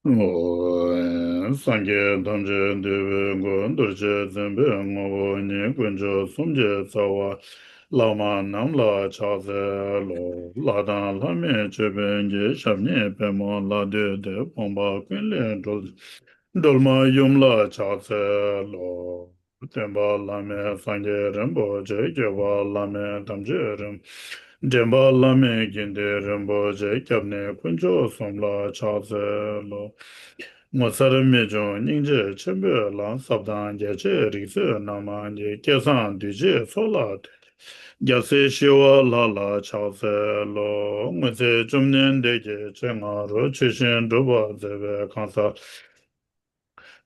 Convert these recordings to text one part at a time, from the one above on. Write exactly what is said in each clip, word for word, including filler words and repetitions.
སངས་རྒྱས་ཐམས་ཅད་འདུས་པའི་སྐུ། རྡོ་རྗེ་འཛིན་པའི་ངོ་བོ་ཉིད། དཀོན་མཆོག་གསུམ་གྱི་རྩ་བ། བླ་མ་རྣམས་ལ་ཕྱག་འཚལ་ལོ། ལྷ་དང་ལྷ་མིན་ཅོད་པན་གྱི། ཞབས་གཉིས་པད་མོ་ལ་བཏུད་དེ། ཕོངས་པ་ཀུན་ལས་སྒྲོལ། སྒྲོལ་མ་ཡུམ་ལ་ཕྱག་འཚལ་ལོ། སྟོན་པ་བླ་མེད་སངས་རྒྱས་རིན་པོ་ཆེ། སྐྱོབ་པ་བླ་མེད་དམ་ཆོས་རིན། འདྲེན་པ་བླ་མེད་དགེ་འདུན་རིན་པོ་ཆེ། སྐྱབས་གནས་དཀོན་མཆོག་གསུམ་ལ་ཕྱག་འཚལ་ལོ། ངོ་མཚར་རྨད་བྱུང་སྙིང་རྗེ་ཆེན་པོའི་ལྷ། ཟབ་དང་རྒྱ་ཆེའི་རིག་འཛིན་རྣམ་མང་གི། སྐལ་བཟང་གདུལ་བྱའི་ཚོགས་ལ་བརྟེན། རྒྱལ་སྲས་ཞི་བ་ལྷ་ལ་ཕྱག་འཚལ་ལོ། སྔོན་ཚེ་བཅོམ་ལྡན་འདས་ཀྱི་སྤྱན་སྔ་རུ། ཆོས་བཞིན་སྒྲུབ་པར་མཛད་པའི་གང་ཟག་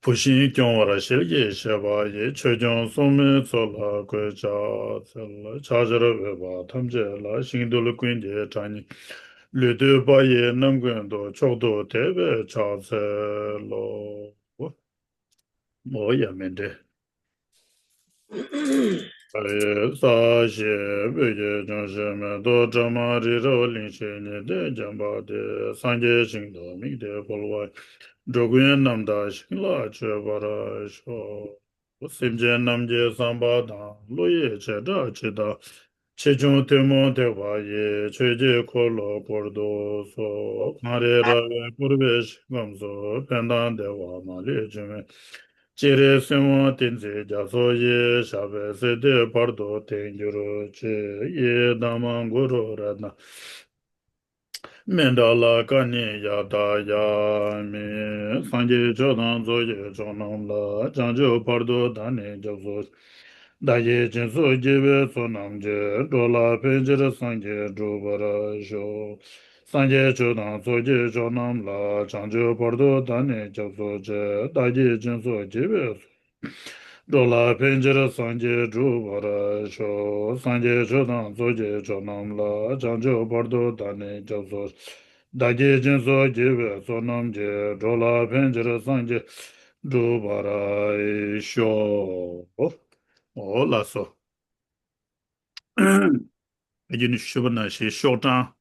བུ་བཞིན་སྐྱོང་བར་ཞལ་གྱིས་བཞེས་པ་ཡི། ཆོས་སྐྱོང་སྲུང་མའི་ཚོགས་ལ་གུས་ཕྱག་འཚལ། ཕྱག་བྱར་འོས་པ་ཐམས་ཅད་ལ། ཞིང་རྡུལ་ཀུན་གྱི་གྲངས་སྙེད། ལུས་བཏུད་པ་ཡི་རྣམ་ཀུན་ཏུ། མཆོག་ཏུ་དད་པས་ཕྱག་འཚལ་ལོ། འོ་ཡ་མེད་འདྲེ། ས་གཞི་སྤོས་ཀྱིས་ཕྱུང་ཞིང་མེ་ཏོག་བཀྲ་མ་རི་རབ་གླིང་བཞི་ཉི་ཟླས་བརྒྱན་པ་སྟེ། སངས་རྒྱས་ཞིང་དུ་དམིགས་ཏེ་འཕོ་བ། འགྲོ་ཀུན་རྣམ་དག་ཞིང་ལ་སྤྱོད་པར་ཤོག་སེམས་ཅན་རྣམས་ཀྱི་བསམ་པ་དང་། བློ་ཡི་བྱེ་བྲག་ཇི་ལྟ། ཆེ་ཆུང་ཐུན་མོང་ཐེག་པ་ཡི། ཆོས་ཀྱི་འཁོར་ལོ་བསྐོར་དུ་གསོལ། གངས་རི་ར་བས་བསྐོར་བའི་ཞིང་ཁམས་སུ། ཕན་དང་བདེ་བ་མ་ལུས་འབྱུང་བའི། སྤྱན་རས་གཟིགས་དབང་བསྟན་འཛིན་རྒྱ་མཚོ་ཡི། ཞབས་པད་སྲིད་མཐའི་བར་དུ་བརྟན་གྱུར་ཅིག་ཡི་དམ་གུ་རུ་རཏྣ། མཎྜལ་ཀ་ནི་ཡ་ཏ་ཡ་མི། སངས་རྒྱས་ཆོས་དང་ཚོགས་ཀྱི་མཆོག་རྣམས་ལ། བྱང་ཆུབ་བར་དུ་བདག་ནི་སྐྱབས་སུ། བདག་གིས་སྦྱིན་སོགས་བགྱིས་པའི་ཚོགས་རྣམས་ཀྱིས། འགྲོ་ལ་ཕན་ཕྱིར་སངས་རྒྱས་འགྲུབ་པར་ཤོག་སངས་རྒྱས་ཆོས་དང་ཚོགས་ཀྱི་མཆོག་རྣམས་ལ། བྱང་ཆུབ་བར་དུ་བདག་ནི་སྐྱབས་སུ་མཆི། བདག་གིས་སྦྱིན་སོགས་བགྱིས་པའི་ཚོགས། འགྲོ་ལ་ཕན་ཕྱིར་སངས་རྒྱས་འགྲུབ་པར་ཤོག་སངས་རྒྱས་ཆོས་དང་ཚོགས་ཀྱི་མཆོག་རྣམས་ལ། བྱང་ཆུབ་བར་དུ་བདག་ནི་སྐྱབས་སུ། བདག་གིས་སྦྱིན་སོགས་བགྱིས་པའི་ཚོགས་རྣམས་ཀྱིས། འགྲོ་ལ་ཕན་ཕྱིར་སངས་རྒྱས་འགྲུབ་པར་ཤོག་འོ་ལགས་སོ། ཨ་རྒྱུན་ནས་ཞུས་པ་ནང་བཞིན་ཤོག་གྲངས་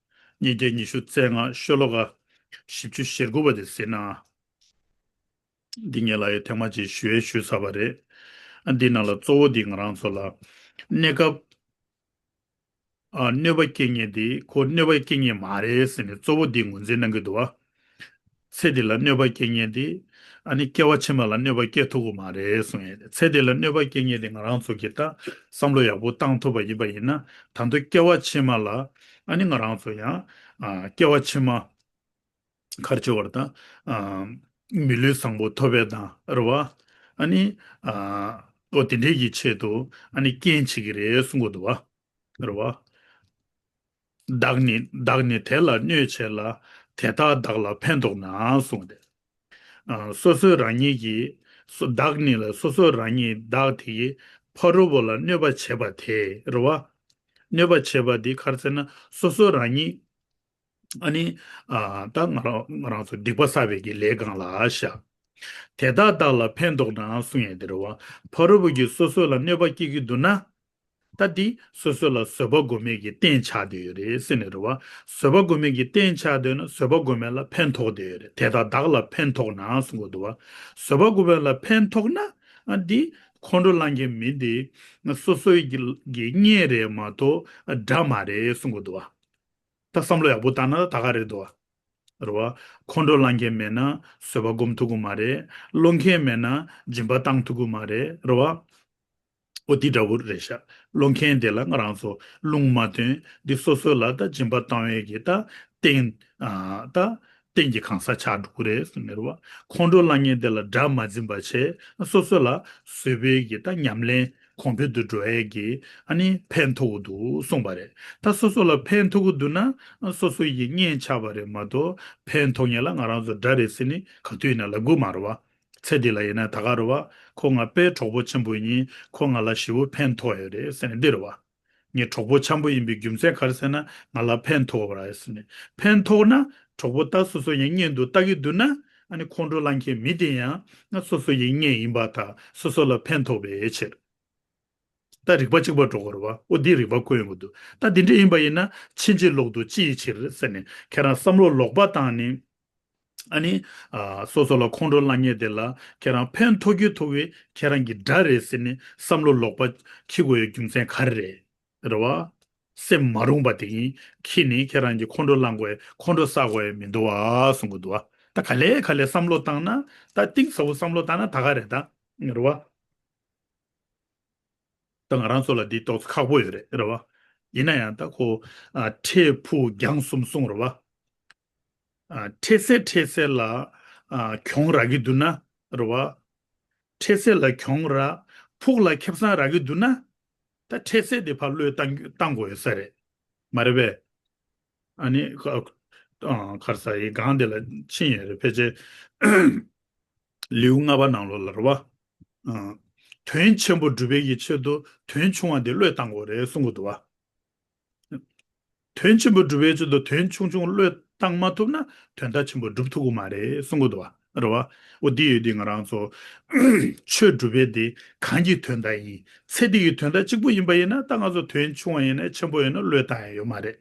ཉིས་བརྒྱ་ཉི་ཤུ་རྩ་ལྔ། ཤོ་ལོ་ཀ་བཞི་བཅུ་ཞེ་དགུ་པ་དེ་གཟིགས་ན། འདི་ངས་ལ་ཡོད་ཐེངས་མ་གཅིག་ཞུ་ཡས་ཞུས་ཚར་བ་རེད། ཨ་འདི་ནང་ལ་གཙོ་བོ་འདི་ང་རང་ཚོ་ལ་གནས་སྐབས། ཨ་གནོད་པ་སྐྱེལ་མཁན་འདི་ཁོ་གནོད་པ་སྐྱེལ་མཁན་མ་རེད་ཟེར་ནས་གཙོ་བོ་འདི་ངོས་འཛིན་གནང་གི་འདུག་བ། ཚེ་འདི་ལ་གནོད་པ་སྐྱེལ་མཁན་འདི་ཨ་ནི་སྐྱེ་བ་ཕྱི་མ་ལ་གནོད་པ་སྐྱེལ་ཐུབ་ཀྱི་མ་རེད་གསུང་ཡས་རེད། ཚེ་འདི་ལ་གནོད་པ་སྐྱེལ་མཁན་འདི་ང་རང་ཚོ་གིས་ད་བསམ་བློ་ཡག་པོ་བཏང་ཐུབ་པ་ཡིན་པ་ཡིན་ན། ད་དུང་སྐྱེ་བ་ཕྱི་མ་ལ་ཨ་ནི་ང་རང་ཚོ་ཡང་ཨ་སྐྱེ་བ་ཕྱི་མ། ག་རེ་བྱེད་པར་ད། ཨ་མི་ལུས་བཟང་པོ་ཐོབ་པའི་དང་རེད་བ། ཨ་ནི། ཨ་ཨོ་དེ་འདྲའི་གི་ཆེད་དུ་ཨ་ནི་རྐྱེན་བྱེད་ཀྱི་རེད་གསུང་གི་འདུག་བ། རེད་བ། བདག་ནི་བདག་ནི་དེ་ལ་གནོད་བྱེད་ལ། དེ་དག་བདག་ལ་ཕན་འདོགས་ན་གསུངས་ཏེ། ཨ་སོ་སོས་རང་ཉིད་ཀྱི། སོ་བདག་ནི་ལ་སོ་སོས་རང་ཉིད་བདག་དེ་ཡི་ཕ་རོལ་པོ་ལ་གནོད་པ་བྱེད་པ་དེ་རེད་བ། གནོད་པ་བྱེད་པ་འདི་ག་རེ་ཟེར་ན་སོ་སོ་རང་ཉིད། ཨ་ནི། ཨ་ད་ང་རང་ང་རང་ཚོ་སྡིག་པ་བསགས་པའི་གི་ལས་གང་ལགས་ཤག་དེ་དག་བདག་ལ་ཕན་འདོགས་ན་གསུང་ཡས་དེ་རེད་བ། ཕ་རོལ་པོ་གིས་སོ་སོ་ལ་གནོད་པ་སྐྱེལ་གྱི་འདུག་ན། ད་འདི་སོ་སོ་ལ་བཟོད་པ་སྒོམ་མེད་ཀྱི་རྟེན་ཆགས་བསྡད་ཡོད་རེད་ཟེར་ནས་རེད་བ། བཟོད་པ་སྒོམ་མེད་ཀྱི་རྟེན་ཆགས་བསྡད་ན་བཟོད་པ་སྒོམ་མེད་ལ་ཕན་ཐོགས་བསྡད་ཡོད་རེད། དེ་དག་བདག་ལ་ཕན་ཐོགས་ན་གསུང་གི་འདུག་བ། བཟོད་པ་སྒོམ་མེད་ལ་ཕན་ཐོགས་ན། ཨ་འདི་ཁོང་ཁྲོ་ལངས་མཁན་མི་འདི་སོ་སོའི་གི་གི་གཉེན་རེད་མ་གཏོགས་དགྲ་མ་རེད་གསུང་གི་འདུག་བ། ད་བསམ་བློ་ཡག་པོ་བཏང་ན་ད་ག་རེད་འདུག་བ། རེད་བ། ཁོང་ཁྲོ་ལངས་མཁན་མེད་ན་བཟོད་པ་སྒོམ་ཐུབ་ཀྱི་མ་རེད། སློང་མཁན་མེད་ན་སྦྱིན་པ་བཏང་ཐུབ་ཀྱི་མ་རེད། རེད་བ། ཨོ་དེ་འདྲ་བོ་རེད་ཤག་སློང་མཁན་དེ་ལ་ང་རང་ཚོ་རླུང་མ་བཏོན། འདི་སོ་སོ་ལ་ད་སྦྱིན་པ་བཏང་བའི་གི་ད་རྟེན། ཨ་ད་རྟེན་གྱི་གང་ཟག་ཆགས་འགྲོ་གི་རེད་ཟེར་ནས་རེད་བ། ཁོང་ཁྲོ་ལངས་མཁན་དེ་ལ་དགྲ་མ་འཛིན་པ་བྱས། སོ་སོ་ལ་བཟོད་པའི་གི་ད་ཉམས་ལེན་གོང་འཕེལ་དུ་འགྲོ་ཡས་ཀྱི་ཨ་ནི་ཕན་ཐོགས་ཀྱི་འདུག་གསུངས་པ་རེད། ད་སོ་སོ་ལ་ཕན་ཐོགས་ཀྱི་འདུག་ན་སོ་སོ་ཡི་གཉེན་ཆགས་པ་རེད་མ་གཏོགས་ཕན་ཐོགས་མཁན་ལ་ང་རང་ཚོ་དགྲ་རེད་ཟེར་ནི་ག་དུས་ཡིན་ན་ལབ་དགོས་མ་རེད་བ། ཚེ་འདི་ལ་ཡིན་ན་ད་ག་རེད་བ། ཁོ་ང་དཔེ་གྲོགས་པོ་ཆེན་པོ་ཡིན། ཁོ་ང་ལ་ཞེ་པོ་ཕན་ཐོགས་ཡོད་རེད་ཟེར་ནས་འདི་རེད་བ། ངའི་གྲོགས་པོ་འཆམ་པོ་ཡིན་པའི་རྒྱུ་མཚན་ག་རེ་ཟེར་ན་ང་ལ་ཕན་ཐོགས་པ་རེད་ཟེར་ནས། ཕན་ཐོགས་ན་གྲོགས་པོ་ད་སོ་སོ་ཡང་གཉེན་དུ་ལྟ་གི་འདུག་ན། ཨ་ནི་ཁོང་ཁྲོ་ལངས་མཁན་མི་དེ་ཡང་ང་སོ་སོ་ཡི་གཉེན་ཡིན་པ་དང་སོ་སོ་ལ་ཕན་ཐོགས་པའི་ཕྱིར། ད་རིག་པ་གཅིག་པ་འགྲོ་དགོས་རེད་བ། ཨོ་འདི་རིག་པ་བཀོད་ཡོང་གི་འདུག་ད་འདི་འདྲ་ཡིན་པ་ཡིན་ན་ཕྱིན་ཅི་ལོག་ཏུ་ཅི་ཡི་ཕྱིར་ཟེར་ནས་ཁྱེད་རང་བསམ་བློ་ལོག་པ་བཏང་ནས། ཨ་ནི། ཨ། སོ་སོ་ལ་ཁོང་ཁྲོ་ལངས་མཁན་དེ་ལ་ཁྱེད་རང་ཕན་ཐོགས་ཀྱི་ཐོགས་པའི་ཁྱེད་རང་གི་དགྲ་རེད་ཟེར་ནས་བསམ་བློ་ལོག་པ་འཁྱེར་དགོས་ཡའི་རྒྱུ་མཚན་ག་རེ་རེད། རེད་བ། སེམས་མ་རུངས་པ་དེ་ཡིན་འཁྱེར་ནས་ཁྱེད་རང་གི་ཁོང་ཁྲོ་ལངས་དགོས་ཡ་ཁོང་ཁྲོ་ཟ་དགོས་ཡ་མི་འདུག་བ་གསུང་གི་འདུག་བ། ད་ག་ལེ་ག་ལེ་བསམ་བློ་བཏང་ན། ད་གཏིང་ཟབ་པོ་བསམ་བློ་བཏང་ན་ད་ག་རེད་ད། རེད་བ། ད་ང་རང་ཚོ་ལ་འདི་ཏོག་ཙམ་ཁག་པོ་ཡོད་རེད། རེད་བ། ཡིན་ན་ཡང་ད་ཁོ། ཨ། འཕྲལ་ཕུགས་རྒྱང་གསུམ་གསུངས། རེད་བ། ཨ། འཕྲལ་སེལ་འཕྲལ་སེལ་ལ། ཨ། གྱོང་རག་གི་འདུག་ན། རེད་བ། འཕྲལ་སེལ་ལ་གྱོང་རག་ཕུགས་ལ་ཁེ་བཟང་རག་གི་འདུག་ན། ད་འཕྲལ་སེལ་དེ་ཕར་བློས་བཏང་བཏང་དགོས་ཡོད་ས་རེད། མ་རེད་པས། ཨ་ནི། ཨ། ག་རེ་ཟེར་ཡི་སྒང་དེ་ལ་ཕྱིན་ཡོད་རེད་ཕལ་ཆེར། ལེའུ་ལྔ་པ་ནང་ལོགས་ལ། རེད་བ། ཨ། དོན་ཆེན་པོ་སྒྲུབ་པའི་གི་ཆེད་དུ་དོན་ཆུང་བ་འདི་བློས་བཏང་དགོས་རེད་གསུང་གི་འདུག་བ། དོན་ཆེན་པོ་སྒྲུབ་པའི་ཆེད་དུ་དོན་ཆུང་ཆུང་བློས་བཏང་མ་ཐུབ་ན་དོན་དག་ཆེན་པོ་སྒྲུབ་ཐུབ་ཀྱི་མ་རེད་གསུང་གི་འདུག་བ། རེད་བ། འོ་འདི་ཡོད་དུས་ང་རང་ཚོ་ཆོས་སྒྲུབ་པའི་འདི་གང་གི་དོན་དག་ཡིན། ཚེ་འདི་གི་དོན་དག་གཅིག་པུ་ཡིན་པ་ཡིན་ན། ད་ང་ཚོ་དོན་ཆུང་བ་ཡིན་ན་ཆེན་པོ་ཡིན་ན་བློས་བཏང་ཡ་ཡོད་མ་རེད།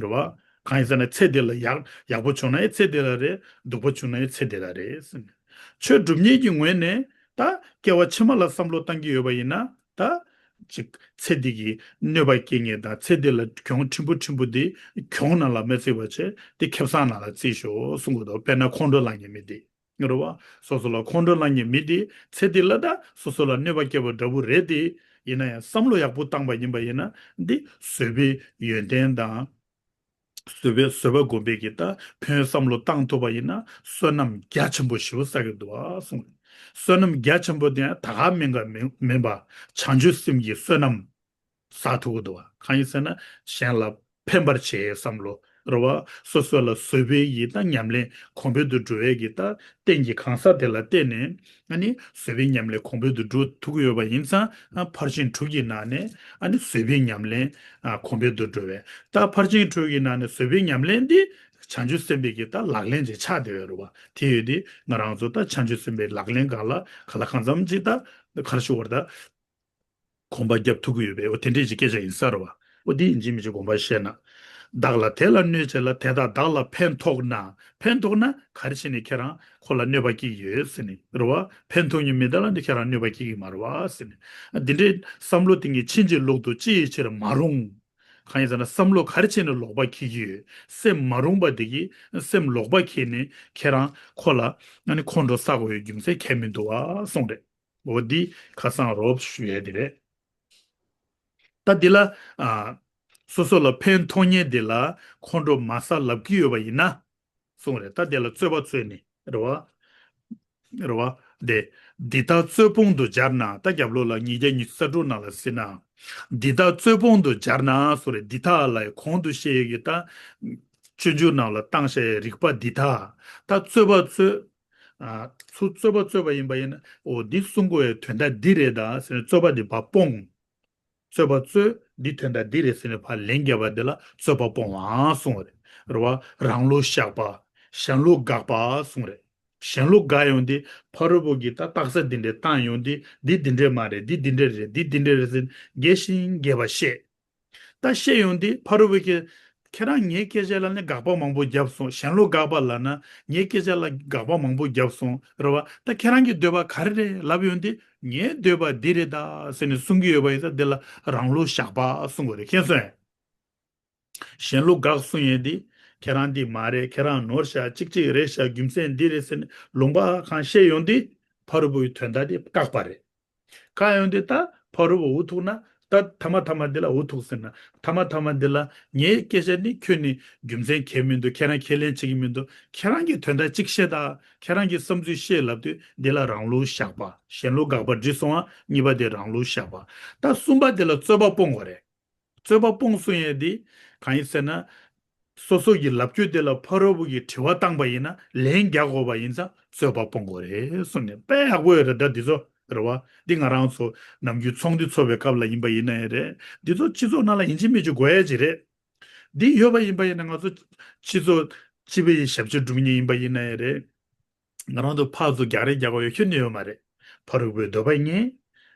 རེད་བ། གང་ཡིན་ཟེར་ན་ཚེ་འདི་ལ་ཡག་ཡག་པོ་བྱུང་ན་ཡང་ཚེ་འདི་ལ་རེད། སྡུག་པོ་བྱུང་ན་ཡང་ཚེ་འདི་ལ་རེད་ཟེར་ནས། ཆོས་སྒྲུབ་མཁན་གྱི་ངོས་ནས་ད་སྐྱེ་བ་ཕྱི་མ་ལ་བསམ་བློ་བཏང་གི་ཡོད་པ་ཡིན་ན། ད་ཅིག་ཚེ་འདི་གི་གནོད་པ་སྐྱེལ་མཁན་དང་ཚེ་འདི་ལ་གྱོང་ཕྲན་བུ་ཕྲན་བུ་འདི་གྱོང་ནང་ལ་མ་བརྩིས་པ་བྱས་དེ་ཁེ་བཟང་ནང་ལ་བརྩིས་ཤོག་གསུང་གི་འདུག་དཔེར་ན་ཁོང་ཁྲོ་ལངས་མཁན་མི་འདི། རེད་བ། སོ་སོ་ལ་ཁོང་ཁྲོ་ལངས་མཁན་མི་དེ་ཚེ་འདི་ལ་ད་སོ་སོ་ལ་གནོད་པ་སྐྱེལ་བ་འདྲ་བོ་རེད་དེ། ཡིན་ན་ཡང་བསམ་བློ་ཡག་པོ་བཏང་པ་ཡིན་པ་ཡིན་ན་འདི་བཟོད་པའི་ཡོན་ཏན་དང་། བཟོད་པའི་བཟོད་པ་སྒོམ་པའི་གི་ད་ཕན་ཡོན་བསམ་བློ་བཏང་ཐུབ་པ་ཡིན་ན་བསོད་ནམས་རྒྱ་ཆེན་པོ་ཞེ་པོ་བསགས་ཀྱི་འདུག་ཨ་གསུངས། བསོད་ནམས་རྒྱ་ཆེན་པོ་དེ་ཡང་ད་ག་མིན་ག་མིན་མིན་པ་བྱང་ཆུབ་སེམས་ཀྱི་བསོད་ནམས། བསགས་ཐུབ་ཀྱི་འདུག་བ། གང་ཡིན་ཟེར་ན་གཞན་ལ་ཕན་པར་བྱེད་བསམ་བློ། རེད་བ། སོ་སོ་ལ་བཟོད་པའི་ཡིད་དང་ཉམས་ལེན་གོང་འཕེལ་དུ་འགྲོ་བའི་གི་ད་རྟེན་གྱི་གང་ཟག་དེ་ལ་བརྟེན་ནས་ཨ་ནི་བཟོད་པའི་ཉམས་ལེན་གོང་འཕེལ་དུ་འགྲོ་ཐུབ་ཀྱི་ཡོད་པ་ཡིན་ཙང་། ཨ། ཕར་ཕྱིན་དྲུག་གི་ནང་ནས་ཨ་ནི་བཟོད་པའི་ཉམས་ལེན། ཨ། གོང་འཕེལ་དུ་འགྲོ་བའི་ད་ཕར་ཕྱིན་དྲུག་གི་ནང་ནས་བཟོད་པའི་ཉམས་ལེན་འདི་བྱང་ཆུབ་སེམས་དཔའི་གི་ད་ལག་ལེན་ཅིག་ཆགས་བསྡད་ཡོད་རེད་བ། དེ་ཡོད་དེ་ང་རང་ཚོ་ད་བྱང་ཆུབ་སེམས་དཔའི་ལག་ལེན་སྒང་ལ་ག་ལ་གང་འཚམ་ཅིག་ད་ག་རེ་ཞུ་དགོས་རེད་ད། གོམ་པ་རྒྱབ་ཐུབ་ཀྱི་ཡོད་པས། འོ་དེ་འདྲས་ཀྱི་སྐད་ཆ་ཡིན་ས་རེད་བ། འོ་དེ་ཡིན་གཅིག་མིན་གཅིག་དགོངས་པ་བཞེས་ན། བདག་ལ་དེ་ལ་གནོད་བྱེད་ལ། དེ་དག་བདག་ལ་ཕན་ཐོགས་ན། ཕན་ཐོགས་ན་ག་རེ་བྱས་ནས་ཁྱེད་རང་ཁོ་ལ་གནོད་པ་སྐྱེལ་གྱི་ཡོད་ཟེར་ནས་རེད་བ། ཕན་ཐོགས་ཉིད་མི་དེ་ལ་འདི་ཁྱེད་རང་གནོད་པ་སྐྱེལ་གྱི་མ་རེད་བ་ཟེར་ནས། འདི་འདྲའི་བསམ་བློ་དེ་ངས་ཕྱིན་ཅི་ལོག་ཏུ་ཅི་ཡི་ཕྱིར་མ་རུང་། གང་ཡིན་ཟེར་ན་བསམ་བློ་ག་རེ་བྱས་ནས་ལོག་པ་འཁྱེར་གྱི་ཡོད། སེམས་མ་རུངས་པ་དེ་གིས་སེམས་ལོག་པ་འཁྱེར་ནས་ཁྱེད་རང་ཁོ་ལ་ཨ་ནི་ཁོང་ཁྲོ་ཟ་དགོས་ཡོད་རྒྱུ་མཚན་གང་ཡང་མི་འདུག་བ་གསུངས་རེད། འོ་འདི་ཁ་སང་རོབ་ཞུ་ཡས་དེ་རེད། ད་འདི་ལ། ཨ། སོ་སོ་ལ་ཕན་ཐོགས་མཁན་དེ་ལ་ཁོང་ཁྲོ་མ་ཟ་ལབ་ཀྱི་ཡོད་པ་ཡིན་ན། གསུངས་རེད། ད་དེ་ལ་རྩོད་པ་རྩོད་ནི་རེད་བ། རེད་བ། དེ། འདི་དག་རྩོད་སྤོང་དུ་སྦྱར་ན། ད་རྒྱབ་ལོགས་ལ་ཉིས་བརྒྱ་ཉི་ཤུ་རྩ་དྲུག་ནང་ལ་གཟིགས་ན། འདི་དག་རྩོད་སྤོང་དུ་སྦྱར་ན་གསུངས་རེད། འདི་དག་ལ་གོང་དུ་བཤད་ཡས་ཀྱི་ད། སྤྱོད་འཇུག་ནང་ལ་བཏང་བཞག་ཡས་རིགས་པ་འདི་དག་ད་རྩོད་པ་རྩོད། ཨ། ཚུར་རྩོད་པ་རྩོད་པ་ཡིན་པ་ཡིན་ན། འོ་འདི་གསུང་དགོས་ཡའི་དོན་དག་འདི་རེད་ད་ཟེར་ནས་རྩོད་པ་འདི་ཕར་སྤོང་། རྩོད་པ་རྩོད། འདི་དོན་དག་འདི་རེད་ཟེར་ནས་ཕར་ལན་བརྒྱབ་པ་འདི་ལ་རྩོད་པ་སྤོང་བའང་གསུང་བ་རེད། རེད་བ། རང་བློ་བཤགས་པ། གཞན་བློ་དགག་པ་གསུང་རེད། གཞན་བློ་དགག་ཡོང་དུས་ཕ་རོལ་པོ་གིས་ད་རྟགས་གསལ་འདི་འདྲས་བཏང་ཡོང་དུས་འདི་འདི་འདྲས་མ་རེད། འདི་འདི་འདྲས་རེད། འདི་འདི་འདྲས་རེད་ཟེར་རྒྱས་ཤིང་རྒྱས་པ་བཤད། ད་བཤད་ཡོང་དུས་ཕ་རོལ་པོ་གིས་ཁྱེད་རང་ངའི་སྐད་ཆ་ལ་ནི་དགག་པ་མང་པོ་བརྒྱབ་སོང་། གཞན་བློ་དགག་པ་ལབ་ན་ངའི་སྐད་ཆ་ལ་དགག་པ་མང་པོ་བརྒྱབ་སོང་། རེད་བ། ད་ཁྱེད་རང་གི་འདོད་པ་ག་རེ་རེད་ལབ་ཡོང་དུས་ངའི་འདོད་པ་འདི་རེད་ད་ཟེར་ནས་གསུང་གི་ཡོད་པ་ཡིན་ཙང་འདི་ལ་རང་བློ་བཤགས་པ་གསུང་དགོས་རེད། མཁྱེན་སོང་ངས། གཞན་བློ་དགག་གསུང་ཡས་འདི། ཁྱེད་རང་འདི་མ་རེད། ཁྱེད་རང་ནོར་བཞག་གཅིག་གཅིག་རེད་བཞག་རྒྱུ་མཚན་འདི་རེད་ཟེར་ནས་ལུང་པ་གང་བཤད་ཡོང་དུས་ཕ་རོལ་པོའི་དོན་དག་འདི་བཀག་པ་རེད། བཀག་ཡོང་དུས་ད་ཕ་རོལ་པོ་འུ་ཐུག་ན་ད་ཐ་མ་ཐ་མ་འདི་ལ་འུ་ཐུག་ཟེར་ན་ཐ་མ་ཐ་མ་འདི་ལ་ངའི་སྐད་ཆ་ནི་ཁྱོན་ནས་རྒྱུ་མཚན་གང་ཡང་མི་འདུག་ཁྱེད་རང་ཁས་ལེན་བྱེད་ཀྱི་མི་འདུག་ཁྱེད་རང་གི་དོན་དག་གཅིག་བཤད་ད། ཁྱེད་རང་གི་བསམ་ཚུལ་བཤད་ལབ་དུས་འདི་ལ་རང་བློ་བཤགས་པ། གཞན་བློ་དགག་པ་འགྲིག་སོང་བ། གཉིས་པ་དེ་རང་བློ་བཤགས་པ། ད་གསུམ་པ་དེ་ལ་རྩོད་པ་སྤོང་དགོས་རེད། རྩོད་པ་སྤོང་གསུང་ཡས་འདི་གང་ཡིན་ཟེར་ན། སོ་སོ་གི་ལབ་རྒྱུ་དེ་ལ་ཕ་རོལ་པོ་གིས་དྲི་བ་བཏང་པ་ཡིན་ན་ལན་རྒྱག་དགོས་པ་ཡིན་ཙང་རྩོད་པ་སྤོང་དགོས་རེད་གསུངས་ནས་དཔེ་ཡག་པོ་ཡོད་རེད་ད་འདི་ཚོ། རེད་བ། འདི་ང་རང་ཚོ་ནམ་རྒྱུན་ཚོགས་འདུ་ཚོགས་པའི་སྐབས་ལ་ཡིན་པ་ཡིན་ན་ཡང་རེད། འདི་ཚོ་སྤྱི་ཚོགས་ནང་ལ་ཡིན་གཅིག་མིན་གཅིག་དགོས་ཡ་ཅིག་རེད། འདི་ཡོད་པ་ཡིན་པ་ཡིན་ན་ང་ཚོ་སྤྱི་ཚོགས་སྤྱི་པའི་ཞབས་ཕྱི་སྒྲུབ་མཁན་ཡིན་པ་ཡིན་ན་ཡང་རེད། ང་རང་ཚོ་ཕར་ཚུར་རྒྱག་རེས་རྒྱག་དགོས་ཡ་ཁྱོན་ནས་ཡོད་མ་རེད། ཕ་རོལ་པོའི་འདོད་པ་ངེས།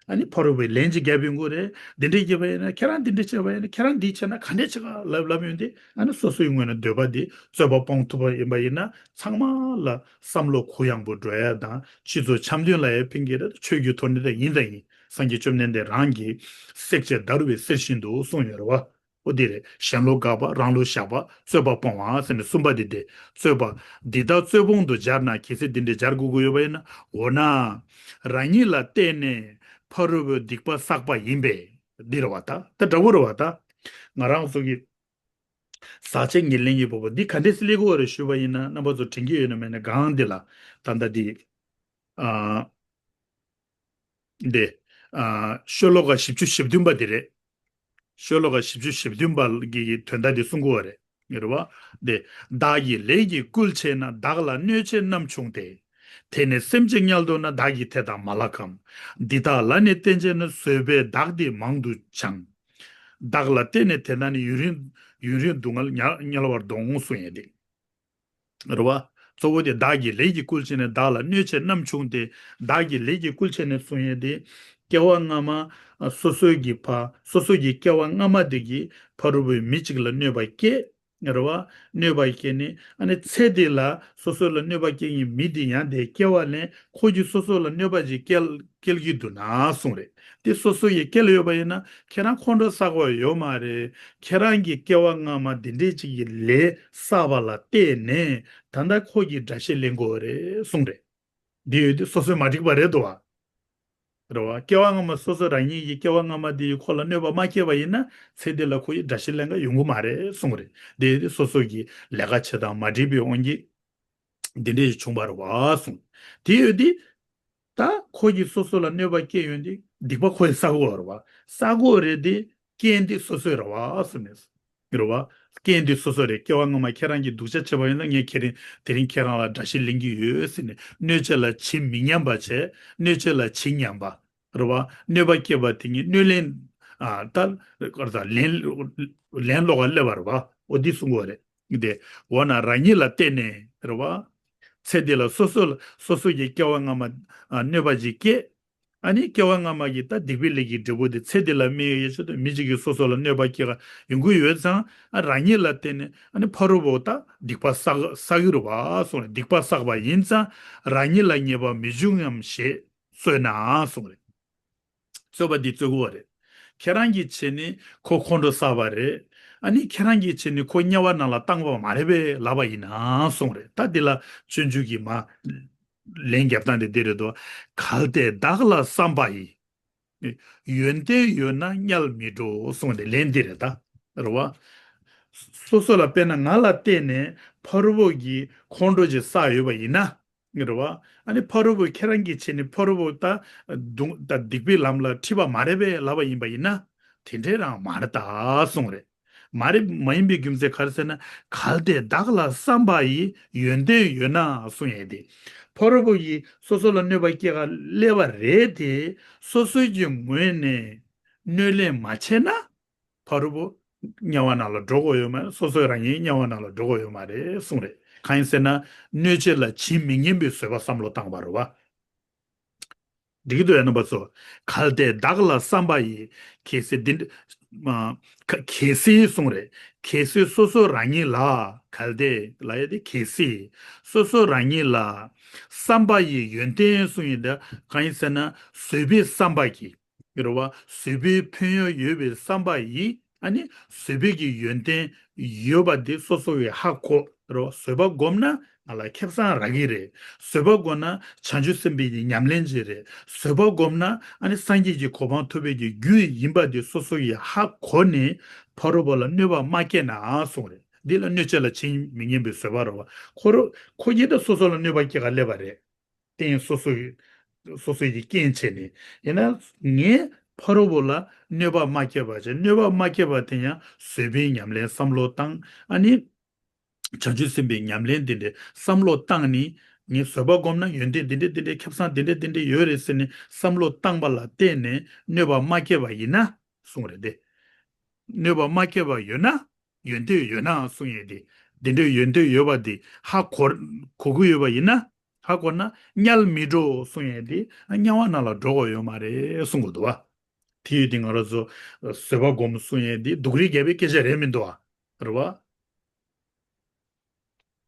ཨ་ནི་ཕ་རོལ་པོས་ལན་ཅིག་བརྒྱབ་ཡོང་གི་རེད། འདི་འདྲས་བྱས་པ་ཡིན་ན་ཁྱེད་རང་འདི་འདྲས་བྱས་པ་ཡིན་ན། ཁྱེད་རང་འདི་བྱས་ན་ག་འདྲས་བྱེད་ག་ལབ་ལབ་ཡོང་དུས། ཨ་ནི་སོ་སོའི་ངོས་ནས་འདོད་པ་འདི་རྩོད་པ་སྤོང་ཐུབ་པ་ཡིན་པ་ཡིན་ན། ཚང་མ་ལ་བསམ་བློ་གུ་ཡངས་པོ་འགྲོ་ཡ་དང་། སྤྱི་ཚོགས་འཆམ་མཐུན་ལ་ཡང་ཕན་གྱི་རེད། ཆོས་ཀྱི་ཐོག་ནས་ད་ཡིན་ད་ཡིན། སངས་རྒྱས་བཅོམ་ལྡན་འདས་རང་གིས་བསྲེགས་བཅད་བརྡར་བའི་གསེར་བཞིན་དུ་གསུངས་ཡོད་རེད་བ། ཨོ་དེ་རེད། གཞན་ལུགས་དགག་པ། རང་ལུགས་བཞག་པ། རྩོད་པ་སྤོང་བ་ཟེར་ནས་གསུམ་པ་འདི་སྟེ། རྩོད་པ་འདི་དག་རྩོད་སྤོང་དུ་སྦྱར་ན། གལ་སྲིད་འདི་འདྲའི་སྦྱར་དགོས་ཀྱི་ཡོད་པ་ཡིན་ན། འོ་ན་རང་ཉིད་ལ་བརྟེན་ནས་ཕ་རོལ་པོའི་སྡིག་པ་བསགས་པ་ཡིན་པས། འདི་རེད་བ་ད། ད་འདྲ་བོ་རེད་བ་ད། ང་རང་ཚོ་གི་ཟག་བཅས་ཉེར་ལེན་གྱི་སྤོབས་པ་འདི་ག་འདྲས་སེ་སླེབས་ཀྱི་ཡོད་རེད་ཞུས་པ་ཡིན་ན། རྣམ་པ་ཚོ་དྲན་གྱི་ཡོད་ན་མེད་ན། གང་འདི་ལ་ད་ལྟ་འདི། ཨ། འདི། ཨ། ཤོ་ལོ་ཀ་བཞི་བཅུ་ཞེ་བདུན་པ་འདི་རེད། ཤོ་ལོ་ཀ་བཞི་བཅུ་ཞེ་བདུན་པ་གི་དོན་དག་འདི་གསུང་གི་ཡོད་རེད། རེད་བ། འདི། བདག་གིས་ལས་ཀྱིས་བསྐུལ་བྱས་ན། བདག་ལ་གནོད་བྱེད་རྣམས་བྱུང་སྟེ། དེ་ནི་སེམས་ཅན་དམྱལ་དུ་ན། བདག་གིས་དེ་དག་མ་བརླག་གམ། འདི་དག་ལ་ནི་བརྟེན་བྱས་ན། བཟོད་པས་བདག་འདི་མང་དུ་བྱང་། བདག་ལ་བརྟེན་ནས་དེ་དག་ནི། ཡུན་རིང་ཡུན་རིང་སྡུག་བསྔལ་དམྱལ་དམྱལ་བར་ལྡོང་གསུངས་ཡོད་དེ། རེད་བ། གཙོ་བོ་དེ་བདག་གིས་ལས་ཀྱིས་བསྐུལ་བྱས་ནས། བདག་ལ་གནོད་བྱེད་རྣམས་བྱུང་སྟེ། བདག་གིས་ལས་ཀྱིས་བསྐུལ་བྱས་ནས་གསུངས་ཡོད་དེ། སྐྱེ་བ་སྔ་མ་སོ་སོའི་གི་ཕ་སོ་སོའི་གི་སྐྱེ་བ་སྔ་མ་དེ་གི་ཕ་རོལ་པོའི་མི་གཅིག་ལ་གནོད་པ་སྐྱེལ། རེད་བ། གནོད་པ་སྐྱེལ་ནས། ཨ་ནི་ཚེ་འདི་ལ་སོ་སོ་ལ་གནོད་པ་སྐྱེལ་མཁན་མི་དེ་ཡང་དེ་སྐྱེ་བ་ནས་ཁོ་གིས་སོ་སོ་ལ་གནོད་པ་ཅིག་སྐྱེལ་སྐྱེལ་གྱི་འདུག་ན་གསུངས་རེད། དེ་སོ་སོ་ཡིས་སྐྱེལ་ཡོད་པ་ཡིན་ན། ཁྱེད་རང་ཁོང་ཁྲོ་ཟ་དགོས་ཡོད་མ་རེད། ཁྱེད་རང་གི་སྐྱེ་བ་སྔ་མ་འདི་འདྲས་ཅིག་གི་ལས་བསགས་པ་ལ་བརྟེན་ནས་ད་ལྟ་ཁོ་གིས་དགྲ་བཤེས་ལེན་དགོས་རེད་གསུངས་རེད། འདི་ཡོད་དུས་སོ་སོས་མ་འགྲིག་པ་རེད་དོ། རེད་བ། སྐྱེ་བ་སྔ་མ་སོ་སོ་རང་ཉིད་ཀྱི་སྐྱེ་བ་སྔ་མ་འདི་ཡིས་ཁོ་ལ་གནོད་པ་མ་བསྐྱལ་བ་ཡིན་ན། ཚེ་འདི་ལ་ཁོ་ཡིས་དགྲ་བཤེས་ལེན་ག་ཡོང་གི་མ་རེད་གསུངས་རེད། འདི་ཡོད་དུས་སོ་སོ་གི་ལས་ཀ་བྱེད་སྟངས་མ་འགྲིག་པའི་དབང་གིས་འདི་འདྲས་ཞིག་བྱུང་བ་རེད་བ་གསུངས། དེ་ཡོད་དུས། ད་ཁོ་གིས་སོ་སོ་ལ་གནོད་པ་བསྐྱལ་ཡོང་དུས་སྡིག་པ་ཁོ་ཡིས་བསགས་ཀྱི་ཡོད་རེད་བ། བསགས་ཀྱི་ཡོད་རེད་དེ། རྐྱེན་འདི་སོ་སོའི་རེད་བ་གསུངས་ནས། རེད་བ། རྐྱེན་འདི་སོ་སོ་རེད། སྐྱེ་བ་སྔ་མ་ཁྱེད་རང་གིས་སྡུག་ཅག་བྱས་པ་ཡིན་ན། ངས་ཁྱེད་རིང་དེ་རིང་ཁྱེད་རང་ལ་དགྲ་བཤེས་ལེན་གྱི་ཡོད་ཟེར་ནས། གནོད་བྱེད་ལ་ཇི་མི་སྙམ་པ་བྱས། གནོད་བྱེད་ལ་ཇི་སྙམ་པ། རེད་བ། གནོད་པ་བསྐྱལ་བ་དེ་ཉིད་གནོད་ལན། ཨ། ད་ལན་སློག་ག་སླེབས་པ་རེད་བ། འོ་འདི་གསུང་གི་ཡོད་རེད། དེ་འོ་ན་རང་ཉིད་ལ་བརྟེན་ནས་རེད་བ། ཚེ་འདི་ལ་སོ་སོ་ལ་སོ་སོ་ཡི་སྐྱེ་བ་སྔ་མ་གནོད་པ་ཅིག་སྐྱེལ། ཨ་ནི་སྐྱེ་བ་སྔ་མ་གི་ད་སྡིག་པའི་ལས་ཀྱི་འབྲས་བུ་དེ་ཚེ་འདི་ལ་སྨིན་ཡས་ཆེད་དུ་མི་གཅིག་གིས་སོ་སོ་ལ་གནོད་པ་སྐྱེལ་ག་ཡོང་གི་ཡོད་ཙང་། ཨ། རང་ཉིད་ལ་བརྟེན་ནས། ཨ་ནི་ཕ་རོལ་པོ་ད་སྡིག་པ་བསགས་བསགས་ཀྱི་རེད་བ་གསུངས་ནས། སྡིག་པ་བསགས་པ་ཡིན་ཙང་རང་ཉིད་ལ་ཉེས་པ་མི་འབྱུང་ངམ་ཞེས་རྩོད་ན་གསུངས་རེད། རྩོད་པ་འདི་རྩོད་དགོས་པ་རེད། ཁྱེད་རང་གིས་བྱས་ནས་ཁོ་ཁོང་ཁྲོ་ཟ་བ་རེད། ཨ་ནི་ཁྱེད་རང་གིས་བྱས་ནས་ཁོ་དམྱལ་བ་ནང་ལ་བཏང་བ་མ་རེད་པས་ལབ་པ་ཡིན་ན་གསུངས་རེད། ད་འདི་ལ་སྤྱོད་འཇུག་གི་མ་ལན་རྒྱབ་སྟངས་དེ་འདི་རེད་དོ། གལ་ཏེ་བདག་ལ་བསམ་པ་ཡིས། ཡོན་ཏན་ཡོད་ན་དམྱལ་མི་འགྲོ་གསུངས་ཏེ་ལན་འདི་རེད་ད། རེད་བ། སོ་སོ་ལ་དཔེར་ན་ང་ལ་བརྟེན་ནས་ཕ་རོལ་པོ་གིས་ཁོང་ཁྲོ་ཅིག་བསགས་ཡོད་པ་ཡིན་ན། རེད་བ། ཨ་ནི་ཕ་རོལ་པོ་ཁྱེད་རང་གིས་བྱས་ནས་ཕ་རོལ་པོ་ད་སྡུག་ད་སྡིག་པའི་ལམ་ལ་ཁྲིད་པ་མ་རེད་པས་ལབ་པ་ཡིན་པ་ཡིན་ན། དེ་འདྲས་རང་མ་རེད་ད་གསུངས་རེད། མ་རེད། མ་ཡིན་པའི་རྒྱུ་མཚན་ག་རེ་ཟེར་ན། གལ་ཏེ་བདག་ལ་བསམ་པ་ཡིས་ཡོན་ཏན་ཡོད་ན་གསུངས་ཡས་དེ། ཕ་རོལ་པོ་ཡིས་སོ་སོ་ལ་གནོད་པ་སྐྱེལ་ག་སླེབས་པ་རེད་དེ། སོ་སོའི་གི་ངོས་ནས་གནོད་ལན་མ་བྱས་ན། ཕ་རོལ་པོ་དམྱལ་བ་ནང་ལ་འགྲོ་དགོས་ཡོད་མ་རེད། སོ་སོའི་རང་ཉིད་དམྱལ་བ་ནང་ལ་འགྲོ་དགོས་ཡོད་མ་རེད་གསུངས་རེད། གང་ཡིན་ཟེར་ན། གནོད་བྱེད་ལ་ཇི་མི་སྙམ་པའི་བཟོད་པ་བསམ་བློ་བཏང་བ་རེད་བ། འགྲིག་གི་འདུག་ཡ་རྣམ་པ་ཚོ། གལ་ཏེ་བདག་ལ་བསམ་པ་ཡིས། གལ་སྲིད་འདི། མ། ག- གལ་སྲིད་གསུངས་རེད། གལ་སྲིད་སོ་སོ་རང་ཉིད་ལ། གལ་ཏེ་ལབ་ཡ་དེ་གལ་སྲིད། སོ་སོ་རང་ཉིད་ལ། བསམ་པ་ཡིས་ཡོན་ཏན་གསུངས་ཡིན་ད། གང་ཡིན་ཟེར་ན། བཟོད་པའི་བསམ་པ་གྱིས། རེད་བ། བཟོད་པའི་ཕན་ཡོན་ཡོད་པའི་བསམ་པ་ཡིས། ཨ་ནི་བཟོད་པའི་གི་ཡོན་ཏན་ཡོད་པ་འདི་སོ་སོ་གིས་ཧ་གོ། རེད་བ། བཟོད་པ་སྒོམ་ན་ང་ལ་ཁེ་བཟང་རག་གི་རེད། བཟོད་པ་སྒོམ་ན་བྱང་ཆུབ་སེམས་དཔའི་གི་ཉམས་ལེན་ཅིག་རེད། བཟོད་པ་སྒོམ་ན་ཨ་ནི་སངས་རྒྱས་ཀྱི་གོ་འཕང་ཐོབ་པའི་གི་རྒྱུ་ཡིན་པ་འདི་སོ་སོ་གིས་ཧ་གོ་ནས་ཕ་རོལ་པོ་ལ་གནོད་པ་མ་བསྐྱལ་ན་གསུངས་རེད། འདི་ལ་གནོད་བྱེད་ལ་ཇི་མི་སྙམ་པའི་བཟོད་པ་རེད་བ། ཁོ་རོ་ཁོ་གིས་ད་སོ་སོ་ལ་གནོད་པ་སྐྱེལ་ག་སླེབས་པ་རེད། རྟེན་སོ་སོ་ཡི་སོ་སོ་ཡི་རྐྱེན་བྱས་ནས། ཡིན་ན་ངས་ཕ་རོལ་པོ་ལ་གནོད་པ་མ་བསྐྱལ་བ་བྱས། གནོད་པ་མ་བསྐྱལ་བ་དེ་ཡང་བཟོད་པའི་ཉམས་ལེན་བསམ་བློ་བཏང་། ཨ་ནི་བྱང་ཆུབ་སེམས་དཔའི་ཉམས་ལེན་དེ་འདྲའི་བསམ་བློ་བཏང་ནས། ངས་བཟོད་པ་སྒོམ་ན་ཡོན་ཏན་དེ་འདྲ་དེ་འདྲ་ཁེ་བཟང་དེ་འདྲ་དེ་འདྲ་ཡོད་རེད་ཟེར་ནས་བསམ་བློ་བཏང་པ་ལ་བརྟེན་ནས་གནོད་པ་མ་བསྐྱལ་བ་ཡིན་ན་གསུངས་རེད་དེ། གནོད་པ་མ་བསྐྱལ་བ་ཡོད་ན། ཡོན་ཏན་ཡོད་ན་གསུངས་ཡོད་དེ། དེ་འདྲའི་ཡོན་ཏན་ཡོད་པ་དེ་ཧ་གོ་གོ་གི་ཡོད་པ་ཡིན་ན། ཧ་གོ་ན་དམྱལ་མི་འགྲོ་གསུང་ཡས་དེ་དམྱལ་བ་ནང་ལ་འགྲོ་དགོས་ཡོད་མ་རེད་གསུང་གི་འདུག་བ། དེ་ཡོད་དེ་ང་རང་ཚོ་བཟོད་པ་སྒོམ་གསུང་ཡས་དེ་སྡུག་རུས་རྒྱག་པའི་སྐད་ཆ་རེད་མི་འདུག་བ། རེད་བ།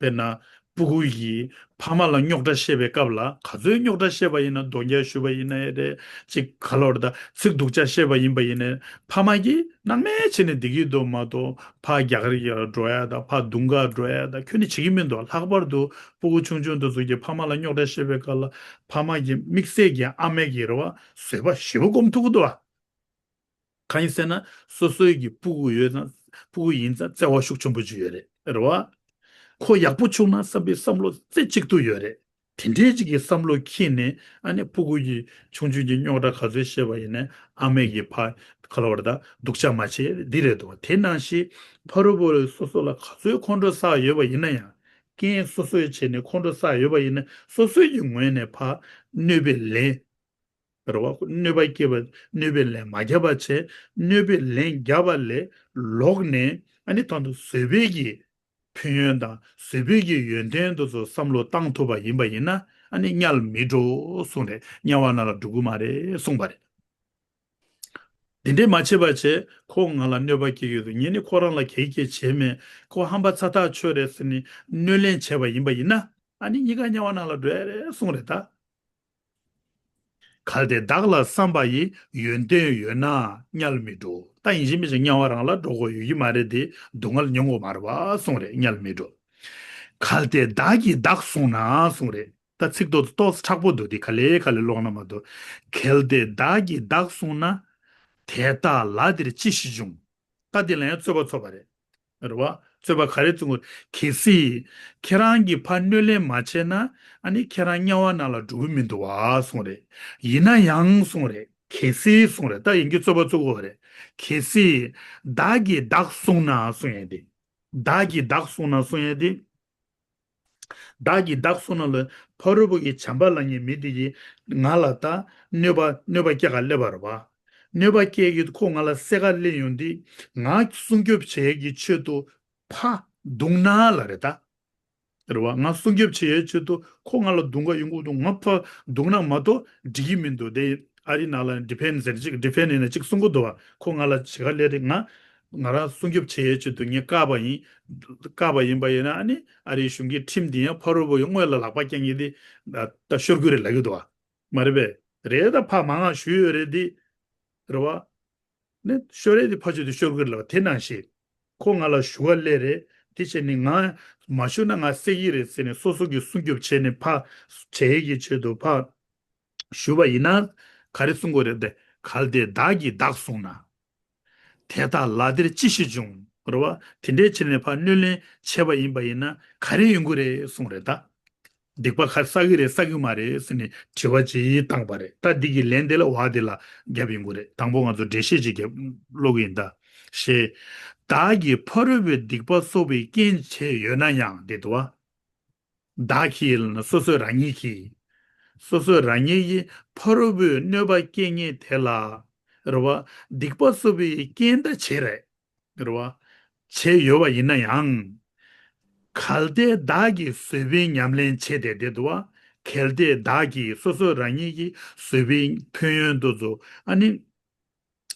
དཔེར་ན། སྤུ་གུ་ཡིས་ཕ་མ་ལ་རྙོག་དྲ་བཤད་པའི་སྐབས་ལ་ག་ཚོད་རྙོག་དྲ་བཤད་པ་ཡིན་ན་རྡོག་རྒྱག་ཞུས་པ་ཡིན་ན་ཡང་རེད། ཅིག་ག་ལ་བར་ད་ཚིག་སྡུག་ཅག་བཤད་པ་ཡིན་པ་ཡིན་ན་ཕ་མ་གིས་སྣང་མེད་བྱས་ནས་བསྡད་ཀྱི་འདུག་མ་གཏོགས་ཕར་རྒྱག་རེས་རྒྱག་འགྲོ་ཡ་དང་ཕར་རྡུང་ག་འགྲོ་ཡ་དང་ཁྱོན་ནས་བྱེད་ཀྱི་མི་འདུག་ལྷག་པར་དུ་སྤུ་གུ་ཆུང་ཆུང་དེ་ཚོ་གིས་ཕ་མ་ལ་རྙོག་དྲ་བཤད་པའི་སྐབས་ལ་ཕ་མ་གིས་དམིགས་བསལ་གྱི་ཨ་མ་གིས་རེད་བ་བཟོད་པ་ཞེ་པོ་སྒོམ་ཐུབ་ཀྱི་འདུག་བ། གང་ཡིན་ཟེར་ན་སོ་སོའི་གི་སྤུ་གུ་ཡོད་ཙང་སྤུ་གུ་ཡིན་ཙང་བརྩེ་བ་ཤུགས་ཆེན་པོ་ཅིག་ཡོད་རེད། རེད་བ། ཁོ་ཡག་པོ་བྱུང་ན་བསམ་པའི་བསམ་བློ་རྩེ་གཅིག་ཏུ་ཡོད་རེད། དེ་འདྲའི་ཅིག་གི་བསམ་བློ་འཁྱེར་ནས་ཨ་ནི་སྤུ་གུ་ཡིས་ཆུང་ཆུང་གི་རྙོག་དྲ་ག་ཚོད་བཤད་པ་ཡིན་ན་ཨ་མས་ཀྱི་ཕ་ག་ལ་བར་ད་སྡུག་ཅག་མ་བྱེད་འདི་རེད་འདུག་དེ་ནང་བཞིན་ཕ་རོལ་པོ་རེད་སོ་སོ་ལ་ག་ཚོད་ཁོང་ཁྲོ་ཟ་ཡོད་པ་ཡིན་ན་ཡང་རྐྱེན་སོ་སོས་བྱས་ནས་ཁོང་ཁྲོ་ཟ་ཡོད་པ་ཡིན་ན་སོ་སོའི་གི་ངོས་ནས་ཕ་གནོད་པའི་ལན། རེད་བ། གནོད་པ་སྐྱེལ་བ་གནོད་པའི་ལན་མ་བརྒྱབ་པ་བྱས་གནོད་པའི་ལན་བརྒྱབ་པ་ལས་ལོག་ནས་ཨ་ནི་ད་དུང་བཟོད་པའི་གི་ཕན་ཡོན་དང་བཟོད་པའི་གི་ཡོན་ཏན་དེ་ཚོ་བསམ་བློ་བཏང་ཐུབ་པ་ཡིན་པ་ཡིན་ན་ཨ་ནི་དམྱལ་མི་འགྲོ་གསུངས་རེད། དམྱལ་བ་ནང་ལ་འགྲོ་གི་མ་རེད་གསུངས་པ་རེད། དེ་འདྲས་མ་བྱེད་པ་བྱས་ཁོ་ང་ལ་གནོད་པ་སྐྱེལ་གི་འདུག་ངས་ནི་ཁོ་རང་ལ་གེགས་སྐྱེལ་བྱས་མེད། ཁོ་ཧམ་པ་ཚ་ཐག་ཆོད་རེད་ཟེར་ནས་གནོད་ལན་བྱས་པ་ཡིན་པ་ཡིན་ན་ཨ་ནི་གཉིས་ཀ་དམྱལ་བ་ནང་ལ་འགྲོ་ཡ་རེད་གསུངས་རེད་ད། གལ་ཏེ་བདག་ལ་བསམ་པ་ཡི་ཡོན་ཏན་ཡོད་ན་དམྱལ་མི་འགྲོ། ད་ཡིན་གཅིག་མིན་གཅིག་དམྱལ་བ་རང་ལ་འགྲོ་དགོས་ཡོད་ཀྱི་མ་རེད་དེ་སྡུག་བསྔལ་མྱོང་དགོས་མ་རེད་བ་གསུངས་རེད། དམྱལ་མི་འགྲོ། གལ་ཏེ་བདག་གིས་བདག་བསྲུངས་ན་གསུངས་རེད། ད་ཚིག་ཏོག་ཏོག་ཙམ་མཁྲེགས་པོ་འདུག་དེ་ག་ལེ་ག་ལེ་ཀློག་ན་མ་གཏོགས། གལ་ཏེ་བདག་གིས་བདག་བསྲུངས་ན། དེ་ལྟ་ལ་དེར་ཅི་ཞིག་འབྱུང་། ད་དེ་ལ་ཡང་རྩོད་པ་ཚོགས་པ་རེད། རེད་བ། རྩོད་པ་ག་རེ་བཙུགས་དགོས། གལ་སྲིད་ཁྱེད་རང་གིས་ཕར་གནོད་ལན་མ་བྱས་ན་ཨ་ནི་ཁྱེད་རང་དམྱལ་བ་ནང་ལ་འགྲོ་གི་མི་འདུག་བ་གསུངས་རེད། ཡིན་ན་ཡང་གསུངས་རེད། གལ་སྲིད་གསུངས་རེད། ད་ཡིན་གྱི་རྩོད་པ་བཙུགས་དགོས་རེད། གལ་སྲིད་བདག་གིས་བདག་བསྲུངས་ན་གསུངས་ཡས་དེ། བདག་གིས་བདག་བསྲུངས་ན་གསུངས་ཡས་དེ། བདག་གིས་བདག་བསྲུངས་ན་ལ་ཕ་རོལ་པོ་གི་བྱམས་པ་ལ་ཉེ་མི་དེ་ཡིས་ང་ལ་ད་གནོད་པ་གནོད་པ་སྐྱེལ་ག་སླེབས་པ་རེད་བ། གནོད་པ་སྐྱེལ་གི་ཁོ་ང་ལ་བསད་ག་སླེབས་ཡོང་དུས་ང་སྲུང་སྐྱོབ་བྱེད་ཀྱི་ཆེད་དུ་ཕ་རྡུང་ན་ལ་རེད་ད། རེད་བ། ང་སྲུང་སྐྱོབ་བྱེད་ཡའི་ཆེད་དུ་ཁོ་ང་ལ་རྡུང་ག་ཡོང་གི་འདུག་ང་ཕ་རྡུང་ན་མ་གཏོགས་འགྲིག་གི་མི་འདུག་དེ་ཨ་རི་ནང་ལ་ཌི་ཕེན་ཟེར་ཅིག་ཌི་ཕེན་ཡིན་ན་ཅིག་གསུང་གི་འདུག་བ། ཁོ་ང་ལ་བྱེད་ག་སླེབས་རེད། ང་ང་རང་སྲུང་སྐྱོབ་བྱེད་ཡའི་ཆེད་དུ་ངས་བཀག་པ་ཡིན། བཀག་པ་ཡིན་པ་ཡིན་ན་ཨ་ནི་ཨ་རིའི་གཞུང་གི་ཁྲིམས་འདི་ཡང་ཕ་རོལ་པོ་ཡི་དངོས་ལ་ལག་པ་བརྐྱངས་ཀྱི་འདི་ད་ཤོར་གི་རེད་ལབ་ཀྱི་འདུག་བ། མ་རེད་པས། རེད་ད་ཕ་མ་ང་ཞུས་ཡོད་རེད་འདི། རེད་བ། ནི་ཤོར་རེད་འདི་ཕ་ཆོས་འདི་ཤོར་གི་རེད་ལབ་དེ་ནང་བཞིན། ཁོ་ང་ལ་ཞུ་བ་སླེབས་རེད། དེ་བྱས་ནས་ང་མ་ཞུ་ན་ང་བསད་ཀྱི་རེད་ཟེར་ནས་སོ་སོ་གི་སྲུང་སྐྱོབ་བྱས་ནས་ཕ་བྱེད་ཀྱི་ཆེད་དུ་ཕ་ཞུ་བ་ཡིན་ན་ག་རེ་གསུང་དགོས་རེད་དེ། གལ་ཏེ་བདག་གིས་བདག་བསྲུངས་ན། དེ་ལྟ་ལ་དེར་ཅི་ཞིག་འབྱུང་། རེད་བ། དེ་འདྲའི་ཕྱིར་ནས་ཕར་གནོད་ལན་བྱས་པ་ཡིན་པ་ཡིན་ན་ག་རེ་ཡོང་གི་རེད་གསུངས་རེད་ད། སྡིག་པ་ག་རེ་བསགས་ཀྱི་རེད་བསགས་ཀྱི་མ་རེད་ཟེར་ནས་དྲི་བ་ཅིག་བཏང་པ་རེད། ད་འདི་གི་ལན་དེ་ལ་བ་དེ་ལ་རྒྱབ་ཡོང་གི་རེད། དང་པོ་ང་ཚོ་འགྲེལ་བཤད་ཅིག་རྒྱབ་ཀློག་གི་ཡིན་ད། ཞེས། བདག་གིས་ཕ་རོལ་པོའི་སྡིག་པ་གསོག་པའི་རྐྱེན་བྱས་ཡོད་ན་ཡང་དེ་འདུག་བ། བདག་གིས་ལབ་ན་སོ་སོ་རང་ཉིད་ཀྱིས། སོ་སོ་རང་ཉིད་ཀྱིས་ཕ་རོལ་པོའི་གནོད་པ་སྐྱེལ་མཁན་དེ་ལ། རེད་བ། སྡིག་པ་གསོག་པའི་རྐྱེན་ད་བྱས་རེད། རེད་བ། བྱས་ཡོད་པ་ཡིན་ན་ཡང་། གལ་ཏེ་བདག་གིས་བཟོད་པའི་ཉམས་ལེན་བྱས་ཏེ་དེ་འདུག་བ། གལ་ཏེ་བདག་གིས་སོ་སོ་རང་ཉིད་ཀྱིས་བཟོད་པའི་ཕན་ཡོན་དེ་ཚོ་ཨ་ནི།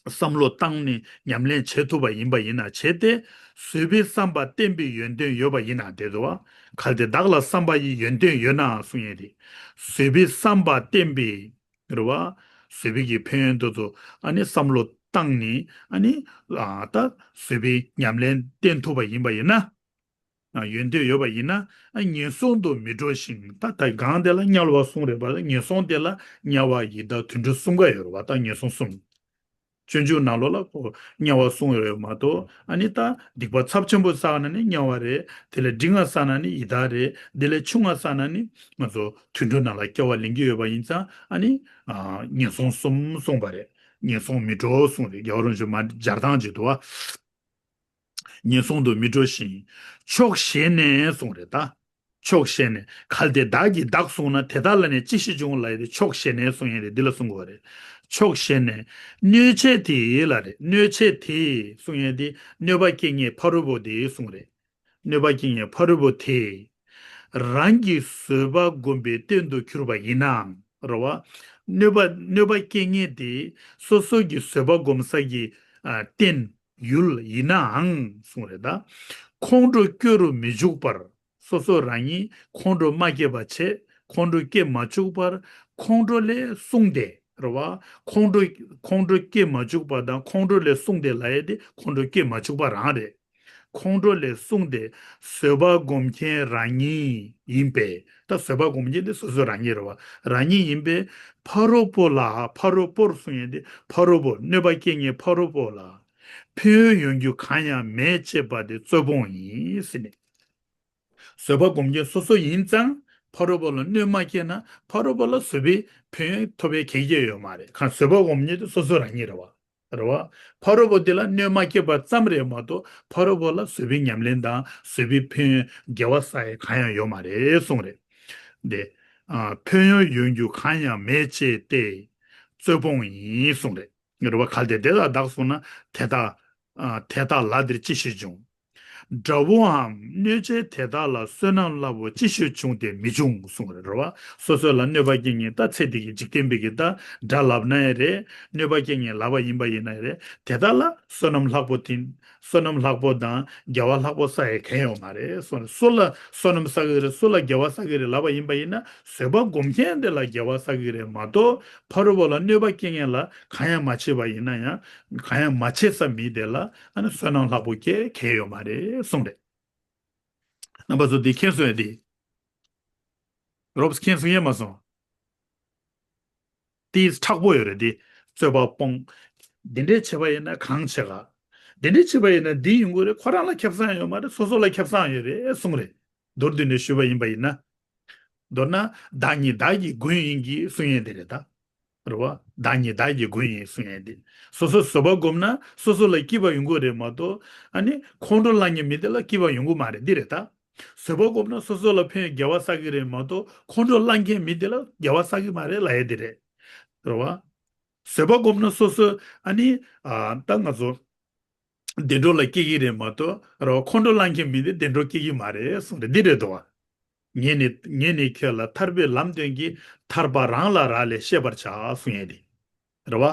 བསམ་བློ་བཏང་ནས་ཉམས་ལེན་བྱེད་ཐུབ་པ་ཡིན་པ་ཡིན་ན་བྱས་ཏེ། བཟོད་པའི་བསམ་པ་བརྟན་པའི་ཡོན་ཏན་ཡོད་པ་ཡིན་ན་དེ་འདུག་བ། གལ་ཏེ་བདག་ལ་བསམ་པ་ཡི་ཡོན་ཏན་ཡོད་ན་གསུང་ཡས་དེ། བཟོད་པའི་བསམ་པ་བརྟན་པའི། རེད་བ། བཟོད་པའི་གི་ཕན་ཡོན་དེ་ཚོ་ཨ་ནི་བསམ་བློ་བཏང་ནས་ཨ་ནི། ཨ་ད་བཟོད་པའི་ཉམས་ལེན་བསྟེན་ཐུབ་པ་ཡིན་པ་ཡིན་ན། ཡོན་ཏན་ཡོད་པ་ཡིན་ན་ཨ་ངན་སོང་དུ་མི་འགྲོ་ཞིང་ད་ད་གང་དེ་ལ་དམྱལ་བ་གསུམ་རེད་པ། ངན་སོང་དེ་ལ་དམྱལ་བ་ཡི་དྭགས་དུད་འགྲོ་གསུམ་ཀ་ཡོད་རེད་པ། ད་ངན་སོང་གསུམ། སྤྱོད་འཇུག་ནང་ལོགས་ལ་ཁོ་དམྱལ་བ་གསུམ་ཡོད་མ་གཏོགས་ཨ་ནི་ད་སྡིག་པ་ཚབས་ཆེན་པོ་བསགས་ན་ནི་དམྱལ་བ་རེད། དེ་ལས་འབྲིང་བ་བསགས་ན་ནི་ཡི་དྭགས་རེད། དེ་ལས་ཆུང་བ་བསགས་ན་ནི་ང་ཚོ་དུད་འགྲོ་ནང་ལ་སྐྱེ་བ་ལེན་གྱི་ཡོད་པ་ཡིན་ཙང་ཨ་ནི་ངན་སོང་གསུམ་གསུངས་པ་རེད། ངན་སོང་མི་འགྲོ་གསུངས་རེད། རྒྱལ་བ་རིན་པོ་ཆེ་མ་སྦྱར་སྟངས་ཅིག་འདུག་བ། ངན་སོང་དུ་མི་འགྲོ་ཞིང་། ཕྱོགས་ཞེན་ནས་གསུངས་རེད་ད། ཕྱོགས་ཞེན་ནས་གལ་ཏེ་བདག་གིས་བདག་བསྲུངས་ན་དེ་དག་ལ་ནི་ཅི་ཞིག་འབྱུང་ལབ་ཡས་དེ་ཕྱོགས་ཞེན་ནས་གསུངས་ཡས་དེ་འདི་ལ་གསུང་དགོས་རེད། ཕྱོགས་ཞེན་ནས་གནོད་བྱེད་དེ་ལ་རེད། གནོད་བྱེད་དེ་གསུང་ཡས་དེ་གནོད་པ་སྐྱེལ་མཁན་ཕ་རོལ་པོ་དེ་གསུང་རེད། གནོད་པ་སྐྱེལ་མཁན་ཕ་རོལ་པོ་དེ། རང་གི་བཟོད་པ་སྒོམ་པའི་རྟེན་དུ་གྱུར་པ་ཡིན་ནའང་རེད་བ། གནོད་པ་གནོད་པ་སྐྱེལ་མཁན་དེ་སོ་སོ་གི་བཟོད་པ་སྒོམ་ས་གི་ཨ་རྟེན་ཡུལ་ཡིན་ནའང་གསུངས་རེད་ད། ཁོང་ཁྲོ་སྐྱེ་རུ་མི་འཇུག་པར། སོ་སོ་རང་ཉིད་ཁོང་ཁྲོ་མ་སྐྱེས་པ་བྱས། ཁོང་ཁྲོ་སྐྱེ་མ་བཅུག་པར་ཁོང་ཁྲོ་ལས་བསྲུངས་ཏེ་རེད་བ། ཁོང་ཁྲོ་ཁོང་ཁྲོ་སྐྱེ་མ་བཅུག་པ་དང་ཁོང་ཁྲོ་ལས་བསྲུངས་ཏེ་ལབ་ཡས་དེ་ཁོང་ཁྲོ་སྐྱེ་མ་བཅུག་པ་རང་རེད། ཁོང་ཁྲོ་ལས་བསྲུངས་ཏེ་བཟོད་པ་སྒོམ་མཁན་རང་ཉིད་ཡིན་པས། ད་བཟོད་པ་སྒོམ་མཁན་དེ་སོ་སོ་རང་ཉིད་རེད་བ། རང་ཉིད་ཡིན་པས་ཕ་རོལ་པོ་ལ། ཕ་རོལ་པོར་གསུངས་ཡས་དེ་ཕ་རོལ་པོ་གནོད་པ་སྐྱེལ་མཁན་ཕ་རོལ་པོ་ལ་ཕན་ཡོན་ཡོང་རྒྱུ་གང་ཡང་མེད་ཅེས་པ་དེ་རྩོད་སྤོང་ཡིན་ཟེར་ནས། བཟོད་པ་སྒོམ་མཁན་སོ་སོ་ཡིན་ཙང་ཕ་རོལ་པོ་ལ་གནོད་མ་སྐྱེལ་ན་ཕ་རོལ་པོ་ལ་བཟོད་པའི་ཕན་ཡོན་ཐོབ་པའི་གལ་ཆེ་ཡོད་མ་རེད། གང་བཟོད་པ་སྒོམ་མཁན་དེ་སོ་སོ་རང་ཉིད་རེད་བ། རེད་བ། ཕ་རོལ་པོ་དེ་ལ་གནོད་མ་སྐྱེལ་བ་ཙམ་རེད་མ་གཏོགས་ཕ་རོལ་པོ་ལ་བཟོད་པའི་ཉམས་ལེན་དང་བཟོད་པའི་ཕན་ཡོན་དགེ་བ་བསགས་ཡས་གང་ཡང་ཡོད་མ་རེད་གསུངས་རེད། དེ། ཨ། ཕན་ཡོན་ཡོང་རྒྱུ་གང་ཡང་མེད་ཅེས་ཏེ། རྩོད་སྤོང་ཡིན་གསུངས་རེད། རེད་བ། གལ་ཏེ་དེ་དག་བདག་བསྲུངས་ན། དེ་དག་ཨ། དེ་དག་ལ་དེར་ཅི་ཞིག་འབྱུང་། དགྲ་བོའམ་གནོད་བྱེད་དེ་དག་ལ་བསོད་ནམས་ལྷག་པོ་ཅི་ཞིག་བྱུང་སྟེ་མི་འབྱུང་གསུངས་རེད། རེད་བ། སོ་སོ་ལ་གནོད་པ་སྐྱེལ་མཁན་ད་ཚེ་འདི་གི་འཇིག་རྟེན་པའི་གི་ད་དགྲ་ལབ་ན་ཡང་རེད། གནོད་པ་སྐྱེལ་མཁན་ལབ་པ་ཡིན་པ་ཡིན་ན་ཡང་རེད། དེ་དག་ལ་བསོད་ནམས་ལྷག་པོ་དེ། བསོད་ནམས་ལྷག་པོ་དང་དགེ་བ་ལྷག་པོ་བསགས་ཡས་གང་ཡང་ཡོད་མ་རེད་གསུངས་རེད། སུ་ལ་བསོད་ནམས་བསགས་ཀྱི་རེད། སུ་ལ་དགེ་བ་བསགས་ཀྱི་རེད་ལབ་པ་ཡིན་པ་ཡིན་ན་བཟོད་པ་སྒོམ་མཁན་དེ་ལ་དགེ་བ་བསགས་ཀྱི་རེད་མ་གཏོགས་ཕ་རོལ་པོ་ལ་གནོད་པ་སྐྱེལ་མཁན་ལ་གང་ཡང་མ་བྱས་པ་ཡིན་ན་ཡང་། གང་ཡང་མ་བྱས་ས་མི་དེ་ལ་ཨ་ནི་བསོད་ནམས་ལྷག་པོ་སྐྱེལ་གལ་ཡོད་མ་རེད་གསུངས་རེད། རྣམ་པ་ཚོ་འདི་མཁྱེན་སོང་ཡ་དེ། རོབ་མཁྱེན་སོང་ཡ་མ་སོང་། དེ་མཁྲེགས་པོ་ཡོད་རེད་དེ། རྩོད་པ་སྤོང་། འདི་འདྲས་བྱས་པ་ཡིན་ན་གང་བྱེད་ག་འདི་འདྲས་བྱས་པ་ཡིན་ན་འདི་ཡོང་གི་རེད། ཁོ་རང་ལ་ཁེ་བཟང་ཡོད་མ་རེད། སོ་སོ་ལ་ཁེ་བཟང་ཡོད་རེད་གསུངས་རེད། མདོར་བསྡུས་ནས་ཞུས་པ་ཡིན་པ་ཡིན་ན། མདོར་ན་བདག་ཉིད་བདག་གི་མགོན་ཡིན་གྱི་གསུང་ཡས་དེ་རེད་ད། རེད་བ། བདག་ཉིད་བདག་གི་མགོན་ཡིན་གསུང་ཡས་དེ། སོ་སོ་བཟོད་པ་སྒོམ་ན་སོ་སོ་ལ་སྐྱིད་པ་ཡོང་གི་རེད་མ་གཏོགས་ཨ་ནི་ཁོང་ཁྲོ་ལངས་མཁན་མི་དེ་ལ་སྐྱིད་པ་ཡོང་གི་མ་རེད། འདི་རེད་ད། བཟོད་པ་སྒོམ་ན་སོ་སོ་ལ་ཕན་དགེ་བ་བསགས་ཀྱི་རེད་མ་གཏོགས་ཁོང་ཁྲོ་ལངས་མཁན་མི་དེ་ལ་དགེ་བ་བསགས་ཀྱི་མ་རེད་ལབ་ཡས་དེ་རེད། རེད་བ། བཟོད་པ་སྒོམ་ན་སོ་སོ་ཨ་ནི་ཨ་ད་ང་ཚོ་བདེ་འགྲོ་ལ་སྐྱེ་གི་རེད་མ་གཏོགས་རེད་བ། ཁོང་ཁྲོ་ལངས་མཁན་མི་དེ་བདེ་འགྲོ་སྐྱེ་གི་མ་རེད་གསུངས་རེད། འདི་རེད་དོ། ངས་ནི་ངས་ནི་ཁྱོད་ལ་ཐར་པའི་ལམ་སྟོན་གྱི། ཐར་པ་རང་ལ་རག་ལས་ཤེས་པར་བྱ་གསུང་ཡས་དེ། རེད་བ།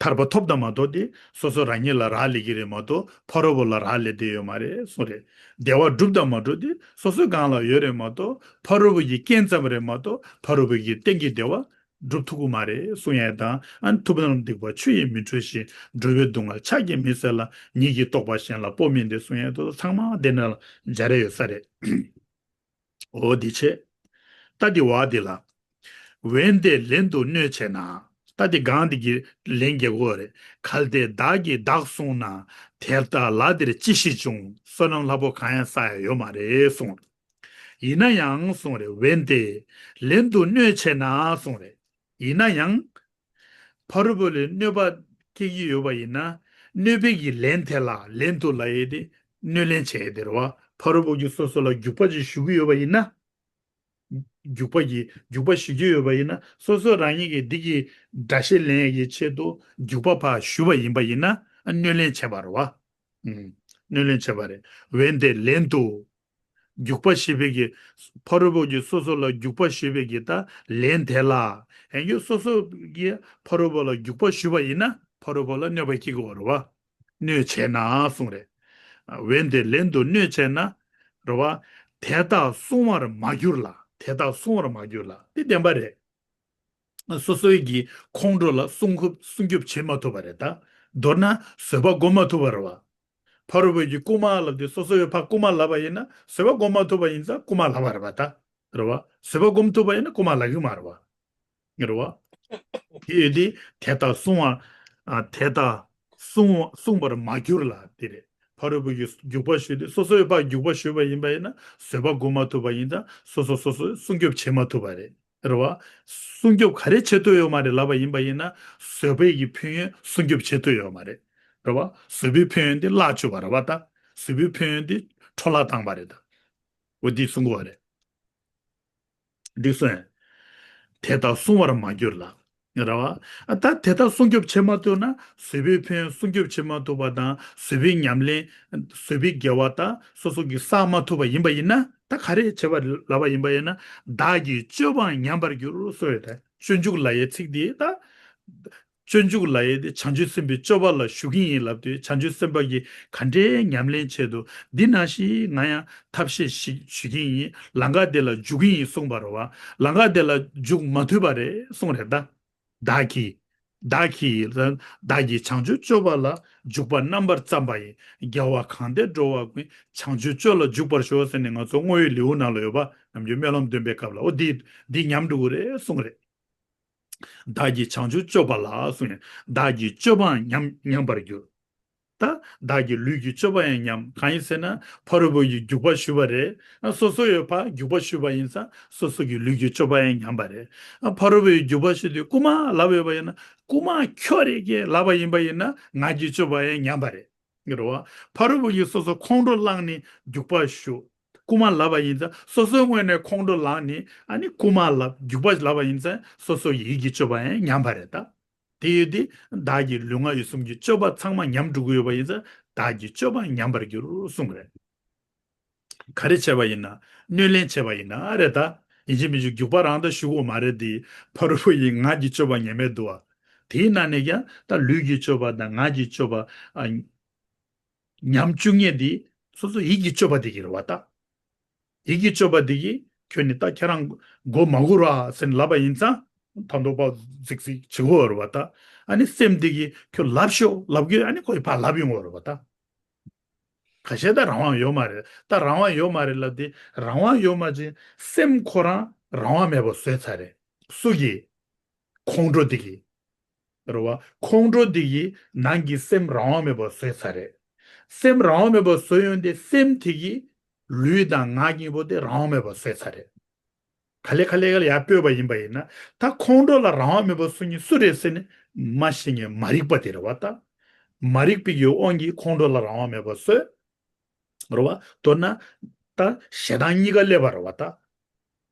ཐར་པ་ཐོབ་དང་མ་ཐོབ་དེ་སོ་སོ་རང་ཉིད་ལ་རག་ལས་ཀྱི་རེད་མ་གཏོགས་ཕ་རོལ་པོ་ལ་རག་ལས་བསྡད་ཡོད་མ་རེད་གསུངས་རེད། བདེ་བ་སྒྲུབ་དང་མ་སྒྲུབ་དེ་སོ་སོའི་སྒང་ལ་ཡོད་རེད་མ་གཏོགས་ཕ་རོལ་པོ་ཡི་རྐྱེན་ཙམ་རེད་མ་གཏོགས་ཕ་རོལ་པོ་ཡི་རྟེན་གྱི་བདེ་བ་སྒྲུབ་ཐུབ་ཀྱི་མ་རེད་གསུང་ཡས་དང་། ཨ་ནི་ཐུབ་རྣམས་སྡིག་པ་ཆུ་ཡིས་མི་འཁྲུ་ཞིང་། འགྲོ་བའི་སྡུག་བསྔལ་ཕྱག་གིས་མི་སེལ་ལ། ཉིད་ཀྱི་རྟོགས་པ་གཞན་ལ་སྤོ་མིན་ཏེ་གསུང་ཡས་དེ་ཚོ་ཚང་མ་དེ་ནང་ལ་སྦྱར་ཡས་ཡོད་ས་རེད། འོ་འདི་བྱས། ད་འདི་བ་འདི་ལ། འོན་ཏེ་ལན་དུ་གནོད་བྱས་ན། ད་འདི་གང་འདི་གི་ལན་རྒྱག་དགོས་རེད། གལ་ཏེ་བདག་གིས་བདག་བསྲུངས་ན། དེ་ལྟ་ལ་དེར་ཅི་ཞིག་འབྱུང་། བསོད་ནམས་ལྷག་པོ་གང་ཡང་བསགས་ཡ་ཡོད་མ་རེད་གསུངས། ཡིན་ན་ཡང་གསུངས་རེད། འོན་ཏེ་ལན་དུ་གནོད་བྱས་ན་གསུངས་རེད། ཡིན་ན་ཡང་། ཕ་རོལ་པོ་ལས་གནོད་པ་སྐྱེལ་གྱི་ཡོད་པ་ཡིན་ན། གནོད་པའི་གི་ལན་དེ་ལ་ལན་དུ་ལབ་ཡས་དེ་གནོད་ལན་བྱས་ཡས་དེ་རེད་བ། ཕ་རོལ་པོ་གིས་སོ་སོ་ལ་རྒྱུག་པ་ཅིག་གཞུ་གི་ཡོད་པ་ཡིན་ན། རྒྱུག་པ་གི་རྒྱུག་པ་གཞུ་གི་ཡོད་པ་ཡིན་ན་སོ་སོ་རང་ཉིད་ཀྱིས་འདི་གི་དགྲ་ཤ་ལེན་ཡས་ཀྱི་ཆེད་དུ་རྒྱུག་པ་ཕར་གཞུ་བ་ཡིན་པ་ཡིན་ན་གནོད་ལན་བྱས་པ་རེད་བ། ཨུམ། གནོད་ལན་བྱས་པ་རེད། འོན་ཏེ་ལན་དུ། རྒྱུག་པ་བཞེས་པའི་གི། ཕ་རོལ་པོ་གིས་སོ་སོ་ལ་རྒྱུག་པ་གཞུ་བའི་གི་ད་ལན་དེ་ལ། ཡང་རྒྱུ་སོ་སོ་གིས་ཕ་རོལ་པོ་ལ་རྒྱུག་པ་གཞུ་བ་ཡིན་ན་ཕ་རོལ་པོ་ལ་གནོད་པ་སྐྱེལ་གྱི་ཡོད་རེད་བ། གནོད་བྱས་ན་གསུངས་རེད། འོན་ཏེ་ལན་དུ་གནོད་བྱས་ན། རེད་བ། དེ་དག་བསྲུང་བར་མ་གྱུར་ལ། དེ་དག་བསྲུང་བར་མ་གྱུར་ལ། འདི་བདེན་པ་རེད། སོ་སོའི་གི་ཁོང་ཁྲོ་ལ་སྲུང་སྐྱོབ་སྲུང་སྐྱོབ་བྱེད་མ་ཐུབ་པ་རེད་ད། མདོར་ན་བཟོད་པ་སྒོམ་མ་ཐུབ་པ་རེད་བ། ཕ་རོལ་པོ་གིས་རྐུ་མ་ལབ་དུས་སོ་སོ་ཡང་ཕར་རྐུ་མ་ལབ་པ་ཡིན་ན་བཟོད་པ་སྒོམ་མ་ཐུབ་པ་ཡིན་ཙང་རྐུ་མ་ལབ་པ་རེད་བ་ད། རེད་བ། བཟོད་པ་སྒོམ་ཐུབ་པ་ཡིན་ན་རྐུ་མ་ལབ་ཀྱི་མ་རེད་བ། རེད་བ། དེ་ཡོད་དེ་དེ་དག་བསྲུང་བ། ཨ། དེ་དག་བསྲུང་བསྲུང་བར་མ་གྱུར་ལ་དེ་རེད། ཕ་རོལ་པོ་གིས་རྒྱུག་པ་གཞུས་ཏེ་སོ་སོ་ཡང་ཕར་རྒྱུག་པ་གཞུས་པ་ཡིན་པ་ཡིན་ན་བཟོད་པ་སྒོམ་མ་ཐུབ་པ་ཡིན་ཙང་སོ་སོ་སོ་སོ་སྲུང་སྐྱོབ་བྱེད་མ་ཐུབ་པ་རེད། རེད་བ། སྲུང་སྐྱོབ་ག་རེ་བྱེད་ཐུབ་ཡོད་མ་རེད་ལབ་པ་ཡིན་པ་ཡིན་ན་བཟོད་པའི་གི་ཕན་ཡོན་སྲུང་སྐྱོབ་བྱེད་ཐུབ་ཡོད་མ་རེད། རེད་བ། བཟོད་པའི་ཕན་ཡོན་དེ་བརླག་བཅུག་པ་རེད་བ་ད། བཟོད་པའི་ཕན་ཡོན་དེ་འཕྲོ་བརླག་བཏང་བ་རེད་ད། འོ་འདི་གསུང་གི་བ་རེད། འགྲིག་སོང་ངས། དེ་དག་བསྲུང་བར་མ་གྱུར་ལ། རེད་བ། ཨ་ད་དེ་ལྟར་སྲུང་སྐྱོབ་བྱེད་མ་ཐུབ་ན། བཟོད་པའི་ཕན་ཡོན་སྲུང་སྐྱོབ་བྱེད་མ་ཐུབ་པ་དང་། བཟོད་པའི་ཉམས་ལེན། བཟོད་པའི་དགེ་བ་ད་སོ་སོ་གིས་བསགས་མ་ཐུབ་པ་ཡིན་པ་ཡིན་ན། ད་ག་རེ་བྱེད་པ་ལབ་པ་ཡིན་པ་ཡིན་ན། བདག་གི་སྤྱོད་པའང་ཉམས་པར་འགྱུར་གསུངས་ཡོད་དེ། སྤྱོད་འཇུག་ལབ་ཡས་ཚིག་འདི་ད། སྤྱོད་འཇུག་ལབ་ཡས་དེ་བྱང་ཆུབ་སེམས་དཔའི་སྤྱོད་པ་ལ་ཞུགས་ཀྱི་ཡིན་ལབ་དུས། བྱང་ཆུབ་སེམས་དཔའ་གིས་ག་འདྲའི་ཉམས་ལེན་བྱས་འདུག་འདི་ནང་བཞིན་ང་ཡང་ཐབས་ཤེས་ཤིག་ཞུ་གི་ཡིན། ལམ་ཁ་དེ་ལ་འཇུག་གི་ཡིན་གསུངས་པ་རེད་བ། ལམ་ཁ་དེ་ལ་འཇུག་མ་ཐུབ་པ་རེད་གསུངས་རེད་ད། བདག་གིས། བདག་གིས། བདག་གིས་བྱང་ཆུབ་སྤྱོད་པ་ལ་འཇུག་པ་རྣམ་པར་བརྩམས་པ་ཡི། རྒྱལ་བ་གང་དེར་འགྲོ་བ་ཀུན། བྱང་ཆུབ་སྤྱོད་ལ་འཇུག་པར་ཤོག་ཟེར་ནས་ང་ཚོ་བསྔོ་བའི་ལེའུ་ནང་ལ་ཡོད་པ། ནམ་རྒྱུན་སྨོན་ལམ་འདོན་པའི་སྐབས་ལ། འོ་འདི་འདི་ཉམས་འགྲོ་གི་རེད་གསུངས་རེད། བདག་གིས་བྱང་ཆུབ་སྤྱོད་པ་ལ་གསུངས་ཡང་། བདག་གི་སྤྱོད་པའང་ཉམས་ཉམས་པར་འགྱུར། ད་བདག་གི་ལུས་ཀྱི་སྤྱོད་པ་ཡང་ཉམས། གང་ཡིན་ཟེར་ན། ཕ་རོལ་པོ་ཡི་རྒྱུག་པ་ཞུས་པ་རེད། ཨ་སོ་སོ་ཡོད་པ་རྒྱུག་པ་ཞུས་པ་ཡིན་ཙང་། སོ་སོ་གི་ལུས་ཀྱི་སྤྱོད་པ་ཡང་ཉམས་པ་རེད། ཨ་ཕ་རོལ་པོ་ཡི་རྒྱུག་པ་ཞུས་དུས། རྐུ་མ་ལབ་ཡོད་པ་ཡིན་ན། རྐུ་མ་ཁྱོད་རེད་ཀྱེ་ལབ་པ་ཡིན་པ་ཡིན་ན། ངག་གི་སྤྱོད་པ་ཡང་ཉམས་པ་རེད། རེད་བ། ཕ་རོལ་པོ་ཡིས་སོ་སོ་ཁོང་ཁྲོ་བསླངས་ནས་རྒྱུག་པ་ཞུ། རྐུ་མ་ལབ་པ་ཡིན་ཙང་། སོ་སོའི་ངོས་ནས་ཁོང་ཁྲོ་ལངས་ནས། ཨ་ནི་རྐུ་མ་ལབ། རྒྱུག་པ་ལབ་པ་ཡིན་ཙང་། སོ་སོ་ཡིད་ཀྱི་སྤྱོད་པ་ཡང་ཉམས་པ་རེད་ད། དེ་ཡོད་དེ། བདག་གི་ལུས་ངག་ཡིད་གསུམ་གྱི་སྤྱོད་པ་ཚང་མ་ཉམས་འགྲོ་གི་ཡོད་པ་ཡིན་ཙང་། བདག་གི་སྤྱོད་པ་ཉམས་པར་འགྱུར་གསུངས་པ་རེད། ག་རེ་བྱས་པ་ཡིན་ན། གནོད་ལན་བྱས་པ་ཡིན་ན་རེད་ད། ཡིན་གཅིག་མིན་གཅིག་རྒྱུག་པ་རང་ད་ཞུ་དགོས་མ་རེད་དེ། ཕ་རོལ་པོ་ཡི་ངག་གི་སྤྱོད་པ་ཉམས་མེད་འདུག་བ། དེའི་ནང་ནས་ཀྱང་ད་ལུས་ཀྱི་སྤྱོད་པ་དང་ངག་གི་སྤྱོད་པ། ཨ། ཉམས་བཅུག་མཁན་དེ་སོ་སོ་ཡིད་ཀྱི་སྤྱོད་པ་དེ་གི་རེད་བ་ད། ཡིད་ཀྱི་སྤྱོད་པ་དེ་གིས་ཁྱོད་ནི་ད་ཁྱེད་རང་མགོ་མ་སྒུར་བ་ཟེར་ནས་ལབ་པ་ཡིན་ཙང་། ད་དོགས་པ་རྫིག་རྫིག་བྱེད་དགོས་རེད་བ་ད། ཨ་ནི་སེམས་དེ་གིས་ཁྱོད་ལབ་ཤོག་ལབ་གི། ཨ་ནི་ཁོས་ཕར་ལབ་ཡོང་གི་རེད་བ་ད། ཁ་ཤས་ད་རང་དབང་ཡོད་མ་རེད། ད་རང་དབང་ཡོད་མ་རེད་ལབ་དེ། རང་དབང་ཡོད་མ་ཅིག་སེམས་ཁོ་རང་རང་དབང་མེད་པ་བཟོས་ཚར་རེད། སུ་གིས། ཁོང་ཁྲོ་དེ་གིས། རེད་བ། ཁོང་ཁྲོ་དེ་གིས་ནང་གི་སེམས་རང་དབང་མེད་པ་བཟོས་ཚར་རེད། སེམས་རང་དབང་མེད་པ་བཟོས་ཡོང་དེ། སེམས་དེ་གིས་ལུས་དང་ངག་གཉིས་པོ་དེ་རང་དབང་མེད་པ་བཟོས་ཚར་རེད། ག་ལེ་ག་ལེ་ག་ལེ་ཡར་སྤོས་པ་ཡིན་པ་ཡིན་ན། ད་ཁོང་ཁྲོ་ལ་རང་དབང་མེད་པ་བཟོ་མཁན་སུ་རེད་ཟེར་ནས། མ་ཤེས་མཁན་མ་རིག་པ་དེ་རེད་བ་ད། མ་རིག་པའི་གི་དབང་གིས་ཁོང་ཁྲོ་ལ་རང་དབང་མེད་པ་བཟོས། རེད་བ། མདོར་ན་ད་ཞེ་སྡང་གཉིས་ཀ་སླེབས་པ་རེད་བ་ད།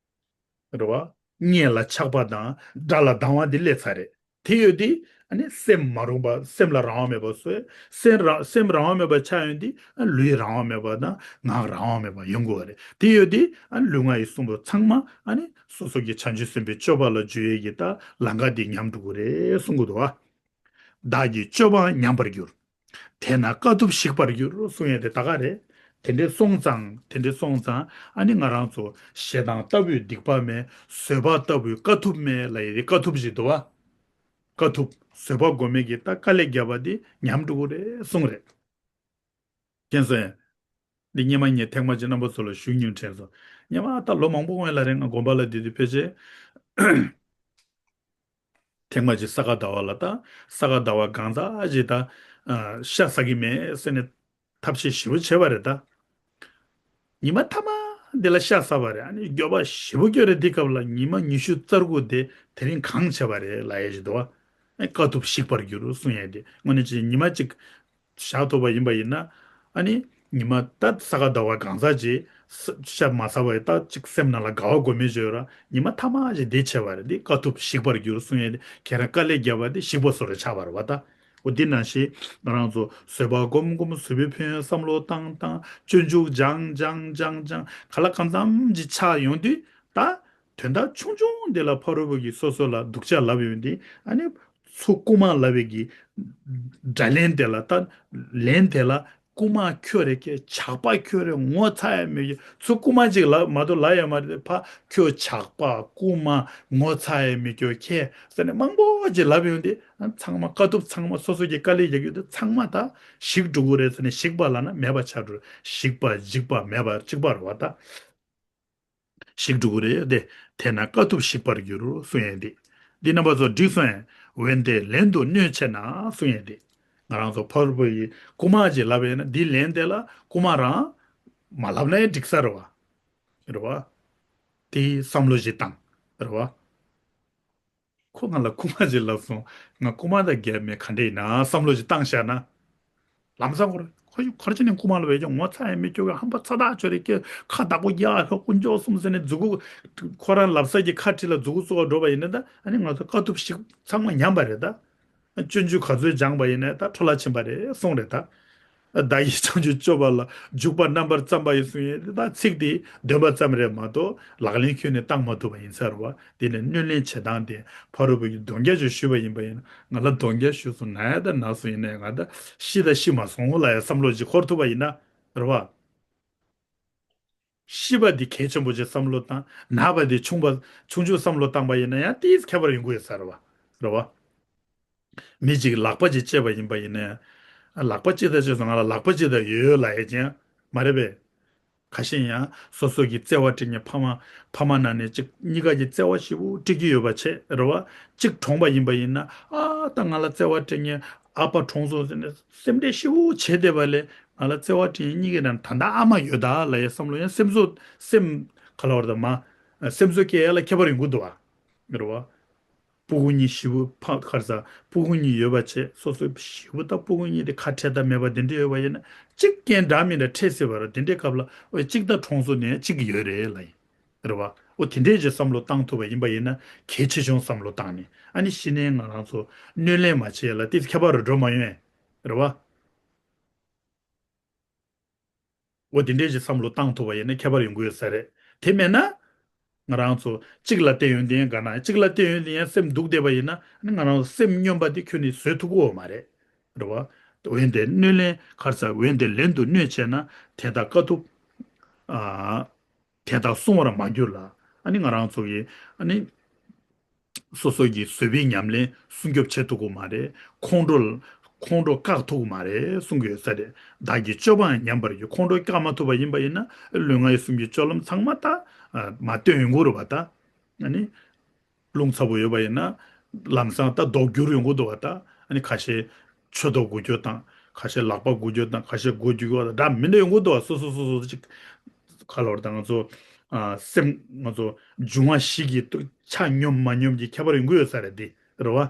རེད་བ། གཉེན་ལ་ཆགས་པ་དང་དགྲ་ལ་སྡང་བ་འདི་སླེབས་ཚར་རེད། དེ་ཡོད་དེ། ཨ་ནི་སེམས་མ་རུངས་པ། སེམས་ལ་རང་དབང་མེད་པ་བཟོས། སེམས་རང་སེམས་རང་དབང་མེད་པ་ཆགས་ཡོང་དེ། ཨ་ལུས་རང་དབང་མེད་པ་དང་ངག་རང་དབང་མེད་པ་ཡོང་དགོས་པ་རེད། དེ་ཡོད་དེ། ཨ་ལུས་ངག་ཡིད་གསུམ་པོ་ཚང་མ་ཨ་ནི་སོ་སོ་གི་བྱང་ཆུབ་སེམས་དཔའི་སྤྱོད་པ་ལ་འཇུག་ཡས་ཀྱི་ད་ལམ་ཁ་འདི་ཉམས་འགྲོ་གི་རེད་གསུང་གི་འདུག་བ། བདག་གི་སྤྱོད་པའང་ཉམས་པར་འགྱུར། དེས་ན་དཀའ་ཐུབ་ཞིག་པར་འགྱུར་གསུང་ཡས་དེ་ད་ག་རེད། དེ་འདྲས་སོང་ཙང་། དེ་འདྲས་སོང་ཙང་ཨ་ནི་ང་རང་ཚོ་ཞེ་སྡང་ལྟ་བུའི་སྡིག་པ་མེད། བཟོད་པ་ལྟ་བུའི་དཀའ་ཐུབ་མེད་ལབ་ཡས་དེ། དཀའ་ཐུབ་ཞིག་འདུག་བ། དཀའ་ཐུབ་བཟོད་པ་སྒོམ་མེད་ཀྱི་ད་དཀའ་ལས་བརྒྱབ་པ་དེ་ཉམས་འགྲོ་གི་རེད་གསུང་རེད། མཁྱེན་སོང་ངས། འདི་སྔོན་མ་ངས་ཐེངས་མ་གཅིག་རྣམ་པ་ཚོ་ལ་ཞུ་མྱོང་དྲན་སོང་། སྔོན་མ་ད་ལོ་མང་པོ་སྔོན་ལ་རེད། ང་དགོན་པ་ལ་བསྡད་དུས་ཕལ་ཆེར། ཐེངས་མ་གཅིག་ས་ག་ཟླ་བ་ལ་ད། ས་ག་ཟླ་བ་གང་ཙམ་ཅིག་ད། ཨ། ཤ་ཟ་གི་མེད་ཟེར་ནས་ཐབས་ཤེས་ཞེ་པོ་བྱས་པ་རེད་ད། ཉི་མ་མཐའ་མ་འདི་ལ་ཤ་ཟ་བ་རེད། ཨ་ནི་འགྱོད་པ་ཞེ་པོ་སྐྱོ་རེད། འདི་སྐབས་ལ་ཉི་མ་ཉི་ཤུ་རྩ་དགུ་དེ་དེ་རིང་གང་བྱས་པ་རེད་ལབ་ཡས་ཞིག་འདུག་བ། ཨ། དཀའ་ཐུབ་ཞིག་པར་འགྱུར་གསུང་ཡས་དེ། དངོས་གནས་ཅིག་ཉི་མ་གཅིག་བཞག་ཐུབ་པ་ཡིན་པ་ཡིན་ན། ཨ་ནི་ཉི་མ་ད་ས་ག་ཟླ་བ་གང་ཙམ་ཅིག་ཤ་མ་ཟ་བ་ཡི་ད་ཅིག་སེམས་ནང་ལ་དགའ་བ་དགོས་མེད་བརྗོད་ར། ཉི་མ་མཐའ་མ་ཞིག་འདི་བྱས་པ་རེད། འདི་དཀའ་ཐུབ་ཞིག་པར་འགྱུར་གསུང་ཡས་དེ། ཁྱེད་རང་དཀའ་ལས་བརྒྱབ་པ་དེ་ཞིག་པ་བཟོ་འདྲ་ཆགས་པ་རེད་བ་ད། འོ་འདི་ནང་བཞིན་ང་རང་ཚོ་བཟོད་པ་སྒོམ་སྒོམ། བཟོད་པའི་ཕན་ཡོན་བསམ་བློ་བཏང་བཏང་། སྤྱོད་འཇུག་སྦྱང་སྦྱང་སྦྱང་སྦྱང་། ག་ལ་གང་འཚམ་ཅིག་ཆགས་ཡོང་དུས་ད། དོན་དག་ཆུང་ཆུང་འདི་ལ་ཕ་རོལ་པོ་གིས་སོ་སོ་ལ་སྡུག་ཅག་ལབ་ཡོང་དུས། ཨ་ནི་ཚུར་རྐུ་མ་ལབ་པའི་གི་སྒྲ་ལན་དེ་ལ། ད་ལན་དེ་ལ། རྐུ་མ་ཁྱོད་རེད་ཀྱེ། ཇག་པ་ཁྱོད་རེད། ངོ་ཚ་ཡ་མེད་ཀྱོ། ཚུར་རྐུ་མ་ཅིག་ལབ་མ་གཏོགས་ལབ་ཡ་མ་རེད། ཕ་ཁྱོད་ཇག་པ། རྐུ་མ། ངོ་ཚ་ཡ་མེད་ཀྱོ་ཁྱེད་ཟེར་ནས་མང་པོ་ཅིག་ལབ་ཡོང་དུས། ཨ། ཚང་མ་དཀའ་ཐུབ་ཚང་མ་སོ་སོ་གི་དཀའ་ལས་རྒྱག་རྒྱུ་དེ་ཚང་མ་ད་ཞིག་འགྲོ་གི་རེད་ཟེར་ནས། ཞིག་པ་ལབ་ན་མེད་པ་ཆགས་འགྲོ། ཞིག་པ་འཇིག་པ་མེད་པ་གཅིག་པ་རེད་བ་ད། ཞིག་འགྲོ་གི་རེད་དེ། དེས་ན་དཀའ་ཐུབ་ཞིག་པར་འགྱུར་གསུང་ཡས་འདི། འདི་རྣམ་པ་ཚོ་འགྲིག་སོང་ངས། འོན་ཏེ་ལན་དུ་གནོད་ཆེ་ན་གསུང་ཡས་འདི། ང་རང་ཚོ་ཕ་རོལ་པོ་ཡིས་རྐུ་མ་ཅིག་ལབ་ཡས་ན། འདི་ལན་དེ་ལ་རྐུ་མ་རང་མ་ལབ་ན་ཡང་འགྲིག་ས་རེད་བ། རེད་བ། དེ་བསམ་བློ་ཞིག་བཏང་། རེད་བ། ཁོ་ང་ལ་རྐུ་མ་ཅིག་ལབ་སོང་། ང་རྐུ་མ་དང་རྒྱབ་མེད་ག་འདྲ་ཡིན་ན་བསམ་བློ་ཅིག་བཏང་བཞག་ན། ལམ་སང་ཁོ་རང་ ཕ་ཡུལ་གར་ཕྱིན་ནས་རྐུ་མ་ལ་བས་ཀྱང་ངོ་ཚ་ཡང་མི་སྐྱོ་གི་ཧམ་པ་ཚ་ཐག་ཆོད་རེད། ཀྱེ་ཁ་བདག་པོ་རྒྱག་ཧ་དཀོན་མཆོག་གསུམ་ཟེར་ནས་མཛུ་གུ་ཁོ་རང་ལབ་ས་ཀྱི་ཁ་བྲིས་ལ་མཛུ་གུ་བཙུགས་འགྲོ་བ་ཡིན་ན་ད་ཨ་ནི་ང་ཚོ་དཀའ་ཐུབ་ཞིག་ཚང་མ་ཉམས་པ་རེད་ད། སྤྱོད་འཇུག་ག་ཚོད་སྦྱངས་པ་ཡིན་ནའི་ད་འཕྲོ་བརླག་ཕྱིན་པ་རེད་གསུངས་རེད་ད། བདག་གིས་བྱང་ཆུབ་སྤྱོད་པ་ལ་འཇུག་པ་རྣམ་པར་བརྩམས་པ་ཡི་གསུང་ཡིན་ད་ཚིག་དེ་འདོན་པ་ཙམ་རེད་མ་གཏོགས་ལག་ལེན་ཁྱོན་ནས་བཏང་མ་ཐུབ་པ་ཡིན་ས་རེད་བ། དེ་ནས་སྣོན་ལེན་བྱེད་སྟངས་དེ་ཕ་རོལ་པོ་ཡིས་དོན་རྐྱང་ཅིག་ཞུས་པ་ཡིན་པ་ཡིན་ན་ང་ལ་དོན་རྐྱང་ཞུས་སོང་ན་ཡ་ད་ན་སོང་ཡིན་ནའི་ང་ད་ཤི་ད་ཤི་མ་སོང་ལ་ཡ་བསམ་བློ་ཅིག་འཁོར་ཐུབ་པ་ཡིན་ན་རེད་བ། ཤི་བ་འདི་གལ་ཆེན་པོ་ཅིག་བསམ་བློ་བཏང་། ན་བ་འདི་ཆུང་བ་ཆུང་ཆུང་བསམ་བློ་བཏང་པ་ཡིན་ན་ཡང་ཏིས་ཁྱད་པར་ཡོང་གི་ཡོད་ས་རེད་བ། རེད་བ། མི་གཅིག་ལག་པ་གཅིག་བཅད་པ་ཡིན་པ་ཡིན་ན་ཡང་། ལག་པ་གཅིག་དང་བཅད་སོང་ང་ལ་ལག་པ་གཅིག་དང་ཡོད་ཡོད་ལ་ཡ་ཅན་མ་རེད་པས། ཁ་ཤས་ཡང་སོ་སོ་གི་བརྩེ་བ་སྤྲད་མཁན་ཕ་མ་ཕ་མ་ནང་ནས་གཅིག་གཉིས་ཀ་གི་བརྩེ་བ་ཞེ་པོ་སྤྲད་ཀྱི་ཡོད་པ་བྱས་རེད་བ། གཅིག་གྲོངས་པ་ཡིན་པ་ཡིན་ན་ཨ་ད་ང་ལ་བརྩེ་བ་སྤྲད་མཁན་ཨ་ཕ་གྲོངས་སོང་ཟེར་ནས་སེམས་ཁྲལ་ཞེ་པོ་བྱས་བསྡད་པ་ལས་ང་ལ་བརྩེ་བ་སྤྲད་མཁན་གཉིས་ཀའི་ནང་ད་ལྟ་ཨ་མ་ཡོད་ད་ལ་ཡ་བསམ་བློ་ཡང་སེམས་གསོ་སེམས་ག་ལ་བར་ད་མ་སེམས་གསོ་སྐྱེ་ཡ་ལ་ཁྱད་པར་ཡོང་གི་འདུག་བ། རེད་བ། སྤུ་གུ་གཉིས་ཞེ་པོ་ཕ་ཁར་ས་སྤུ་གུ་གཉིས་ཡོད་པ་བྱས་སོ་སོའི་ཞེ་པོ་ད་སྤུ་གུ་གཉིས་དེ་ཁ་འཕྲལ་ད་མེད་པ་དེ་འདྲ་ཡོད་པ་ཡིན་ན་གཅིག་རྐྱེན་འདྲ་མིན་འདྲ་འཕྲད་སྲིད་པ་རེད། དེ་འདྲའི་སྐབས་ལ་ཨོ་གཅིག་ད་གྲོངས་སོང་ནས་གཅིག་ཡོད་རེད་ལ་ཡིན། རེད་བ། ཨོ་དེ་འདྲའི་ཅིག་བསམ་བློ་བཏང་ཐུབ་པ་ཡིན་པ་ཡིན་ན་གལ་ཆེ་ཆུང་བསམ་བློ་བཏང་ནས་ཨ་ནི་ཤི་ནས་ང་རང་ཚོ་སྣོན་ལེན་མ་བྱས་ལ་དེ་ཁྱད་པར་རུ་འགྲོ་མ་ཡོང་ཡ། རེད་བ། འོ་དེ་འདྲའི་ཅིག་བསམ་བློ་བཏང་ཐུབ་པ་ཡིན་ན་ཁྱད་པར་ཡོང་གི་ཡོད་ས་རེད། དེ་མེད་ན། ང་རང་ཚོ་གཅིག་ལ་བལྟས་ཡོང་དུས་ཡང་དགའ་ན་གཅིག་ལ་བལྟས་ཡོང་དུས་ཡང་སེམས་སྡུག་བསྡད་པ་ཡིན་ན་ང་རང་ཚོ་སེམས་སྙོམས་པ་དེ་ཁྱོན་ནས་བཟོད་ཐུབ་ཀྱི་ཡོད་མ་རེད། རེད་བ། འོན་ཏེ་སྣོད་ལེན་གར་ས་འོན་ཏེ་ལན་དུ་སྣོད་བྱས་ན་དེ་དག་དཀའ་ཐུབ། ཨ། དེ་དག་བསྲུང་བར་མ་གྱུར་ལ། ཨ་ནི་ང་རང་ཚོ་གི་ཨ་ནི། སོ་སོ་གི་བཟོད་པའི་ཉམས་ལེན་སྲུང་སྐྱོབ་བྱེད་ཐུབ་ཀྱི་མ་རེད། ཁོང་ཁྲོ་ཁོང་ཁྲོ་བཀག་ཐུབ་ཀྱི་མ་རེད་གསུང་གི་ཡོད་ས་རེད། བདག་གི་སྤྱོད་པའང་ཉམས་པར་འགྱུར། ཁོང་ཁྲོ་བཀག་མ་ཐུབ་པ་ཡིན་པ་ཡིན་ན་ལུས་ངག་ཡིད་གསུམ་གྱི་སྤྱོད་ལམ་ཚང་མ་ད་མ་བཏོན་ཡོང་གི་རེད་པ་ད། ཨ་ནི། རླུང་ཚ་པོ་ཡོད་པ་ཡིན་ན་ལམ་སང་ད་ལྡོག་འགྱུར་ཡོང་གི་འདུག་པ་ད། ཨ་ནི་ཁ་ཤས་མཆུ་ཏོ་འགུལ་སྐྱོད་དང་ཁ་ཤས་ལག་པ་འགུལ་སྐྱོད་དང་ཁ་ཤས་མགོ་འགྱུར་སྐྱོད་དང་འདྲ་མི་འདྲ་ཡོང་གི་འདུག་པ། སོ་སོ་སོ་སོ་ཅིག་ཁ་ལོར་དང་ང་ཚོ་ཨ་སེམས་ང་ཚོ་འབྱུང་བ་བཞི་གི་ཏུ་ཆ་སྙོམས་མ་སྙོམས་ཀྱི་ཁྱད་པར་ཡོང་གི་ཡོད་ས་རེད་དེ་རེད་བ།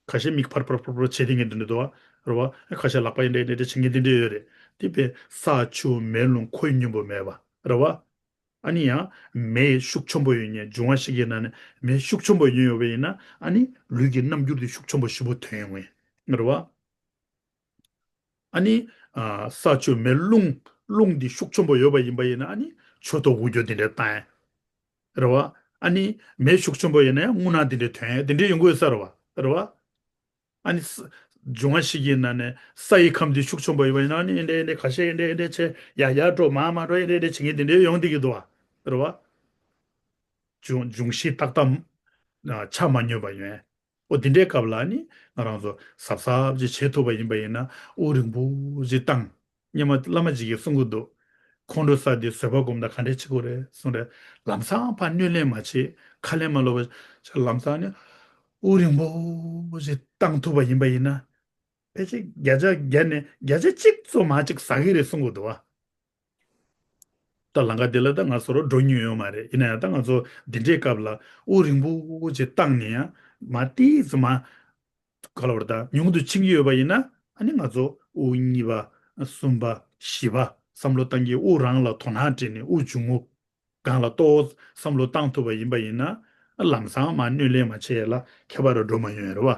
ཁ་ཤས་མིག་ཕར་ཕར་ཕར་ཕར་བྱེད་དེ་ངེས་འདུག་འདུག་པ་རེད་བ། ཁ་ཤས་ལག་པ་ཡིན་འདྲ་ཡིན་འདྲ་བྱེད་མཁན་དེ་འདྲ་ཡོད་རེད། དེ་བས་ས་ཆུ་མེ་རླུང་ཁོལ་སྙོམས་པོ་མེད་པ་རེད་བ། ཨ་ནི་ཡང་མེ་ཤུགས་ཆེན་པོ་ཡོད་མཁན་འབྱུང་བ་བཞི་གི་ནང་ནས་མེ་ཤུགས་ཆེན་པོ་ཡོད་ཡོད་པ་ཡིན་ན་ཨ་ནི་ལུས་ཀྱི་རྣམ་འགྱུར་དེ་ཤུགས་ཆེན་པོ་ཞེ་པོ་ཐོན་ཡོང་ངེས་རེད་བ། ཨ་ནི་ཨ་ས་ཆུ་མེ་རླུང་རླུང་འདི་ཤུགས་ཆེན་པོ་ཡོད་པ་ཡིན་པ་ཡིན་ན་ཨ་ནི་མཆུ་ཏོ་འགུལ་སྐྱོད་དེ་འདྲ་བཏང་ཡ་རེད་བ། ཨ་ནི་མེ་ཤུགས་ཆེན་པོ་ཡིན་ན་ཡང་རྔུལ་ནག་དེ་འདྲ་ཐོན་ཡ་དེ་འདྲ་ཡོང་གི་ཡོད་ས་རེད་བ་རེད་བ། ཨ་ནི་ས་འབྱུང་བ་བཞི་གི་ནང་ནས་ས་ཡི་ཁམས་འདི་ཤུགས་ཆེན་པོ་ཡོད་པ་ཡིན་ན་ཨ་ནི་ཨེ་འདྲ་ཨེ་འདྲ་ཁ་ཤས་ཨེ་འདྲ་ཨེ་འདྲ་བྱས་ཡར་ཡར་འགྲོ་མར་མར་འགྲོ་ཨེ་འདྲ་ཨེ་འདྲ་བྱེད་མཁན་དེ་འདྲ་ཡོང་བསྡད་ཀྱི་འདུག་བ་རེད་བ། འབྱུང་འབྱུང་བཞི་ཏག་ཏག་ཨ་ཆ་མ་སྙོམས་པ་ཡོད། ཨོ་དེ་འདྲའི་སྐབས་ལ་ནི་ང་རང་ཚོ་གཟབ་གཟབ་ཅིག་བྱེད་ཐུབ་པ་ཡིན་པ་ཡིན་ན་དབུགས་རིང་པོ་ཅིག་བཏང་། སྔོན་མ་བླ་མ་ཅིག་གིས་གསུང་གི་འདུག་ཁོང་ཁྲོ་ཟ་དེ་བཟོད་པ་སྒོམ་ན་ག་འདྲས་བྱེད་དགོས་རེད་གསུངས་རེད། ལམ་སང་ཕར་སྣོན་ལེན་མ་བྱེད་ཁ་ལན་མ་ལོབ་པ་ལམ་སང་ནི་དབུགས་རིང་པོ་ཅིག་བཏང་ཐུབ་པ་ཡིན་པ་ཡིན་ན་ཕལ་ཆེར་བརྒྱ་ཆ་བརྒྱ་ནས་བརྒྱ་ཆ་གཅིག་ཙམ་མར་ཅིག་ཟ་གི་རེད་གསུང་གི་འདུག་བ། ད་ལམ་ཁ་འདི་ལ་ད་ང་ཚོ་རོ་འགྲོ་མྱོང་ཡོད་མ་རེད། ཡིན་ན་ཡང་ད་ང་ཚོ་འདི་འདྲའི་སྐབས་ལ་དབུགས་རིང་པོ་ཅིག་བཏང་ནས་ཡང་མར་ཏིས་ཙམ་མར་ག་ལ་བར་ད་ཉུང་དུ་ཕྱིན་གྱི་ཡོད་པ་ཡིན་ན་ཨ་ནི་ང་ཚོ་དབུགས་གཉིས་པ་གསུམ་པ་བཞི་པ་བསམ་བློ་བཏང་གི་དབུགས་རང་ལ་དོ་སྣང་སྤྲད་ནས་དབུགས་འབྱུང་རྔུབ་སྒང་ལ་གཏོགས་བསམ་བློ་བཏང་ཐུབ་པ་ཡིན་པ་ཡིན་ན་ལམ་སང་མར་སྣོན་ལེན་མ་བྱས་ལ་ཁྱད་པར་འགྲོ་མ་ཡོང་རེད་བ།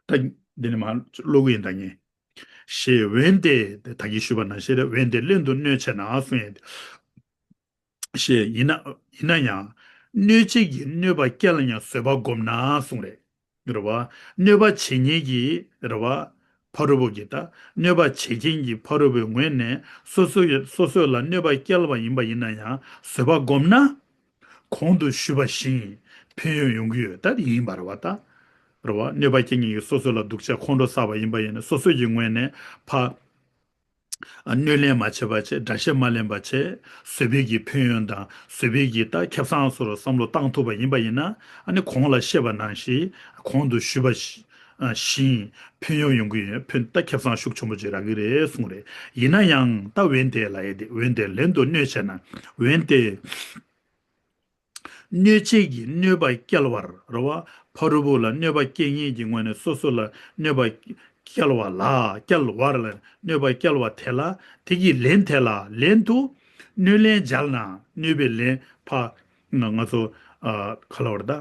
ད་འདི་ནི་མ་ཀློག་གི་ཡིན་ད་ངས། ཞེས་འོན་ཏེ་ད་གིན་ཞུས་པ་ནང་བཞིན་རེད། འོན་ཏེ་ལན་དུ་གནོད་བྱེད་ན་གསུངས་ཡོད། ཞེས་ཡིན་ན་ཡིན་ན་ཡང་གནོད་བྱེད་ཀྱི་གནོད་པ་བསྐྱལ་ཡང་བཟོད་པ་བསྒོམས་ན་གསུངས་རེད། རེད་བ། གནོད་པ་བྱེད་མཁན་གྱི་རེད་བ། ཕ་རོལ་པོ་གི་ད་གནོད་པ་བྱེད་མཁན་གྱི་ཕ་རོལ་པོའི་ངོས་ནས་སོ་སོ་ཡི་སོ་སོ་ལ་གནོད་པ་བསྐྱལ་བ་ཡིན་པ་ཡིན་ན་ཡང་བཟོད་པ་བསྒོམས་ན། གོང་དུ་ཞུས་པ་བཞིན་ཕན་ཡོན་ཡོང་གི་ཡོད་ད་ཡིན་པ་རེད་བ་ད། རེད་བ། གནོད་པ་སྐྱེལ་མཁན་གྱིས་སོ་སོ་ལ་སྡུག་ཅག་ཁོང་ཁྲོ་བསགས་པ་ཡིན་པ་ཡིན་ན་སོ་སོ་ཡི་ངོས་ནས་ཕ། གནོད་ལན་མ་བྱས་པ་བྱས་དགྲ་བཤེས་མ་ལེན་པ་བྱས་བཟོད་པའི་གི་ཕན་ཡོན་དང་བཟོད་པའི་གི་ད་ཁེ་བཟང་སོགས་བསམ་བློ་བཏང་ཐུབ་པ་ཡིན་པ་ཡིན་ན་ཨ་ནི་གོང་ལ་བཤད་པ་ནང་བཞིན་གོང་དུ་ཞུས་པ་བཞིན་ཕན་ཡོན་ཡོང་གི་ཡོད། ཕན་ད་ཁེ་བཟང་ཤུགས་ཆེན་པོ་ཅིག་རག་གི་རེད་གསུངས་རེད། ཡིན་ན་ཡང་ད་འོན་ཏེ་ལ་ཡ་དེ་འོན་ཏེ་ལན་དུ་གནོད་བྱས་ན་འོན་ཏེ། གནོད་བྱེད་ཀྱི་གནོད་པ་བསྐྱལ་བར་རེད་བ། ཕ་རོལ་པོ་ལ་གནོད་པ་སྐྱེལ་མཁན་གྱི་ངོས་ནས་སོ་སོ་ལ་གནོད་པ་ བསྐྱལ་བ་ལ། བསྐྱལ་བར་ལ་གནོད་པ་བསྐྱལ་བ་དེ་ལ། དེ་གི་ལན་དེ་ལ། ལན་དུ་གནོད་ལན་སྦྱར་ན། གནོད་པའི་ལན་ཕ་ང་ཚོ་ཨ་ག་ལ་བར་ད་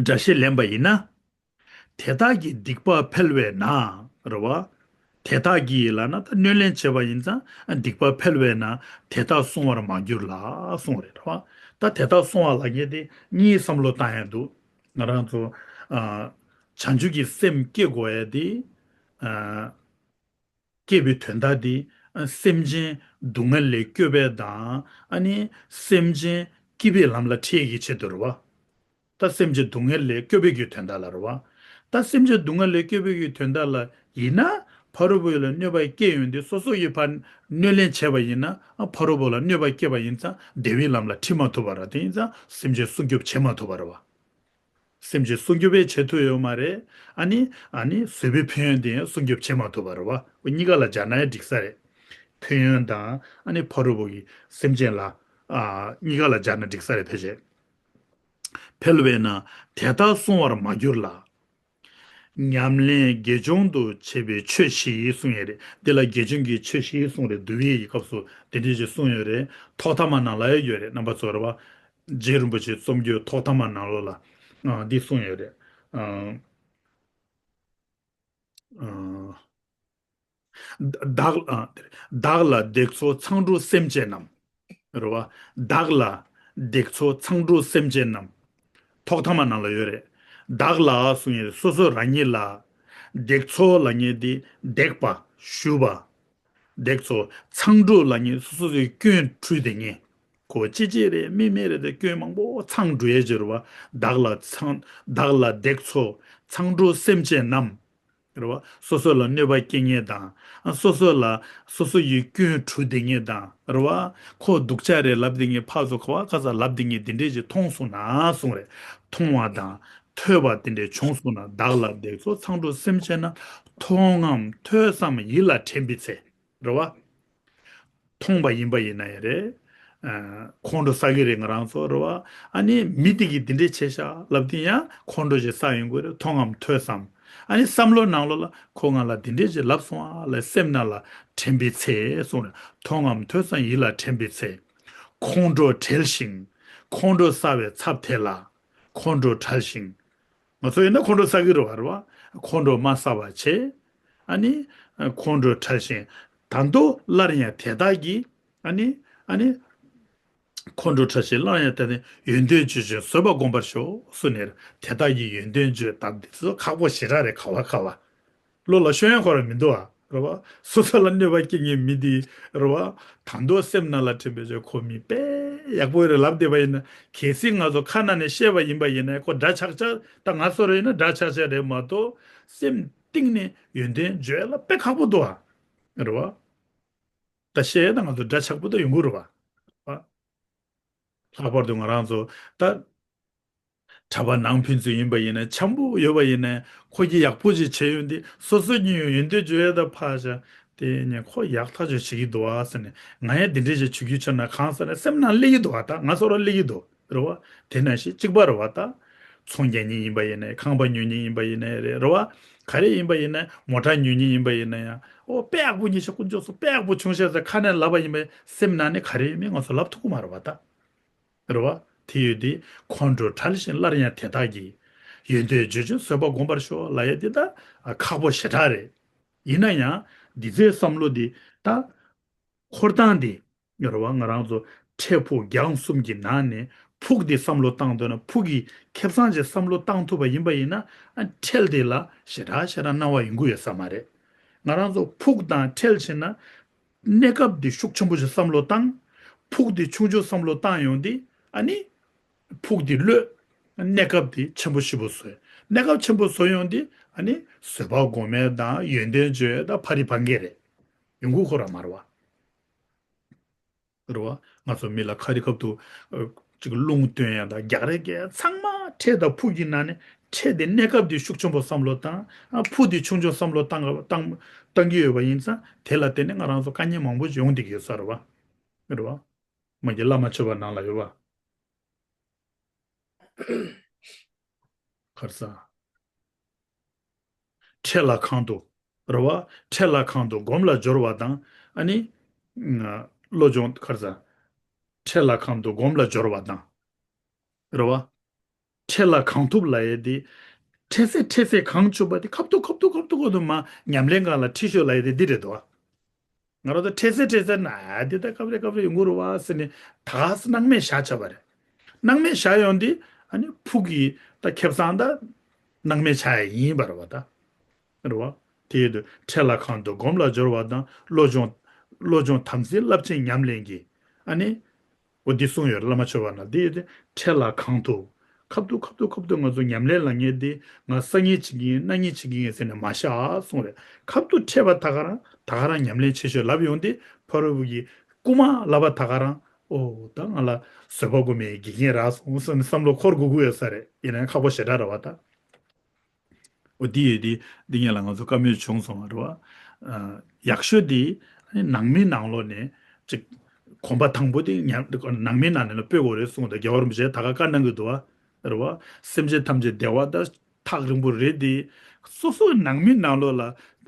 དགྲ་བྱེད་ལེན་པ་ཡིན་ན། དེ་དག་གི་སྡིག་པ་འཕེལ་བས་ན། རེད་བ། དེ་དག་གིས་ལབ་ན་ད་གནོད་ལན་བྱས་པ་ཡིན་ཙང་སྡིག་པ་འཕེལ་བས་ན། དེ་དག་བསྲུང་བར་མ་གྱུར་ལ་གསུངས་རེད། རེད་བ། ད་དེ་དག་བསྲུང་བ་ལབ་མཁན་དེ་གཉིས་བསམ་བློ་བཏང་ཡ་འདུག་ང་རང་ཚོ་ཨ་བྱང་ཆུབ་ཀྱི་སེམས་སྐྱེ་དགོས་ཡ་དེ་ཨ་སྐྱེ་བའི་དོན་དག་དེ་ཨ་སེམས་ཅན་སྡུག་བསྔལ་ལས་སྐྱོབ་པའི་དང་། ཨ་ནི་སེམས་ཅན་སྐྱིད་པའི་ལམ་ལ་ཁྲིད་ཀྱི་ཆེད་དུ་རེད་བ། ད་སེམས་ཅན་སྡུག་བསྔལ་ལས་སྐྱོབ་པའི་གི་དོན་དག་ལ་རེད་བ། ད་སེམས་ཅན་སྡུག་བསྔལ་ལས་སྐྱོབ་པའི་གི་དོན་དག་ལ་ཡིན་ན། ཕ་རོལ་པོ་ལ་གནོད་པ་སྐྱེལ་ཡོང་དུས་སོ་སོ་ཡི་ཕར་གནོད་ལན་བྱས་པ་ཡིན་ན། ཨ་ཕ་རོལ་པོ་ལ་གནོད་པ་སྐྱེལ་བ་ཡིན་ཙང་བདེ་བའི་ལམ་ལ་ཁྲིད་མ་ཐུབ་པ་རེད། དེ་ཡིན་ཙང་སེམས་ཅན་སྲུང་སྐྱོབ་བྱེད་མ་ཐུབ་པ་རེད་བ། སེམས་ཅན་སྲུང་སྐྱོབ་པས་བྱེད་ཐུབ་ཡོད་མ་རེད། ཨ་ནི་ཨ་ནི་བཟོད་པའི་ཕན་ཡོན་དེ་ཡང་སྲུང་སྐྱོབ་བྱེད་མ་ཐུབ་པ་རེད་བ། འོ་གཉིས་ཀ་ལ་སྦྱར་ན་ཡང་འགྲིག་ས་རེད། ཕན་ཡོན་དང་ཨ་ནི་ཕ་རོལ་པོ་གི་སེམས་ཅན་ལ་ཨ་གཉིས་ཀ་ལ་སྦྱར་ན་འགྲིག་ས་རེད། ཕལ་ཆེར། འཕེལ་བས་ན་དེ་དག་བསྲུང་བར་མ་གྱུར་ལ། ཉམས་ལེན་དགེ་སྦྱོང་དུ་བྱེད་པའི་ཆོས་བཞི་གསུངས་ཡོད་རེད། འདི་ལ་དགེ་སྦྱོང་གི་ཆོས་བཞི་གསུངས་རེད། འདུལ་བའི་སྐབས་སུ་དེ་འདྲ་ཞིག་གསུངས་ཡོད་རེད། ཐོག་མཐའ་མ་ནང་ལ་ཡང་ཡོད་རེད། རྣམ་པ་ཚོ་རེད་བ། རྗེ་རིན་པོ་ཆེའི་རྩོམ་བརྒྱུད་ཐོག་མཐའ་མ་ནང་ལོགས་ལ་ཨ་འདི་གསུངས་ཡོད་རེད། ཨ་ཨ། བདག་ཨ་བདག་ལ་བརྡེག་ཚོགས་མཚང་འབྲུ་སེམས་ཅན་རྣམས། རེད་བ། བདག་ལ་བརྡེག་ཚོགས་མཚང་འབྲུ་སེམས་ཅན་རྣམས། ཐོག་མཐའ་མ་ནང་ལ་ཡོད་རེད། བདག་ལ་གསུངས་ཡོད་རེད། སོ་སོ་རང་ཉིད་ལ། བརྡེག་ཚོགས་ལབ་མཁན་དེ་བརྡེག་པ། གཞུ་བ། བརྡེག་ཚོགས། མཚང་འབྲུ་ལབ་མཁན་སོ་སོ་སོའི་སྐྱོན་འཁྲུལ་བསྡད་མཁན། ཁོ་ཅི་ཅི་རེད་མི་མི་རེད་དེ་སྐྱོན་མང་པོ་མཚང་འབྲུ་ཡས་ཅི་རེད་བ། བདག་ལ་མཚང་བདག་ལ་བརྡེག་ཚོགས་མཚང་འབྲུ་སེམས་ཅན་རྣམས། རེད་བ། སོ་སོ་ལ་གནོད་པ་སྐྱེལ་མཁན་དང་། སོ་སོ་ལ་སོ་སོ་ཡི་སྐྱོན་འཁྲུལ་བསྡད་མཁན་དང་། རེད་བ། ཁོ་སྡུག་ཅག་རེད་ལབ་བསྡད་མཁན་ཕར་ཚུར་ག་བ་ག་ས་ལབ་བསྡད་མཁན་དེ་འདྲས་ཅིག་མཐོང་སོང་ན་གསུངས་རེད། མཐོང་བ་དང་ཐོས་པ་དེ་འདྲས་བྱུང་སོང་ན། བདག་ལ་བརྡེག་ཚོགས་མཚང་འབྲུ་སེམས་ཅན་རྣམས། མཐོང་ངམ་ཐོས་སམ་ཡིད་ལ་དྲན་པའི་ཚེ། རེད་བ། མཐོང་པ་ཡིན་པ་ཡིན་ན་ཡང་རེད། ཨ་ཁོང་ཁྲོ་ཟ་གི་རེད་ང་རང་ཚོ་རེད་བ། ཨ་ནི་མི་དེ་གིས་འདི་འདྲས་བྱས་ཤག་ལབ་དུས་ཡང་ཁོང་ཁྲོ་ཞིག་ཟ་ཡོང་གི་རེད། མཐོང་ངམ་ཐོས་སམ། ཨ་ནི་བསམ་བློ་ནང་ལོགས་ལ་ཁོ་ང་ལ་འདི་འདྲས་ཞིག་ལབ་སོང་ཨ་ལབ་སེམས་ནང་ལ་དྲན་པའི་ཚེ་གསུངས་རེད། མཐོང་ངམ་ཐོས་སམ་ཡིད་ལ་དྲན་པའི་ཚེ། ཁོང་ཁྲོ་བྲལ་ཞིང་། ཁོང་ཁྲོ་ཟ་བའི་ཚབ་དེ་ལ། ཁོང་ཁྲོ་བྲལ་ཞིང་། ང་ཚོ་ཡིན་ན་ཁོང་ཁྲོ་ཟ་གི་རེད་བ། རེད་བ། ཁོང་ཁྲོ་མ་ཟ་བ་བྱས། ཨ་ནི་ཁོང་ཁྲོ་བྲལ་ཞིང་། ད་དུང་སླར་ཡང་དེ་དག་གིས། ཨ་ནི་ཨ་ནི་ཁོང་ཁྲོ་བྲལ་ཞིང་སླར་ཡང་དེ་ནི་ཡོན་ཏན་བརྗོད་ཅིང་བཟོད་པ་བསྒོམ་པར་ཤོག་གསུངས་ནས། དེ་དག་གིས་ཡོན་ཏན་བརྗོད་ད་འདི་ཚོ་ཁག་པོ་ཞེ་དྲག་རེད། ག་བ་ག་བ། བློ་ལ་ཤོང་ཡ་ཁོ་རང་མི་འདུག་ཨ། རེད་བ། སོ་སོ་ལ་གནོད་པ་སྐྱེལ་མཁན་མི་འདི། རེད་བ། ད་དུང་སེམས་ནང་ལ་དྲན་པའི་ཆོས་ཁོ་མི་དཔེ་ཡག་པོ་རེད་ལབ་བསྡད་པ་ཡིན་ན། གལ་སྲིད་ང་ཚོ་ཁ་ནང་ནས་བཤད་པ་ཡིན་པ་ཡིན་ན་ཁོ་འདྲ་ཆགས་ཆགས། ད་ང་ཚོ་རེད་ན་འདྲ་ཆགས་ཆགས་རེད་མ་གཏོགས། སེམས་གཏིང་ནས་ཡོན་ཏན་བརྗོད་ཡ་ལ་དཔེ་ཁག་པོ་འདུག་ཨ། རེད་བ། ད་བཤད་ཡ་ད་ང་ཚོ་འདྲ་ཆགས་པོ་ད་ཡོང་གི་རེད་བ། ལྷག་པར་དུ་ང་རང་ཚོ་ད། གྲྭ་པ་ནང་ཕན་ཚུན་ཡིན་པ་ཡིན་ན། འཆམ་པོ་ཡོད་པ་ཡིན་ན། ཁོ་གིས་ཡག་པོ་ཅིག་བྱས་ཡོང་དུས་སོ་སོ་གཉིས་ཡོང་ཡོན་ཏན་བརྗོད་ཡས་ད་ཕར་བཞག་དེ་ནས་ཁོ་ཡག་ཐག་ཆོད་བྱེད་ཀྱི་འདུག་ཨ་ཟེར་ནས། ང་ཡང་དེ་འདྲས་ཅིག་བྱེད་རྒྱུ་བྱུང་ན་གང་ཟེར་ན་སེམས་ནང་སླེབས་ཀྱི་འདུག་ཨ། ད་ང་ཚོ་རང་སླེབས་ཀྱི་འདུག་རེད་བ། དེ་ནང་བཞིན་གཅིག་པ་རེད་བ། ད་ཚོང་རྒྱག་མཁན་ཡིན་པ་ཡིན་ན། ཁང་པ་ཉོ་མཁན་ཡིན་པ་ཡིན་ན་རེད། རེད་བ། ག་རེ་ཡིན་པ་ཡིན་ན། མོ་ཊ་ཉོ་མཁན་ཡིན་པ་ཡིན་ན་ཡང་། ཨོ་དཔེ་ཡག་པོ་ཉོས་ཤག་དཀོན་མཆོག་གསུམ། དཔེ་ཡག་པོ་བྱུང་ཤག་ཟེར་ཁ་ནས་ལབ་པ་ཡིན་པས་སེམས་ནང་ནས་ག་རེ་ཡོད་མེད་ང་ཚོ་ལབ་ཐུབ་ཀྱི་མ་རེད་བ་ད། རེད་བ། དེ་ཡོད་དེ། ཁོང་ཁྲོ་བྲལ་ཞིང་སླར་ཡང་དེ་དག་གིས། ཡོན་ཏན་བརྗོད་ཅིང་བཟོད་པ་བསྒོམ་པར་ཤོག་ལབ་ཡ་དེ་ད་ཁག་པོ་ཞེ་དྲག་རེད། ཡིན་ན་ཡང་འདི་ཚོའི་བསམ་བློ་འདི་ད་འཁོར་སྟངས་འདི་རེད་བ། ང་རང་ཚོ་འཕྲལ་ཕུགས་རྒྱང་གསུམ་གྱི་ནང་ནས་ཕུགས་འདི་བསམ་བློ་བཏང་འདོད་ན། ཕུགས་ཀྱི་ཁེ་བཟང་ཅིག་བསམ་བློ་བཏང་ཐུབ་པ་ཡིན་པ་ཡིན་ན། ཨ་འཕྲལ་དེ་ལ་ཞེ་དྲག་ཞེ་དྲག་སྣང་བ་ཡོང་གི་ཡོད་ས་མ་རེད། ང་རང་ཚོ་ཕུགས་དང་འཕྲལ་བྱས་ན། གནས་སྐབས་འདི་ཤུགས་ཆེན་པོ་ཞིག་བསམ་བློ་བཏང་། ཕུགས་འདི་ཆུང་ཆུང་བསམ་བློ་བཏང་ཡོང་དུས། ཨ་ནི་ཕུགས་འདི་གློད། གནས་སྐབས་འདི་ཆེན་པོ་ཞེ་པོ་བཟོས། གནས་སྐབས་ཆེན་པོ་བཟོས་ཡོང་དུས། ཨ་ནི་བཟོད་པ་སྒོམ་ཡས་དང་ཡོན་ཏན་བརྗོད་ཡས་དང་ཕ་རི་བང་གེ་རེད། ཡོང་སྒོ་ཁོ་རང་མ་རེད་བ། རེད་བ། ང་ཚོ་མི་ལ་ཁ་རི་ཁ་ཐུག་ཨ་ཅིག་རླུང་བཏོན་ཡ་དང་རྒྱག་རེས་རྒྱག་ཚང་མ་འཕྲལ་དང་ཕུགས་ཀྱི་ནང་ནས། འཕྲལ་དེ་གནས་སྐབས་དེ་ཤུགས་ཆེན་པོ་བསམ་བློ་བཏང་། ཨ་ཕུགས་དེ་ཆུང་ཆུང་བསམ་བློ་བཏང་བཏང་བཏང་གི་ཡོད་པ་ཡིན་ཙང་། དེ་ལ་བརྟེན་ནས་ང་རང་ཚོ་དཀའ་ངལ་མང་པོ་ཞིག་ཡོང་བསྡད་ཀྱི་ཡོད་ས་རེད་བ། རེད་བ། མ་གི་བླ་མ་མཆོད་པ་ནང་ལ་ཡོད་བ། གར་ས། འཕྲལ་ལ་གང་དུ། རེད་བ། འཕྲལ་ལ་གང་དུ་སྒོམ་ལ་སྦྱོར་བ་དང་། ཨ་ནི། བློ་སྦྱོང་ག་རེ་ཟ། འཕྲལ་ལ་གང་དུ་སྒོམ་ལ་སྦྱོར་བ་དང་། རེད་བ། འཕྲལ་ལ་གང་ཐུབ་ལབ་ཡས་དེ། འཕྲལ་སེ་འཕྲལ་སེ་གང་བྱུང་བ་དེ་ཁ་ཐུག་ཁ་ཐུག་ཁ་ཐུག་ཁ་ཐུག་ཁ་ཐུག་མ་ཉམས་ལེན་སྒང་ལ་ཁྲིད་ཤོག་ལབ་ཡས་དེ་འདི་རེད་དོ། ང་རང་ཚོ་འཕྲལ་སེ་འཕྲལ་སེ་ན་འདི་ལྟ་སྐབས་རེ་སྐབས་རེ་ཡོང་གི་རེད་བ་ཟེར་ནས་ད་ག་སེ་སྣང་མེད་བཞག་བྱས་པ་རེད། སྣང་མེད་བཞག་ཡོང་དུས་ཨ་ནི་ཕུགས་ཀྱི་ད་ཁེ་བཟང་ད་སྣང་མེད་ཆགས་ཡ་ཡིན་པ་རེད་བ་ད། རེད་བ། དེ་ཡོད་དུས་འཕྲལ་ལ་གང་དུ་སྒོམ་ལ་སྦྱོར་བ་དང་བློ་སྦྱོང་། བློ་སྦྱོང་དམ་ཚིག་རླབས་ཆེན་ཉམས་ལེན་གྱི། ཨ་ནི། འོ་འདི་གསུངས་ཡོད་བླ་མ་མཆོད་པ་ན་འདི་ཡོད་དུས་འཕྲལ་ལ་གང་དུ། ཁ་ཐུག་ཁ་ཐུག་ཁ་ཐུག་ང་ཚོ་ཉམས་ལེན་ལ་ངས་འདི་ང་སང་ཉིན་བྱེད་ཀྱི་ཡིན་གནངས་ཉིན་བྱེད་ཀྱི་ཡིན་ཟེར་ནས་མ་བཞག་གསུངས་རེད། ཁ་ཐུག་འཕྲལ་བ་ད་ག་རང་ད་ག་རང་ཉམས་ལེན་བྱེད་ཤོག་ལབ་ཡོང་དུས་ཕ་རོལ་པོ་གི་རྐུ་མ་ལབ་པ་ད་ག་རང་ཨོ་ད་ང་ལ་བཟོད་པ་སྒོམ་པའི་དགེ་རྒན་རག་སོང་བསམ་བསམ་བློ་འཁོར་དགོས་ཀྱི་ཡོད་ས་རེད། ཡིན་ནའང་ཁག་པོ་ཞེ་དྲག་རེད་བ་ད། འོ་འདི་ཡོད་དེ་འདི་ངེད་ལ་ང་ཚོ་བཀའ་མོལ་བྱུང་སོང་བ་རེད་བ། ཨ། ཡག་ཤོས་དེ་ནང་མི་ནང་ལོགས་ནས་ཅིག་གོམ་པ་དང་པོ་དེ་ཉམས་ནང་མི་ནང་ནས་ལ་སྤོས་དགོས་རེད་གསུངས་ཏེ་རྒྱལ་བ་རིན་པོ་ཆེ་ད་ག་བཀའ་གནང་གི་འདུག་བ། རེད་བ། སེམས་ཅན་ཐམས་ཅད་བདེ་བ་ད་ཐག་རིང་པོ་རེད་དེ། སོ་སོའི་ནང་མི་ནང་ལོགས་ལ་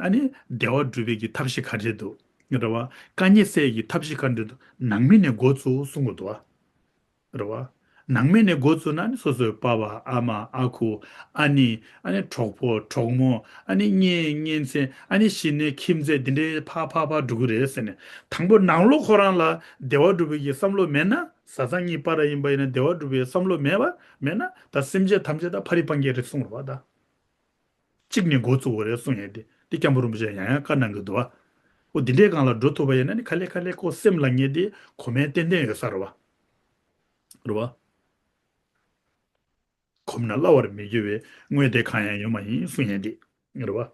ཨ་ནི་བདེ་བ་སྒྲུབ་པའི་གི་ཐབས་ཤེས་ག་འདྲས་འདུག་རེད་བ། དཀའ་ངལ་སེལ་གྱི་ཐབས་ཤེས་ག་འདྲས་འདུག་ནང་མི་ནས་འགོ་བཙུགས་གསུང་གི་འདུག་བ། རེད་བ། ནང་མི་ནས་འགོ་བཙུགས་ན་ནི་སོ་སོའི་པ་ཕ་ཨ་མ་ཨ་ཁུ་ཨ་ནེ་ཨ་ནི་གྲོགས་པོ་གྲོགས་མོ་ཨ་ནི་གཉེན་གཉེན་ཚན་ཨ་ནི་གཞི་ནས་ཁྱིམ་མཚེས་འདི་འདྲའི་ཕ་ཕ་ཕ་འགྲོ་གི་རེད་ཟེར་ནས་དང་པོ་ནང་ལོགས་ཁོ་རང་ལ་བདེ་བ་སྒྲུབ་པའི་གི་བསམ་བློ་མེད་ན་བཟའ་ཚང་གཉིས་བར་ཡིན་པ་ཡིན་ན་བདེ་བ་སྒྲུབ་པའི་བསམ་བློ་མེད་པ་མེད་ན་ད་སེམས་ཅན་ཐམས་ཅད་ད་ཕ་རི་སྤང་རྒྱལ་རེད་གསུངས་རེད་བ་ད། གཅིག་ནས་འགོ་བཙུགས་དགོས་རེད་གསུངས་ཡོད་དེ་དེ་སྐྱབས་མགོན་རིན་པོ་ཆེ་ཡང་ཡང་བཀའ་གནང་གི་འདུག་བ། འོ་འདི་འདྲའི་སྒང་ལ་འགྲོ་ཐུབ་པ་ཡིན་ན་ནི་ག་ལེ་ག་ལེ་ཁོ་སེམས་ལ་ངེས་ཏེ་གོ་མིན་ཏན་ཏན་ཡོད་ས་རེད་བ། རེད་བ། གོམས་ན་སླ་བར་མི་འགྱུར་བའི་དངོས་དེ་གང་ཡང་ཡོད་མ་ཡིན་གསུངས་ཡོད་དེ། རེད་བ།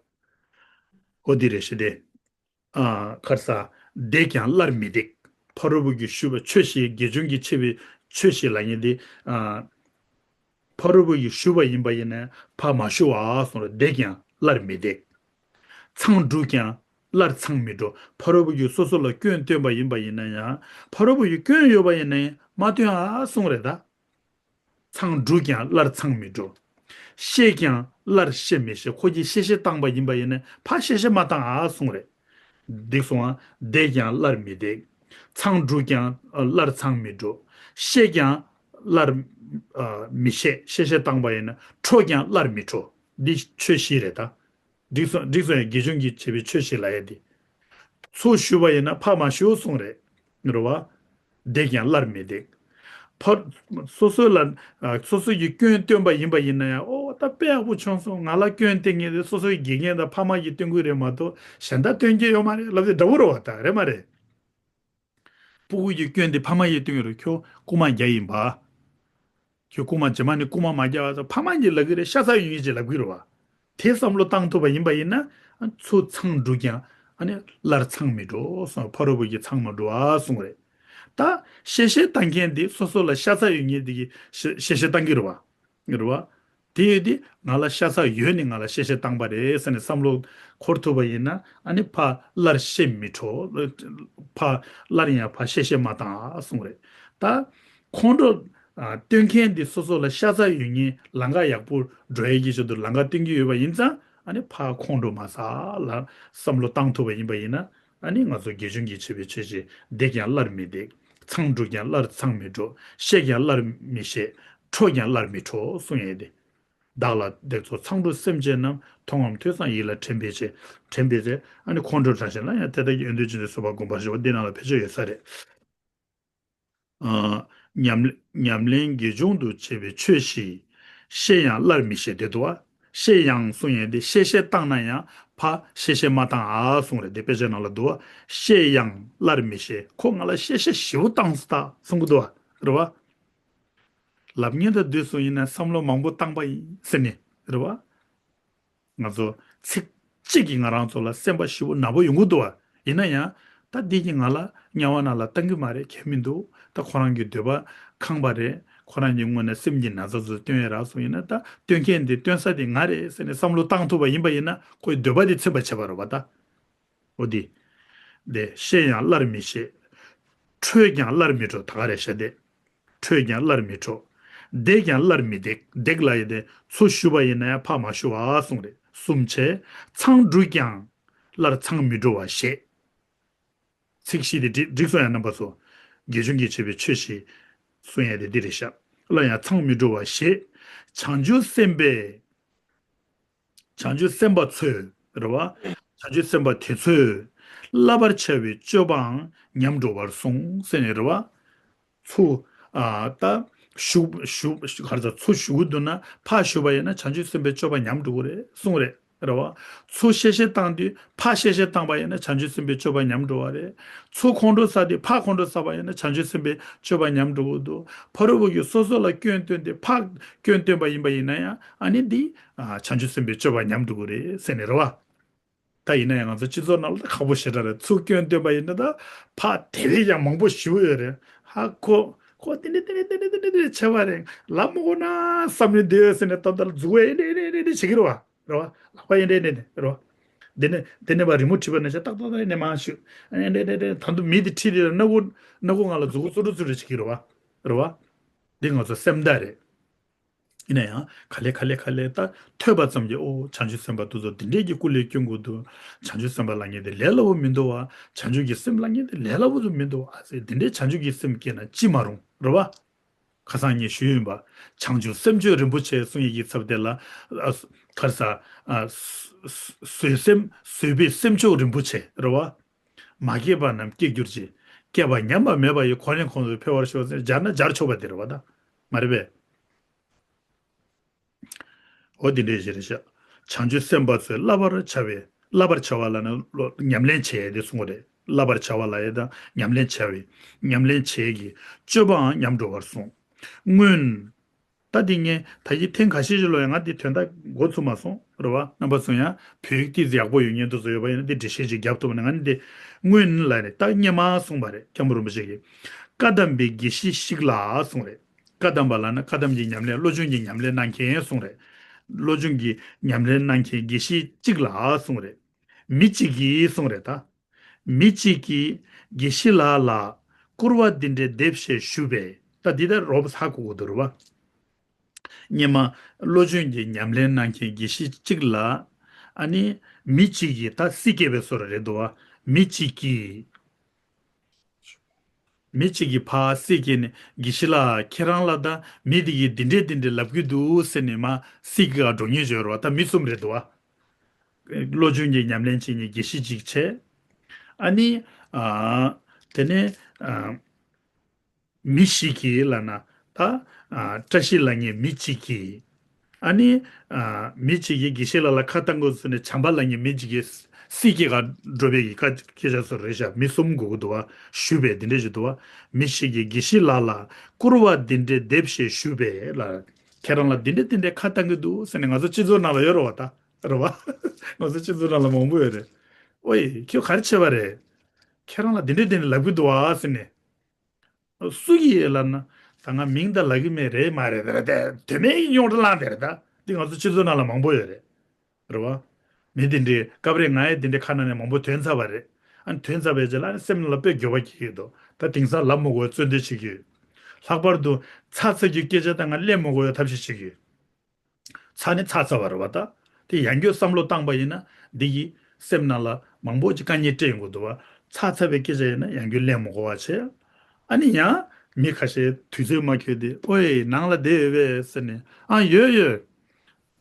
འོ་འདི་རེད་ཤི་དེ། ཨ། ཁར་ས། བརྡེག་ཀྱང་སླར་མི་བརྡེག་ཕ་རོལ་པོ་གིས་ཞུས་པ་ཆོས་བཞི་དགེ་སྦྱོང་གིས་ཕྱེ་བའི་ཆོས་བཞི་ལ་ཡིན་ཏེ། ཨ། ཕ་རོལ་པོ་གིས་ཞུས་པ་ཡིན་པ་ཡིན་ན་ཕར་མ་ཞུ་བ་གསུངས་རེད། བརྡེག་ཀྱང་སླར་མི་བརྡེག་ཚང་བསྒྲུབས་ཀྱང་སླར་ཚང་མི་འགྲོ། ཕ་རོལ་པོ་གིས་སོ་སོ་ལ་སྐྱོན་བཏོན་པ་ཡིན་པ་ཡིན་ན་ཡང་ཕ་རོལ་པོ་ཡིས་སྐྱོན་ཡོད་པ་ཡིན་ན་ཡང་མ་བཏོན་ཨ་གསུངས་རེད་ད། ཚང་བསྒྲུབས་ཀྱང་སླར་ཚང་མི་འགྲོ། བཤད་ཀྱང་སླར་བཤད་མི་ཤེས། ཁོ་གིས་བཤད་བཤད་བཏང་པ་ཡིན་པ་ཡིན་ན་ཕར་བཤད་བཤད་མ་བཏང་ཨ་གསུངས་རེད། འདེགས་སོང་ཨ། བརྡེག་ཀྱང་སླར་མི་བརྡེག་ཚང་བསྒྲུབས་ཀྱང་སླར་ཚང་མི་འགྲོ། བཤད་ཀྱང་སླར་མི་བཤད། བཤད་བཤད་བཏང་པ་ཡིན་ན་ཁྲོ་ཀྱང་སླར་མི་ཁྲོ། འདི་ཆོས་བཞི་རེད་ད། འགྲིག་སོང་འགྲིག་སོང་ཡ། དགེ་སྦྱོང་གིས་བྱས་པའི་ཆོས་བཞི་ལ་ཡ་དེ། ཚུར་ཞུས་པ་ཡིན་ན་ཕར་མ་ཞུ་གསུངས་རེད། རེད་བ། བརྡེག་ཀྱང་སླར་མི་བརྡེག་ཕར། སོ་སོ་ལ། ཨ། སོ་སོ་ཡིས་སྐྱོན་བཏོན་པ་ཡིན་པ་ཡིན་ན་ཡང་ཨོ་ད་དཔེ་ཡག་པོ་བྱུང་སོང་། ང་ལ་སྐྱོན་བཏོན་མཁན་དེ་སོ་སོའི་དགེ་རྒན་དང་ཕ་མ་གིས་བཏོན་གྱི་རེད་མ་གཏོགས་གཞན་དག་བཏོན་གྱི་ཡོད་མ་རེད་ལབ་དེ་འདྲ་བོ་རེད་བ། ད་རེད་མ་རེད། སྤུ་གུ་གི་སྐྱོན་དེ་ཕ་མ་ཡིས་བཏོན་གྱི་རེད། ཁྱོད་རྐུ་མ་རྒྱག་ཡིན་པ། ཁྱོད་རྐུ་མ་རྗེས་མ་ནས་རྐུ་མ་མ་རྒྱག་ཨ་ཟེར་ཕ་མ་གིས་ལབ་ཀྱི་རེད། ཤ་ཚ་ཡོད་མཁན་གྱིས་ལབ་ཀྱི་རེད་བ། དེ་བསམ་བློ་བཏང་ཐུབ་པ་ཡིན་པ་ཡིན་ན་ཚུར་ཚང་བསྒྲུབས་ཀྱང་ཨ་ནི་སླར་ཚང་མི་འགྲོ་གསུངས། ཕ་རོལ་པོ་གིས་ཚང་མ་འགྲོ་ཨ་གསུངས་རེད། ད་གཤེ་གཤེ་བཏང་མཁན་དེ་སོ་སོ་ལ་ཤ་ཚ་ཡོད་མཁན་དེ་གིས་གཤེ་གཤེ་གཤེ་བཏང་གི་རེད་བ། རེད་བ། དེ་ཡོད་དེ་ང་ལ་ཤ་ཚ་ཡོད་ནི་ང་ལ་གཤེ་གཤེ་བཏང་པ་རེད་ཟེར་ནས་བསམ་བློ་འཁོར་ཐུབ་པ་ཡིན་ན་ཨ་ནི་ཕར་སླར་གཤེ་མི་འགྲོ། ཕར་སླར་ཡང་ཕར་གཤེ་གཤེ་མ་བཏང་ཨ་གསུངས་རེད། ད་ཁོང་ཁྲོ། ཨ། སྟོན་མཁན་འདི་སོ་སོ་ལ་ཤ་ཚ་ཡོད་མཁན་ལམ་ཁ་ཡག་པོ་འགྲོ་ཡས་ཀྱི་ཆེད་དུ་ལམ་ཁ་སྟོན་གྱི་ཡོད་པ་ཡིན་ཙང་ཨ་ནི་ཕར་ཁོང་ཁྲོ་མ་ཟ་ལ་བསམ་བློ་བཏང་ཐུབ་པ་ཡིན་པ་ཡིན་ན་ཨ་ནི་ང་ཚོ་དགེ་སྦྱོང་གིས་བྱས་པའི་ཆོས་བཞི་བརྡེག་ཀྱང་སླར་མི་བརྡེག་ཚང་བསྒྲུབས་ཀྱང་སླར་ཚང་མི་འགྲོ། བཤད་ཀྱང་སླར་མི་བཤད། ཁྲོ་ཀྱང་སླར་མི་ཁྲོ་གསུང་ཡས་དེ། བདག་ལ་བརྡེག་ཚོགས་ཚང་བསྒྲུབས་སེམས་ཅན་རྣམས། མཐོང་ངམ་ཐོས་སམ་ཡིད་ལ་དྲན་པའི་ཚེ། དྲན་པའི་ཚེ་ཨ་ནི་ཁོང་ཁྲོ་དྲག་ཞན་ལ་ཡང་དེ་དག་གི་ཡོན་ཏན་ཅན་དུ་གསོལ་བ་སྒོམ་པར་ཞུ་བ་འདི་ནང་ལ་བེད་སྤྱོད་ཡོད་ས་རེད། ཨ། ཉམས་ཉམས་ལེན་དགེ་སྦྱོང་དུ་བྱེད་པའི་ཆོས་བཞི། བཤད་ཡང་སླར་མི་བཤད་དེ་འདུག་བ། བཤད་ཡང་གསུང་ཡས་དེ་བཤད་བཤད་བཏང་ན་ཡང་ཕར་བཤད་བཤད་མ་བཏང་ཨ་གསུང་རེད། དེ་དཔེ་ཆའི་ནང་ལ་འདུག་བ། བཤད་ཡང་སླར་མི་བཤད། ཁོ་ང་ལ་བཤད་བཤད་ཞེ་པོ་བཏང་སོང་ད་གསུང་གི་འདུག་བ། རེད་བ། ལབ་མཁན་དང་སྡོད་སོང་ཡིན་ན་བསམ་བློ་མང་པོ་བཏང་པ་ཡིན་ཟེར་ནས་རེད་བ། ང་ཚོ་ཚིག་གཅིག་གིས་ང་རང་ཚོ་ལ་སེམས་པ་ཞེ་པོ་ནག་པོ་ཡོང་གི་འདུག་བ། ཡིན་ན་ཡང་ད་འདི་གིས་ང་ལ་དམྱལ་བ་ནང་ལ་བཏང་གི་མ་རེད། ཁྱད་མི་འདུག་ད་ཁོ་རང་གི་འདོད་པ་ཁེངས་པ་རེད། ཁོ་རང་གི་དངོས་གནས་སེམས་ཀྱི་ན་ཚ་ཚོ་སྟོན་ཡས་རག་སོང་ཡིན་ན་ད་སྟོན་མཁན་འདི་སྟོན་ས་དེ་ང་རེད་ཟེར་ནས་བསམ་བློ་བཏང་ཐུབ་པ་ཡིན་པ་ཡིན་ན་ཁོའི་འདོད་པ་དེ་ཚིམ་པ་བྱེད་པ་རེད་བ་ད། འོ་དེ། དེ་བཤད་ཡང་སླར་མི་བཤད། ཁྲོས་ཀྱང་སླར་མི་ཁྲོ། ད་ག་རེ་བཤད་དེ། ཁྲོས་ཀྱང་སླར་མི་ཁྲོ། བརྡེག་ཀྱང་སླར་མི་བརྡེག་བརྡེག་ལ་ཡི་དེ་ཚུར་ཞུས་པ་ཡིན་ན་ཡང་ཕར་མ་ཞུ་བ་གསུངས་རེད། གསུམ་བྱས། མཚང་འབྲུ་ཀྱང་སླར་མཚང་མི་འགྲོ་བར་བཞེད། ཚིག་བཞི་དེ་འགྲིག་འགྲིག་སོང་ཡ། རྣམ་པ་ཚོ། དགེ་སྦྱོང་གིས་བྱས་པའི་ཆོས་བཞི་གསུང་ཡ་དེ་འདི་རེད་ཤག་སླར་ཡང་མཚང་མི་འགྲོ་བར་བཞེད། བྱང་ཆུབ་སེམས་དཔའི། བྱང་ཆུབ་སེམས་དཔའ་ཚོས་རེད་བ། བྱང་ཆུབ་སེམས་དཔའ་དེ་ཚོས་བསླབ་པར་བྱ་བའི་སྤྱོད་པའང་ཉམས་འགྲོ་བར་གསུངས་ཟེར་ནས་རེད་བ། ཚུར། ཨ། ད་ཞུ་ཞུ་ག་རེ་ཟེར། ཚུར་ཞུ་གི་འདུག་ན། ཕར་ཞུ་བ་ཡིན་ན་བྱང་ཆུབ་སེམས་དཔའི་སྤྱོད་པ་ཉམས་འགྲོ་གི་རེད་གསུངས་རེད། རེད་བ། ཚུར་གཤེ་གཤེ་བཏང་དུས་ཕར་གཤེ་གཤེ་བཏང་པ་ཡིན་ན་བྱང་ཆུབ་སེམས་དཔའི་སྤྱོད་པ་ཉམས་འགྲོ་བ་རེད། ཚུར་ཁོང་ཁྲོ་ཟ་དུས་ཕར་ཁོང་ཁྲོ་ཟ་བ་ཡིན་ན་བྱང་ཆུབ་སེམས་དཔའི་སྤྱོད་པ་ཉམས་འགྲོ་གི་འདུག་ཕ་རོལ་པོ་གིས་སོ་སོ་ལ་སྐྱོན་བཏོན་ཏེ་ཕར་སྐྱོན་བཏོན་པ་ཡིན་པ་ཡིན་ན་ཡང་། ཨ་ནི་འདི། ཨ། བྱང་ཆུབ་སེམས་དཔའི་སྤྱོད་པ་ཉམས་འགྲོ་གི་རེད་ཟེར་ནས་རེད་བ། ད་ཡིན་ན་ཡང་ང་ཚོ་སྤྱི་ཚོགས་ནང་ལ་ད་ཁག་པོ་ཞེ་དྲག་རེད། ཚུར་སྐྱོན་བཏོན་པ་ཡིན་ན་ད་ཕར་དེ་བས་ཀྱང་མང་པོ་ཞེ་པོ་ཡོད་རེད། ཧ་གོ་ཁོ་དེ་འདྲ་དེ་འདྲ་དེ་འདྲ་དེ་འདྲ་བྱས་པ་རེད། ལབ་མི་དགོས་ན་བསམ་ནས་སྡོད་ཟེར་ནས་ད་ལྟ་ལ་འཛུགས་པ་ཡིན་འདྲ་ཡིན་འདྲ་ཡིན་འདྲ་བྱེད་ཀྱི་རེད་བ། རེད་བ། ལག་པ་ཡིན་འདྲ་ཡིན་འདྲ་རེད་བ། དེ་ནས་དེ་ནས་ཕར་རི་མོ་བྲིས་པ་ནང་བཞིན་ཏག་ཏག་ཏག་ཡིན་ནས་མར་ཞུ། ཨ་ནི་འདྲ་འདྲ་འདྲ་ད་དུང་མི་དེ་ཁྲིད་དེ་སྣ་ཁུག་སྣ་ཁུག་སྒང་ལ་མཛུབ་གུ་བཙུགས་རུ་བཙུགས་རེ་བྱེད་ཀྱི་རེད་བ། རེད་བ། འདི་ང་ཚོ་སེམས་ཐག་རེད། ཡིན་ན་ཡང་ག་ལེ་ག་ལེ་ག་ལེ་ད་ཐོས་པ་ཙམ་གྱིས། ཨོ། བྱང་ཆུབ་སེམས་དཔའ་དེ་ཚོ་འདི་འདྲས་ཀྱི་སྐུ་ལས་སྐྱོན་དགོས་འདུག་བྱང་ཆུབ་སེམས་དཔའ་ལབ་མཁན་དེ་ལས་སླ་པོ་མི་འདུག་བ། བྱང་ཆུབ་ཀྱི་སེམས་ལབ་མཁན་དེ་ལས་སླ་པོ་ཙམ་མི་འདུག་བ། ཨ་ཙི། འདི་འདྲས་བྱང་ཆུབ་ཀྱི་སེམས་སྐྱེས་ན་ཅི་མ་རུང་། རེད་བ། ཁ་སང་ངས་ཞུས་ཡིན་པ། བྱང་ཆུབ་སེམས་མཆོག་རིན་པོ་ཆེ་གསུང་ཡི་གི་ཚབ་དེ་ལ། ཨ། ག་རེ་ཟེར། ཨ། བཟོད་སེམས་བཟོད་པའི་སེམས་མཆོག་རིན་པོ་ཆེ། རེད་བ། མ་སྐྱེས་པ་རྣམས་སྐྱེ་གྱུར་ཅིག་སྐྱེས་པ་ཉམས་པ་མེད་པ་ཡི། འཁོར་ལོ་ཁོང་དུ་འཕེལ་བར་ཤོག་ཟེར། སྦྱར་ན་སྦྱར་ཆོག་པ་དེ་རེད་བ། ད་མ་རེད་པས། འོ་དེ་འདྲས་ཞིག་རེད་ཤག་བྱང་ཆུབ་སེམས་དཔའ་ཚོས་བསླབ་པར་བྱ་བའི། བསླབ་པར་བྱ་བ་ལབ་ན་ཉམས་ལེན་བྱེད་དེ་གསུང་གི་རེད། བསླབ་པར་བྱ་བ་ལབ་ཡས་དང་ཉམས་ལེན་བྱ་བའི། ཉམས་ལེན་བྱེད་ཀྱི་སྤྱོད་པའང་ཉམས་འགྲོ་བར་གསུངས། སྔོན། ད་འདི་ངས་ད་གིན་ཐེངས་ཁ་ཤས་ཤིག་ལ་ཡང་ང་འདི་དོན་དག་གོ་ཚུགས་མ་སོང་། རེད་བ། རྣམ་པ་ཚོ་ཡང་བོད་ཡིག་ཏོག་ཙམ་ཡག་པོ་ཡོད་མཁན་དེ་ཚོ་ཡོད་པ་ཡིན་ན་འདི་འགྲེལ་བཤད་ཅིག་རྒྱབ་ཐུབ་ན། ང་ནི་འདི་སྔོན་ལ་ནི་ད་སྔོན་མ་གསུངས་པ་རེད། སྐྱབས་མགོན་རིན་པོ་ཆེ་གིས། བཀའ་གདམས་པའི་དགེ་བཤེས་ཤིག་ལ་གསུངས་རེད། བཀའ་གདམས་པ་ལབ་ན་བཀའ་གདམས་ཀྱི་ཉམས་ལེན། བློ་སྦྱོང་གི་ཉམས་ལེན་གནང་མཁན་གསུངས་རེད། བློ་སྦྱོང་གི་ཉམས་ལེན་གནང་མཁན་དགེ་བཤེས་གཅིག་ལ་གསུངས་རེད། མི་གཅིག་གིས་གསུངས་རེད་ད། མི་གཅིག་གིས་དགེ་བཤེས་ལགས་ལ་སྐུར་བ་འདི་འདྲའི་འདེབས་ཞེས་ཞུས་པས། ད་འདི་ལྟར་རོབ་ཧ་གོ་དགོས་འདུག་རེད་བ། སྔོན་མ་བློ་སྦྱོང་གི་ཉམས་ལེན་གནང་མཁན་དགེ་བཤེས་གཅིག་ལ། ཨ་ནི་མི་གཅིག་གིས། ད་སྲིད་སྐྱེས་པའི་བཟོ་འདྲ་རེད་འདུག་བ། མི་གཅིག་གིས། མི་གཅིག་གིས་ཕར་སྲིད་སྐྱེས་ནས་དགེ་བཤེས་ལགས་ཁྱེད་རང་ལ་ད་མི་དེ་གིས་འདི་འདྲས་འདི་འདྲས་ལབ་ཀྱི་འདུག་ཟེར་ནས་མར་སྲིད་སྐྱེས་ག་འགྲོ་མཁན་ཅིག་ཡོད་རེད་བ། ད་མི་གསུམ་རེད་འདུག་བ། བློ་སྦྱོང་གི་ཉམས་ལེན་བྱེད་མཁན་དགེ་བཤེས་གཅིག་བྱས། ཨ་ནི། ཨ། དེ་ནས། ཨ། མི་ཞིག་གིས་ལབ་ན། ད། ཨ། བཀྲ་ཤིས་ལབ་མཁན་མི་གཅིག་གིས། ཨ་ནི། ཨ། མི་གཅིག་གིས་དགེ་བཤེས་ལགས་ལ་ཁ་བཏང་དགོས་ཟེར་ནས་བྱམས་པ་ལབ་མཁན་མི་གཅིག་གིས་སྲིད་སྐྱེས་ག་འགྲོ་བའི་གི་སྐད་ཆ་ཚོ་རེད་ཤག་མི་གསུམ་དགོས་ཀྱི་འདུག་བ། ཞུས་པས་འདི་འདྲས་ཞིག་འདུག་བ། མི་ཞིག་གིས་དགེ་བཤེས་ལགས་ལ་སྐུར་བ་འདི་འདྲས་འདེབས་ཞེས་ཞུས་པས་ལ། ཁྱེད་རང་ལ་འདི་འདྲས་འདི་འདྲས་ཁ་བཏང་གི་འདུག་ཟེར་ནས། ང་ཚོ་སྤྱི་ཚོགས་ནང་ལ་ཡོད་རེད་བ་ད། རེད་བ། ང་ཚོ་སྤྱི་ཚོགས་ནང་ལ་མང་པོ་ཡོད་རེད། ཨོའི། ཁྱོད་ག་རེ་བྱས་པ་རེད། ཁྱེད་རང་ལ་འདི་འདྲས་འདི་འདྲས་ལབ་གི་འདུག་བ་ཟེར་ནས། སུ་གིས་ལབ་ན། ད་ང་མིང་ད་ལབ་གི་མེད། རེད་མ་རེད། དེ་རེད་དེ། དོན་མེད་ཀྱི་རྙོག་དྲ་བསླངས་དེ་རེད་ད། འདི་ང་ཚོ་སྤྱི་ཚོགས་ནང་ལ་མང་པོ་ཡོད་རེད། རེད་བ། མི་དེ་འདྲའི་སྐབས་རེ་ང་ཡང་དེ་འདྲའི་ཁ་ནང་ནས་མང་པོ་ཐོན་ཚར་བ་རེད། ཨ་ནི་ཐོན་ཚར་བའི་རྗེས་ལ་ཨ་ནི་སེམས་ནང་ལ་དཔེ་འགྱོད་པ་སྐྱེ་གི་འདུག་ད་དེང་སང་ལབ་མི་དགོས་པའི་རྩོད་འདོད་བྱེད་ཀྱི་ཡོད། ལྷག་པར་དུ་ཚར་ཚར་གྱི་སྐད་ཆ་ད་ང་གླེང་མི་དགོས་པའི་ཐབས་ཤེས་བྱེད་ཀྱི་ཡོད། ཚར་ནི་ཚར་ཚར་བ་རེད་བ་ད། དེ་ཡང་བསྐྱར་བསམ་བློ་བཏང་པ་ཡིན་ན་འདི་གིས་སེམས་ནང་ལ་མང་པོ་ཅིག་དཀའ་ངལ་སྤྲད་ཡོང་གི་འདུག་བ། ཚར་ཚར་བའི་སྐད་ཆ་ཡིན་ན་ཡང་བསྐྱར་གླེང་མི་དགོས་པ་བྱས། ཨ་ནི་ཡང་མི་ཁ་ཤས་དུས་ཚོད་མ་འཁྱོལ་ཏེ། ཨོའི། ནང་ལ་བསྡད་ཡོད་པས་ཟེར་ནས། ཨ། ཡོད་ཡོད།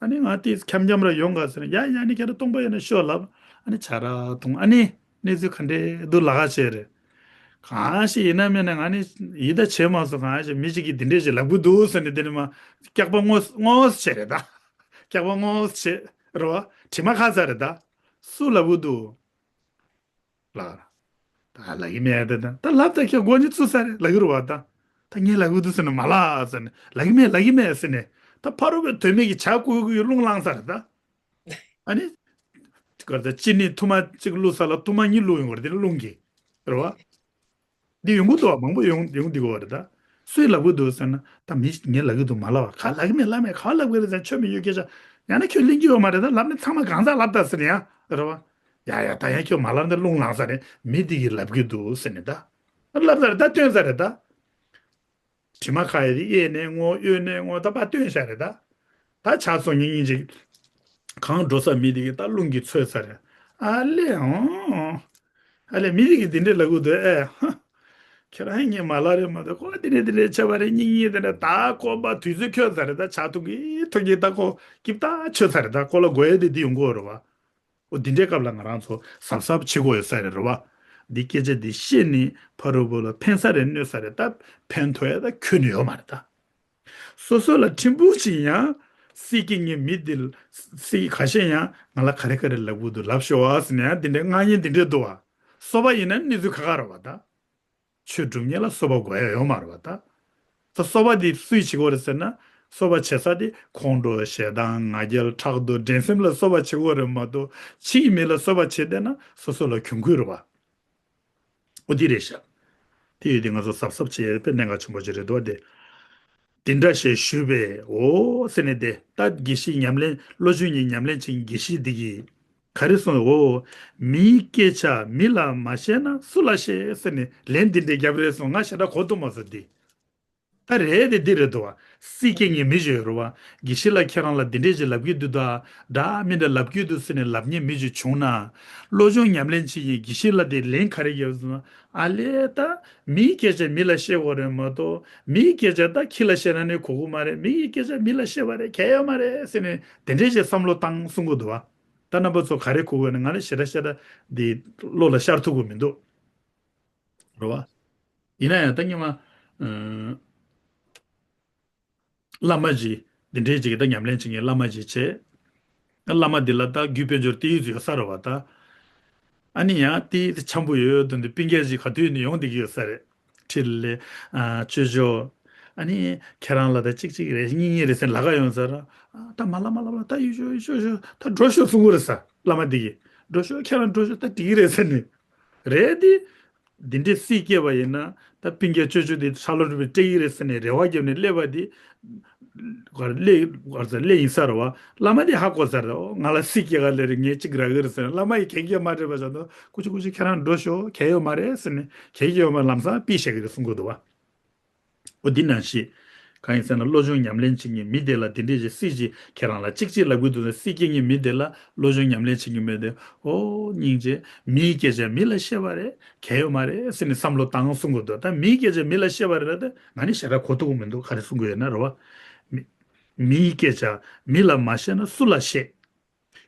ཨ་ནི་ང་དེ་འཁྱམ་འཁྱམ་ར་ཡོང་ག་ཟེར་ནས། ཡ་ཡ། ཨ་ནི་ཁྱེད་རང་སྟོང་པ་ཡོད་ན་ཤོག་ལབ། ཨ་ནི་ཆ་ར་འཐུང་། ཨ་ནི་གནས་ཚུལ་ག་འདྲས་འདུག་ལབ་ཁ་བྱས་རེད། གང་ཞིག་ཡིན་ན་མིན་ན་ང་ནི་ཡིད་ད་བྱེད་མ་སོང་། གང་ཞིག་མི་གཅིག་གིས་འདི་འདྲས་ཞིག་ལབ་གི་འདུག་ཟེར་ནས། དེ་ནི་མ་སྐྱག་པ་སྔོ་སྔོ་བྱས་རེད་ད། སྐྱག་པ་སྔོ་བྱས་རེད་བ། དྲི་མ་ཁ་ཚ་རེད་ད། སུ་ལབ་གི་འདུག་ལ། ད་ལབ་གི་མེད་ད། ད་ད་ལབ་ད་ཁྱོད་མགོ་གཉིས་བཙུགས་ཚར་རེད། ལབ་གི་རེད་བ་ད། ད་ངས་ལབ་གི་འདུག་ཟེར་ནས་མ་ལབ་ཟེར་ནས། ལབ་གི་མེད་ལབ་གི་མེད་ཟེར་ནས། ད་ཕ་རོལ་པོའི་དོན་མེད་ཀྱི་བྱ་ཀུ་ཀུ་ཀུ་རླུང་ལངས་ཚར་རེད་ད། ཨ་ནི། ག་རེ་ཟེར། ཅི་ནི་ཐུར་མ་གཅིག་བླུགས་ས་ལ་ཐུར་མ་གཉིས་བླུགས་ཡོང་བ་རེད། དེ་ནི་རླུང་གིས། རེད་བ། འདི་ཡོང་གི་འདུག་བ། མང་པོ་ཡོང་ཡོང་འདི་གོ་བ་རེད་ད། སུས་ལབ་གི་འདུག་ཟེར་ན། ད་མི་ངས་ལབ་གི་འདུག་མ་ལབ་པ། ག་ལབ་གི་མེད་ལབ་མེད། ག་ལབ་གི་རེད་ཟེར་ན། ཆོ་མེད་ཡོད་སྐད་ཆ་ཡང་ན་ཁྱོད་གླེང་གི་ཡོད་མ་རེད་ད། ལབ་ནས་ཚང་མ་གང་ཟག་ལབ་ད་ཟེར་ན་ཡང་། རེད་བ། ཡ་ཡ། ད་ཡང་ཁྱོད་མ་ལབ་ན་རླུང་ལངས་ས་རེད། མི་འདི་གིས་ལབ་གི་འདུག་ཟེར་ནས་ད། ལབ་ས་རེད་ད། སྟོན་ས་རེད་ད། དྲི་མ་ཁ་ཡི་དེ་གཡས་ནས་སྔོ། གཡོན་ནས་སྔོ། ད་ཕར་སྟོན་བཞག་རེད་ད། ད་ཆ་ཚང་ཉིན་གཉིས་ཅིག་ གང་འགྲོ་ས་མི་དེ་གི་ད་རླུང་གིས་ཚོས་ཚར་རེད། ཨ་ལས་ཨང་། ཨ་ལས་མི་དེ་གི་དེ་འདྲས་ལབ་གི་འདུག་ཨེ་ཧ། ཁྱེད་རང་ངས་མ་ལབ་རེད་མ་གཏོགས་ཁོ་དེ་འདྲས་དེ་འདྲས་བྱས་པ་རེད། སྙིང་ཉེ་དེ་འདྲས་ད་ཁོ་པ་དུས་ཚོད་འཁྱོལ་ཚར་རེད། ད་ཆ་ཐུང་གི་ཐུང་གི་ད་ཁོ་སྐྱིབ་ད་ཆོད་ཚར་རེད། ད་ཁོ་ལ་དགོས་ཡས་དེ་འདི་ཡོང་གི་ཡོད་རེད་བ། འོ་འདི་འདྲའི་སྐབས་ལ་ང་རང་ཚོ་གཟབ་གཟབ་བྱེད་དགོས་ཡོད་ས་རེད་རེད་བ། འདི་སྐད་ཆ་འདི་བཤད་ནས་ཕ་རོལ་པོ་ལ་ཕན་ས་རེད་གནོད་ས་རེད། ད་ཕན་ཐོགས་ཡ་ད་ཁྱོན་ནས་ཡོད་མ་རེད་ད། སོ་སོ་ལ་ཕྲན་བུ་ཅིག་ཡང་སྲིད་སྐྱེ་ངེས་མི་འདི་ལ་སྲིད་ཁ་ཤས་ཡང་ང་ལ་ག་རེ་ག་རེ་ལབ་དགོས་འདུག་ལབ་ཤོག་ཨ་ཟེར་ནས་ཡང་འདི་འདྲའི་མངགས་མཁན་འདི་འདྲས་འདུག་བ། སོ་པ་ཡིན་ན་གནས་ཚུལ་ཁ་ཁ་རེད་བ་ད། ཆོས་སྒྲུབ་མཁན་ལ་སོ་པ་དགོས་ཡ་ཡོད་མ་རེད་བ་ད། ད་སོ་པ་དེ་སུས་བྱེད་དགོས་རེད་ཟེར་ན། སོ་པ་བྱེད་ས་དེ་ཁོང་ཁྲོ་ཞེ་སྡང་ང་རྒྱལ་ཕྲག་དོག་འགྲན་སེམས་ལ་སོ་པ་བྱེད་དགོས་རེད་མ་གཏོགས་ཕྱིའི་མི་ལ་སོ་པ་བྱེད་བསྡད་ན་སོ་སོ་ལ་གྱོང་གུད་རེད་བ། འོ་དེ་རེད་ཤག་དེ་ཡོད་དེ་ང་ཚོ་གཟབ་གཟབ་བྱེད་ཡས་དཔེ་གནད་འགག་ཆེན་པོ་ཅིག་རེད་འདུག་བ་དེ། དེ་འདྲ་ཞེས་ཞུས་པས་འོ་ཟེར་ནས་དེ་ད་དགེ་བཤེས་ཉམས་ལེན་བློ་སྦྱོང་གི་ཉམས་ལེན་བྱེད་མཁན་དགེ་བཤེས་འདི་གིས་ག་རེ་གསུངས། འོ་མིའི་སྐད་ཆ་མི་ལ་མ་བཤད་ན་སུ་ལ་བཤད་ཟེར་ནས་ལན་འདི་འདྲས་རྒྱབ་རེད་སོང་། ང་ཞེ་དྲག་གོ་ཐུབ་མ་སོང་འདི། ད་རེད་དེ་འདི་རེད་འདུག་བ། སྲིད་སྐྱེ་ངེས་མི་ཞིག་ཡོད་རེད་བ། དགེ་བཤེས་ལགས་ཁྱེད་རང་ལ་འདི་འདྲས་ཅིག་ལབ་ཀྱི་འདུག་ད། འདྲ་མི་འདྲ་ལབ་ཀྱི་འདུག་ཟེར་ནས་ལབ་མཁན་མི་ཞིག་བྱུང་ན། བློ་སྦྱོང་ཉམས་ལེན་བྱེད་ཀྱི་དགེ་བཤེས་ལགས་དེ་ལན་ག་རེ་རྒྱབ་སོང་ན། ཨ་ལས་ད། མིའི་སྐད་ཆ་མི་ལ་བཤད་དགོས་རེད་མ་གཏོགས། མིའི་སྐད་ཆ་ད་ཁྱི་ལ་བཤད་ན་ནི་གོ་གི་མ་རེད། མིའི་སྐད་ཆ་མི་ལ་བཤད་པ་རེད་གལ་ཡོད་མ་རེད་ཟེར་ནས་དེ་འདྲས་ཅིག་བསམ་བློ་བཏང་གསུང་གི་འདུག་བ། ད་རྣམ་པ་ཚོ་ག་རེ་གོ་དགོས་ན། ང་ནི་ཞེ་དྲག་ཞེ་དྲག་འདི་བློ་ལ་ཤར་ཐུབ་ཀྱི་མི་འདུག་རེད་བ། ཡིན་ན་ཡང་ད་སྔོན་མ། ཨ། བླ་མ་ཅིག་འདི་འདྲའི་ཅིག་གི་ད་ཉམས་ལེན་བྱེད་མཁན་བླ་མ་ཅིག་བྱས། བླ་མ་འདི་ལ་ད་རྒྱུད་དཔལ་འབྱོར་ཏོག་ཙམ་ཡོད་ས་རེད་བ་ད། ཨ་ནི་ཡང་ཏོག་ཙམ་འཆམ་པོ་ཡོད་དོན་དུ་སྤུན་ཀྱག་ཅིག་ག་དུས་ནས་ཡོང་བསྡད་ཀྱི་ཡོད་ས་རེད། འཕྲིན་ལས། ཨ། ཅོ་ཅོ། ཨ་ནི་ཁྱེད་རང་ལ་ད་གཅིག་གཅིག་རེད་གཉིས་གཉིས་རེད་ཟེར་ལབ་ག་ཡོང་ས་རེད། ཨ། ད་མ་ལབ་མ་ལབ་ལ་ད་ཡུལ་ཤོག་ཡུལ་ཤོག་ཡུལ་ཤོག་ད་འགྲོ་ཤོག་གསུང་གི་རེད་ས། བླ་མ་འདི་གིས། འགྲོ་ཤོག་ཁྱེད་རང་འགྲོ་ཤོག་ད་འགྲིག་གི་རེད་ཟེར་ནས། རེད་དེ། འདི་འདྲའི་སྲིད་སྐྱེས་པ་ཡིན་ན་ད་སྤུན་ཀྱག་ཅོ་ཅོ་དེ་ཧྲ་ལོ་འགྲོ་བའི་སྤྲད་ཀྱི་རེད་ཟེར་ནས་རེ་བ་བརྒྱབ་ནས་སླེབས་པ་དེ། གར་སླེབས་གར་ས་སླེབས་ཡིན་ས་རེད་བ། བླ་མ་དེ་ཧ་གོ་ས་རེད། ཨོ་ང་ལ་སྲིད་སྐྱེས་ག་ལེ་རེད། ངས་གཅིག་རག་གི་རེད་ཟེར་ནས་བླ་མ་ཡིས་གན་རྒྱ་མ་སྤྲད་པ་བྱས་ན། སྐུ་མཁྱེན་སྐུ་མཁྱེན་ཁྱེད་རང་འགྲོ་ཤོག་གལ་ཡོད་མ་རེད་ཟེར་ནས་གན་རྒྱ་ཡོད་མ་ལམ་སང་ཕུད་བཞག་གི་རེད་གསུང་གི་འདུག་བ། འོ་འདི་ནང་བཞིན། གང་ཡིན་ཟེར་ན་བློ་སྦྱོང་ཉམས་ལེན་བྱེད་མཁན་མི་དེ་ལ་དེ་འདྲས་ཀྱི་སྲིད་ཅིག་ཁྱེད་རང་ལ་གཅིག་གཅིག་ལབ་ཀྱི་འདུག་ན། སྲིད་སྐྱེ་མཁན་མི་དེ་ལ་བློ་སྦྱོང་ཉམས་ལེན་བྱེད་མཁན་མི་དེ། ཨོ་སྙིང་རྗེ། མིའི་སྐད་ཆ་མི་ལ་བཤད་པ་རེད་གལ་ཡོད་མ་རེད་ཟེར་ནས་བསམ་བློ་བཏང་གསུང་གི་འདུག་ད་མིའི་སྐད་ཆ་མི་ལ་བཤད་པ་རེད་ལ་ད་ང་ནི་ཞེ་དྲག་གོ་ཐུབ་ཀྱི་མི་འདུག་ག་རེ་གསུང་གི་ཡོད་ན་རེད་བ། མི། མིའི་སྐད་ཆ་མི་ལ་མ་བཤད་ན་སུ་ལ་བཤད།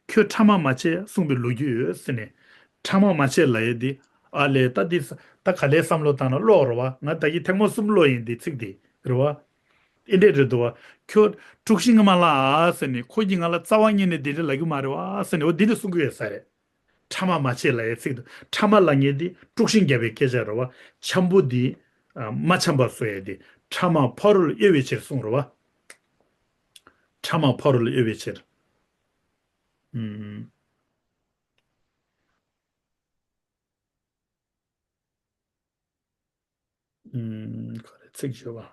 ཁྱོད་ཕྲ་མ་མ་བྱེད་གསུངས་པའི་ལོ་རྒྱུས་ཡོད་ཟེར་ནས། ཕྲ་མ་མ་བྱེད་ལབ་ཡས་འདི། ཨ་ལས་ད་འདི་ས་ད་ག་ལེར་བསམ་བློ་བཏང་ན་ཀློག་རེད་བ། ང་ད་གི་ཐེངས་མ་གསུམ་ཀློག་ཡིན་འདི་ཚིག་འདི། རེད་བ། ཨེ་འདྲས་རེད་འདུག་བ། ཁྱོད་དཀྲུག་ཤིང་མ་ལ་ཨ་ཟེར་ནས་ཁོ་གིས་ང་ལ་རྩ་བ་ཉིད་ནས་འདི་འདྲས་ལབ་ཀྱི་མ་རེད་བ་ཟེར་ནས་འོ་འདི་འདྲས་གསུང་གི་ཡོད་ས་རེད། ཕྲ་མ་མ་བྱེད་ལབ་ཡས་ཚིག་འདི། ཕྲ་མ་ལབ་མཁན་འདི་དཀྲུག་ཤིང་རྒྱབ་པའི་སྐད་ཆ་རེད་བ། འཆམ་པོ་འདི། ཨ། མ་འཆམ་པ་བཟོ་ཡས་འདི། ཕྲ་མ་ཕ་རོལ་གཡོ་བའི་ཕྱིར་གསུངས་རེད་བ། ཕྲ་མ་ཕ་རོལ་གཡོ་བའི་ཕྱིར། ཨུམ། ཨུམ། ག་རེ་ཚིག་བརྗོད་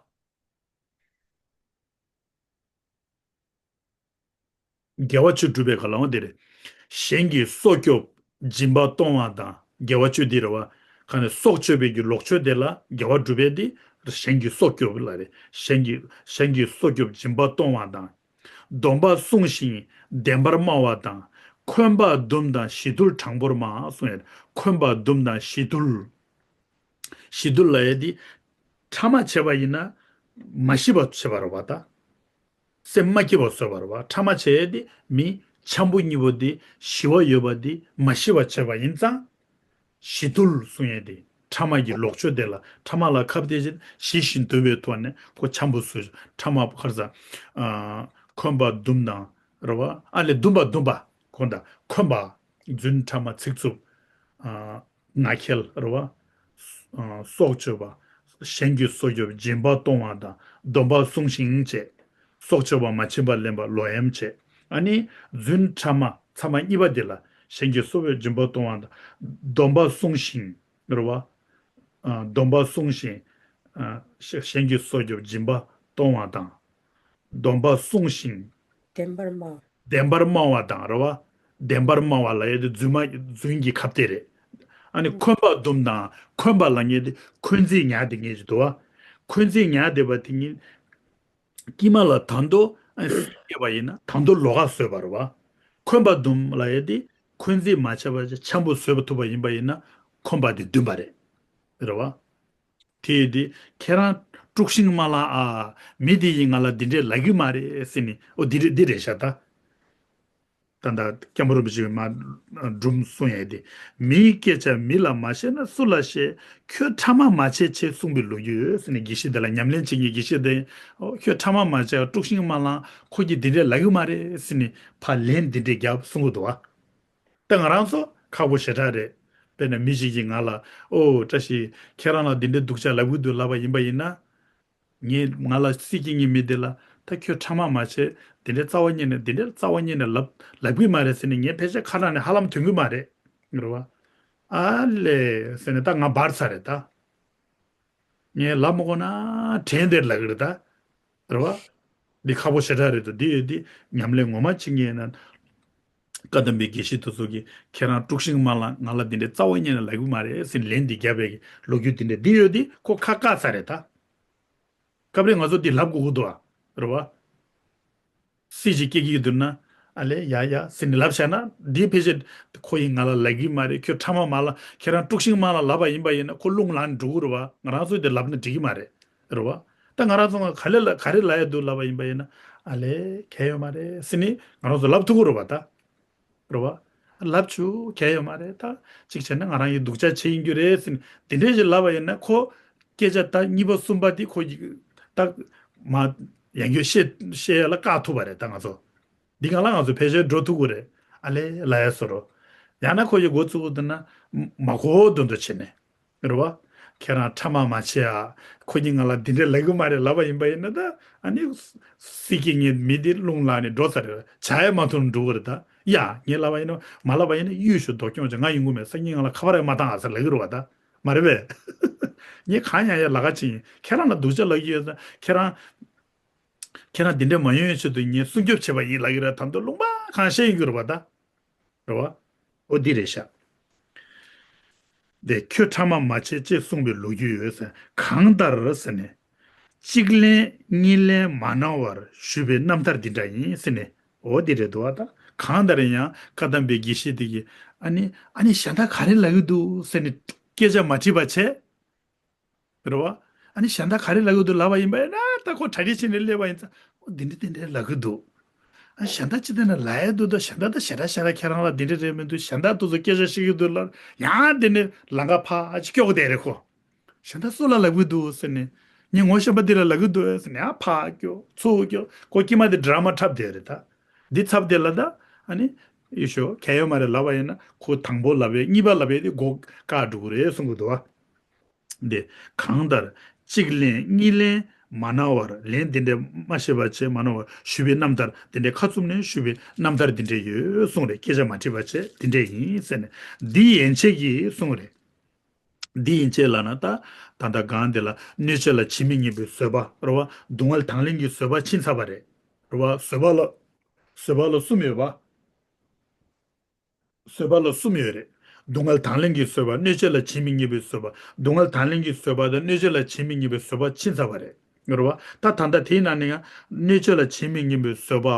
པ། དགེ་བ་བཅུ་སྒྲུབ་པའི་ག་ལ་འོང་དེ་རེད། གཞན་གྱི་སྲོག་སྐྱོབ་སྦྱིན་པ་གཏོང་བ་དང་དགེ་བ་བཅུ་འདི་རེད་བ། ག་ནས་སྲོག་གཅོད་པའི་གི་ལོག་སྤྱོད་དེ་ལ་དགེ་བ་སྒྲུབ་པའི་འདི། གཞན་གྱི་སྲོག་སྐྱོབ་ལ་རེད། གཞན་གྱི་གཞན་གྱི་སྲོག་སྐྱོབ་སྦྱིན་པ་གཏོང་བ་དང་། སྡོམ་པ་བསྲུང་ཞིང་བདེན་པར་སྨྲ་བ་དང་། འཁོན་པ་འདུམ་དང་ཞི་དུལ་དྲང་པོར་སྨྲ་གསུངས་ཡོད། འཁོན་པ་འདུམ་དང་ཞི་དུལ། ཞི་དུལ་ལབ་ཡས་འདི། ཕྲ་མ་བྱས་པ་ཡིན་ན། མ་ཞི་བ་བྱས་པ་རེད་བ་ད། སེམས་མ་སྐྱིད་པ་བཟོས་པ་རེད་བ། ཕྲ་མ་བྱས་ཡས་འདི་མི་འཆམ་པོ་གཉིས་པོ་འདི་ཞི་བ་ཡོད་པ་འདི་མ་ཞི་བ་བྱས་པ་ཡིན་ཙང་། ཞི་དུལ་གསུང་ཡས་འདི། ཕྲ་མ་གི་ལོག་སྤྱོད་དེ་ལ་ཕྲ་མ་ལ་ཁ་གཏད་ཅིང་ཞི་ཞིང་དུལ་བའི་ཐོག་ནས་ཁོ་འཆམ་པོ་བཟོས། ཕྲ་མ་ཁར་ས། ཨ། འཁོན་པ་འདུམ་དང་རེད་བ། ཨ་ལས་འདུམ་པ་འདུམ་པ། ཁོང་དང་འཁོན་པ། རྫུན་ཕྲ་མ་ཚིག་རྩུབ། ཨ། ངག་འཁྱལ་རེད་བ། ཨ། སྲོག་གཅོད་པ། གཞན་གྱི་སྲོག་སྐྱོབ་སྦྱིན་པ་གཏོང་བ་དང་སྡོམ་པ་བསྲུང་ཞིང་བྱས། སྲོག་གཅོད་པ་མ་བྱིན་པ་ལེན་པ་ལོག་གཡེམ་བྱས། ཨ་ནི་རྫུན་ཕྲ་མ་ཚད་མ་གཉིས་པ་འདི་ལ་གཞན་གྱི་སྲོག་སྐྱོབ་སྦྱིན་པ་གཏོང་བ་དང་སྡོམ་པ་བསྲུང་ཞིང་རེད་བ། ཨ། སྡོམ་པ་བསྲུང་ཞིང་། ཨ། གཞན་གྱི་སྲོག་སྐྱོབ་སྦྱིན་པ་གཏོང་བ་དང་། སྡོམ་པ་བསྲུང་ཞིང་། བདེན་པར་སྨྲ། བདེན་པར་སྨྲ་བ་དང་རེད་བ། བདེན་པར་སྨྲ་བ་ལབ་ཡས་དེ་རྫུན་མ་རྫུན་གྱི་ཁ་གཏད་རེད། ཨ་ནི་འཁོན་པ་འདུམ་དང་འཁོན་པ་ལབ་མཁན་དེ་འཁོན་འཛིན་ཉར་བསྡད་མཁན་ཅིག་འདུག་བ། འཁོན་འཛིན་ཉར་བསྡད་པ་དེ་ཉིད། དཀྱིལ་མ་ལ་ད་དུང་ཨ་ནི་སྐྱེས་པ་ཡིན་ན་ད་དུང་ལོགས་ཀ་བཟོས་པ་རེད་བ། འཁོན་པ་བསྡུམ་ལབ་ཡ་དེ་འཁོན་འཛིན་མ་བྱས་པ་ཅིག་འཆམ་པོ་བཟོས་པ་ཐུབ་པ་ཡིན་པ་ཡིན་ན་འཁོན་པ་དེ་བསྡུམ་པ་རེད། རེད་བ། དེ་ཡིན་དུས་ཁྱེད་རང་དཀྲུག་ཤིང་མ་ལ་ཨ། མི་དེ་ཡིས་ང་ལ་འདི་འདྲས་ལབ་ཀྱི་མ་རེད་ཟེར་ནས། ཨོ་འདི་རེད་འདི་རེད་ཤག་ད། ད་ལྟ་སྐྱབས་མགོན་རིན་པོ་ཆེས་མ་སྒྲུང་གསུང་ཡས་དེ། མིའི་སྐད་ཆ་མི་ལ་མ་བཤད་ན་སུ་ལ་བཤད། ཁྱོད་ཕྲ་མ་མ་བྱེད་ཅེས་གསུངས་པའི་ལོ་རྒྱུས་ཡོད་ཟེར་ནས། དགེ་བཤེས་དེ་ལ་ཉམས་ལེན་བྱེད་མཁན་དགེ་བཤེས་དེ། ཨོ་ཁྱོད་ཕྲ་མ་མ་བྱེད། དཀྲུག་ཤིང་མ་ལ། ཁོ་གིས་འདི་འདྲས་ལབ་ཀྱི་མ་རེད་ཟེར་ནས་ཕར་ལན་འདི་འདྲས་རྒྱབ་གསུང་གི་འདུག་བ། ད་ང་རང་ཚོ་ཁག་པོ་ཞེ་དྲག་རེད། དཔེར་ན་མི་ཞིག་གིས་ང་ལ། ཨོ་བཀྲ་ཤིས་ཁྱེད་རང་ལ་འདི་འདྲའི་སྡུག་ཅག་ལབ་གི་འདུག་ལབ་པ་ཡིན་པ་ཡིན་ན། ངས་ང་ལ་སྲིད་ཀྱི་ངའི་མི་དེ་ལ། ད་ཁྱོད་ཕྲ་མ་མ་བྱེད། འདི་འདྲའི་རྩ་བ་ཉིད་ནས་འདི་འདྲའི་རྩ་བ་ཉིད་ནས་ལབ་ལབ་གི་མ་རེད་ཟེར་ནས་ངའི་ཕལ་ཆེར་ཁ་ནང་ནས་ཧ་ལམ་ཐོན་གི་མ་རེད། རེད་བ། ཨ་ལས་ཟེར་ནས་ད་ང་འབར་ཚར་རེད་ད། ངས་ལབ་མ་དགོས་ན་དྲན་དེར་ལབ་གི་རེད་ད། རེད་བ། འདི་ཁག་པོ་ཞེ་དྲག་རེད་དོ། འདི་ཡོད་འདི་ཉམས་ལེན་ངོ་མ་བྱེད་མཁན་ཡིན་ན། བཀའ་གདམས་པའི་དགེ་བཤེས་དེ་ཚོ་གིས་ཁྱེད་རང་དཀྲུག་ཤིང་མ་ལ། ང་ལ་འདི་འདྲའི་རྩ་བ་ཉིད་ནས་ལབ་གི་མ་རེད་ཟེར་ལན་འདི་རྒྱབ་པའི་ལོ་རྒྱུས་འདི་འདྲ་འདི་ཡོད་འདི་ཁོ་ཁ་བཀག་ཚར་རེད་ད། སྐབས་རེ་ང་ཚོ་འདི་ལབ་དགོས་ཀྱི་འདུག་ཨ། རེད་བ། སྲིད་ཅིག་སྐྱེ་གི་འདུག་ན། ཨ་ལས་ཡ་ཡ་ཟེར་ནས་ལབ་བཞག་ན། འདི་ཕལ་ཆེར་ཁོ་ཡིས་ང་ལ་ལབ་གི་མ་རེད། ཁྱོད་ཕྲ་མ་མ་ལ། ཁྱེད་རང་དཀྲུག་ཤིང་མ་ལ་ལབ་པ་ཡིན་པ་ཡིན་ན་ཁོ་རླུང་ལངས་ནས་འགྲོ་གི་རེད་བ། ང་རང་ཚོས་དེ་ལབ་ན་འགྲིག་གི་མ་རེད། རེད་བ། ད་ང་རང་ཚོ་ང་ག་ལེ་ལ་ག་རེ་ལབ་ཡ་འདུག་ལབ་པ་ཡིན་པ་ཡིན་ན། ཨ་ལས་གལ་ཡོད་མ་རེད་ཟེར་ནས་ང་རང་ཚོ་ལབ་ཐུབ་ཀྱི་རེད་བ་ད། རེད་བ། ལབ་ཆུ་གལ་ཡོད་མ་རེད་ད། གཅིག་བྱས་ན་ང་རང་གི་སྡུག་ཅག་བྱེད་ཡིན་རྒྱུ་རེད་ཟེར་ནས་དེ་འདྲས་ཞིག་ལབ་པ་ཡིན་ན། ཁོ་སྐད་ཆ་ད་གཉིས་པ་གསུམ་པ་དེ་ཁོ་ཡིས་ད་མ་ཡང་སྐྱར་བཤད་བཤད་ཡ་ལ་བཀག་ཐུབ་པ་རེད་ད་ང་ཚོ། འདི་སྒང་ལ་ང་ཚོ་ཕལ་ཆེར་འགྲོ་ཐུབ་ཀྱི་རེད། ཨ་ལས་ལབ་ཡ་བཟོ་འདྲ། ཡང་ན་ཁོ་ཡི་འགོ་བཙུགས་འདུག་ན་མ་གོ་འདུག་འདུག་བྱས་ནས། རེད་བ། ཁྱེད་རང་ཕྲ་མ་མ་བྱེད་ཨ། ཁོ་གཉིས་ང་ལ་འདི་འདྲས་ལབ་གི་མ་རེད་ལབ་པ་ཡིན་པ་ཡིན་ན་ད། ཨ་ནི་སྲིད་ཀྱི་ངའི་མི་འདི་རླུང་ལངས་ནས་འགྲོ་ས་རེད། བྱ་ཡ་མ་ཐུབ་འགྲོ་གི་རེད་ད། ཡ་ངས་ལབ་པ་ཡིན་ན། མ་ལབ་པ་ཡིན་ན་གཡུས་ཤོག་རྡོ་སྐྱོང་བྱ། ང་ཡོང་གི་མེད། སང་ཉིན་ང་ལ་ཁ་པར་ཡང་མ་བཏང་ཨ་ཟེར་ལབ་གི་རེད་བ་ད། མ་རེད་པས། ངས་གང་ཡང་ཡང་ལབ་ཁ་ཕྱིན། ཁྱེད་རང་ལ་སྡུག་ཅག་ལབ་ཀྱི་ཡོད་ད། ཁྱེད་རང་། ཁྱེད་རང་འདི་འདྲས་མ་ཡོང་ཡོང་ཆེད་དུ་ངས་སྲུང་སྐྱོབ་བྱས་པ་ཡིན་ལབ་ཀྱི་རེད། ད་དུང་ལུང་པ་གང་བཤད་ཡོང་གི་རེད་བ་ད། རེད་བ། ཨོ་འདི་རེད་ཤག་དེ་ཁྱོད་ཕྲ་མ་མ་བྱེད་ཅེས་གསུངས་པའི་ལོ་རྒྱུས་ཡོད་ཟེར། གང་ལྟར་ཟེར་ནས། གཅིག་ལན་གཉིས་ལན་མ་གནང་བར་ཞུས་པའི་རྣམ་ཐར་འདི་འདྲ་ཡིན་ཟེར་ནས། ཨོ་འདི་རེད་འདུག་བ་ད། གང་ལྟར་ཡང་བཀའ་གདམས་པའི་དགེ་བཤེས་དེ་གིས་ཨ་ནི་ཨ་ནི་གཞན་དག་ག་རེ་ལབ་ཀྱི་འདུག་ཟེར་ནས་སྐད་ཆ་མ་དྲིས་པ་བྱས། རེད་བ། ཨ་ནི་གཞན་དག་ག་རེ་ལབ་ཀྱི་འདུག་ལབ་པ་ཡིན་པ་ཡིན་ན། ད་ཁོ་གྲ་སྒྲིག་བྱས་ནས་སླེབས་པ་ཡིན་ཙང་། ཨོ་འདི་འདྲ་འདི་འདྲ་ལབ་ཀྱི་འདུག་ཨ་གཞན་དག་ཅི་དེ་ན་ལབ་ཡ་འདུག་ད་གཞན་དག་ད་ཞེ་དྲག་ཞེ་དྲག་ཁྱེད་རང་ལ་འདི་འདྲ་རེད་མི་འདུག་གཞན་དག་དེ་ཚོ་སྐད་ཆ་བཤད་ཀྱི་འདུག་ལབ། ཡང་དེ་ནས་ལམ་ཁ་ཕར་ཅིག་སྐྱོག་བསྡད་རེད་ཁོ། གཞན་དག་སུ་ལ་ལབ་ཀྱི་འདུག་ཟེར་ནས། ངས་ངོ་ཤེས་པ་འདི་ལ་ལབ་ཀྱི་འདུག་ཟེར་ནས་ཡང་ཕར་སྐྱོག་ཚུར་སྐྱོག་ཁོ་དཀྱིལ་མ་དེ་ཌ་ར་མ་འཁྲབ་བསྡད་རེད་ད། འདི་ཚབ་དེ་ལ་ད། ཨ་ནི་ཡེ་ཤོ་གལ་ཡོད་མ་རེད་ལབ་པ་ཡིན་ན། ཁོ་དང་པོ་ལབ་པའི་གཉིས་པ་ལབ་པའི་དེ་མགོ་བཀག་འགྲོ་གི་རེད་གསུང་གི་འདུག་བ། འདི་གང་ལྟར་གཅིག་ལན་གཉིས་ལན་མ་གནང་བར། ལན་འདི་འདྲ་མ་བཤད་པ་བྱས། མ་གནང་བར་ཞུས་པའི་རྣམ་ཐར་འདི་འདྲ། ཁ་བཙུམ་ནས་ཞུས་པའི་རྣམ་ཐར་འདི་འདྲ་ཡོད་གསུངས་རེད། སྐད་ཆ་མ་དྲིས་པ་བྱས་འདི་འདྲ་ཡིན་ཟེར་ནས། འདི་ཡན་ཆད་ཀྱིས་གསུངས་རེད། འདི་ཡན་ཆད་ལབ་ན་ད། ད་ལྟ་གང་འདི་ལ་གནོད་བྱེད་ལ་ཇི་མི་སྙམ་པའི་བཟོད་པ་རེད་བ། སྡུག་བསྔལ་དང་ལེན་གྱི་བཟོད་པ་ཕྱིན་ཚར་བ་རེད། རེད་བ། བཟོད་པ་ལ། བཟོད་པ་ལ་གསུམ་ཡོད་པ། བཟོད་པ་ལ་གསུམ་ཡོད་རེད། སྡུག་བསྔལ་དང་ལེན་གྱི་བཟོད་པ། གནོད་བྱེད་ལ་ཇི་མི་སྙམ་པའི་བཟོད་པ། སྡུག་བསྔལ་དང་ལེན་གྱི་བཟོད་པ་དང་གནོད་བྱེད་ལ་ཇི་མི་སྙམ་པའི་བཟོད་པ་ཕྱིན་ཚར་བ་རེད། རེད་བ། ད་ད་ལྟ་དེའི་ནང་ནས་ཡང་གནོད་བྱེད་ལ་ཇི་མི་སྙམ་པའི་བཟོད་པ་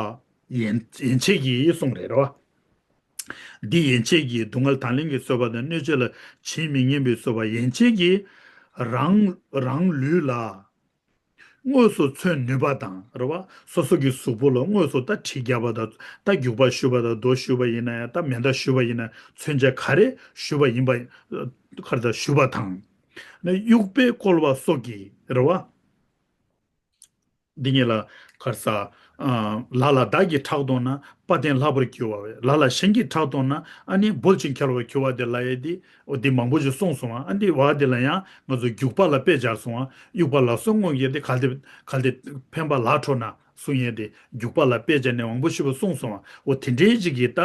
ཡན་ཡན་ཆད་ཀྱིས་གསུངས་རེད། རེད་བ། འདི་ཡན་ཆད་ཀྱིས་སྡུག་བསྔལ་དང་ལེན་གྱི་བཟོད་པ་དང་གནོད་བྱེད་ལ་ཇི་མི་སྙམ་པའི་བཟོད་པ་ཡན་ཆད་ཀྱིས་རང་རང་ལུས་ལ་དངོས་སུ་མཚོན་ནུས་པ་དང་། རེད་བ། སོ་སོ་གི་གཟུགས་པོ་ལ་དངོས་སུ་ད་གྲི་བརྒྱབ་པ་དང་། ད་རྒྱུག་པ་གཞུ་བ་དང་། རྡོ་གཞུ་བ་ཡིན་ན་ཡང་། ད་མེ་མདའ་གཞུ་བ་ཡིན་ན། མཚོན་ཆ་ག་རེ་གཞུ་བ་ཡིན་པ། ག་རེ་ད་གཞུ་བ་དང་། ནི་དབྱུག་པས་བསྐོལ་བ་སོགས་ཀྱིས། རེད་བ། འདི་ཉིད་ལ་གར་ས། ལ་ལ་བདག་གིས་ཕྲག་དོག་ན། དཔའ་ལྡན་ལྷག་པར་གྱུར་པ་བས། ལ་ལ་གཞན་གྱིས་ཕྲག་དོག་ན། ཨ་ནི་འབུལ་ཞིང་འཁྱེར་བར་གྱུར་པ་དེ་ལབ་ཡས་དེ། འོ་འདི་མང་པོ་ཞིག་གསུངས་སོང་བ། ཨ་འདི་བ་དེ་ལ་ཡང་ང་ཚོ་རྒྱུག་པ་ལ་དཔེ་སྦྱར་སོང་བ། དབྱུག་པ་ལ་སོགས་དངོས་ཀྱི་དེ་གལ་ཏེ་གལ་ཏེ་འཕེན་པ་ལ་ཁྲོ་ན་གསུང་ཡས་དེ། རྒྱུག་པ་ལ་དཔེ་སྦྱར་ནས་མང་པོ་ཞིག་གསུངས་སོང་བ། འོ་དེ་འདྲའི་ཅིག་གིས་ད་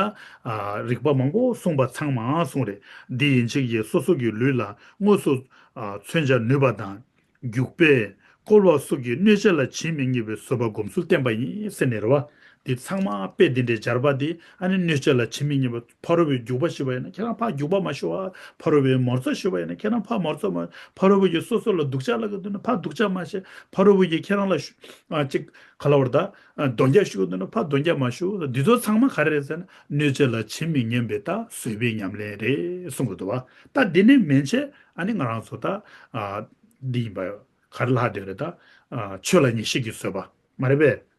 རིགས་པ་མང་པོ་གསུངས་པ་ཚང་མ་གསུངས་རེད། འདི་ཡན་ཆད་ཀྱིས་སོ་སོ་གི་ལུས་ལ་དངོས་སུ་མཚོན་བྱ་ནུས་པ་དང་། རྒྱུག་པས་ བཀོལ་བ་སོགས་ཀྱིས་གནོད་བྱེད་ལ་བྱེད་མི་ཉན་པའི་བཟོད་པ་སྒོམ་ཚུལ་བསྟན་པ་ཡིན་ཟེར་ནས་རེད་བ། འདི་ཚང་མ་དཔེ་འདི་འདྲའི་སྦྱར་བ་འདི་ཨ་ནི་གནོད་བྱེད་ལ་བྱེད་མི་ཉན་པ། ཕ་རོལ་པོའི་རྒྱུག་པ་ཞུས་པ་ཡིན་ན་ཁྱེད་རང་ཕར་རྒྱུག་པ་མ་ཞུ་བ། ཕ་རོལ་པོའི་མོར་ཚོ་ཞུས་པ་ཡིན་ན་ཁྱེད་རང་ཕར་མོར་ཚོ་མ། ཕ་རོལ་པོ་ཡིས་སོ་སོ་ལ་སྡུག་ཅག་ལབ་ཀྱི་འདུག་ན་ཕར་སྡུག་ཅག་མ་བྱེད། ཕ་རོལ་པོ་ཡིས་ཁྱེད་རང་ལ་ཞུ་ཨ་ཅིག་ག་ལབ་པ་རེད་ད། ཨ་རྡོ་རྒྱག་ཞུ་གི་འདུག་ན་ཕར་རྡོ་རྒྱག་མ་ཞུ། འདི་ཚོ་ཚང་མ་ག་རེ་རེད་ཟེར་ན་གནོད་བྱེད་ལ་བྱེད་མི་ཉན་པའི་ད་བཟོད་པའི་ཉམས་ལེན་རེད་གསུང་གི་འདུག་བ། ད་འདི་ནི་མན་ཆད་ཨ་ནི་ང་རང་ཚོ་ད་ཨ་འདི་ཡིན་པ་ཡོད། ག་རེ་ལབ་དེ་རེད་ད། ཨ་ཆོས་ལ་ངེས་ཤེས་ཀྱི་བཟོད་པ་མ་རེད་པས།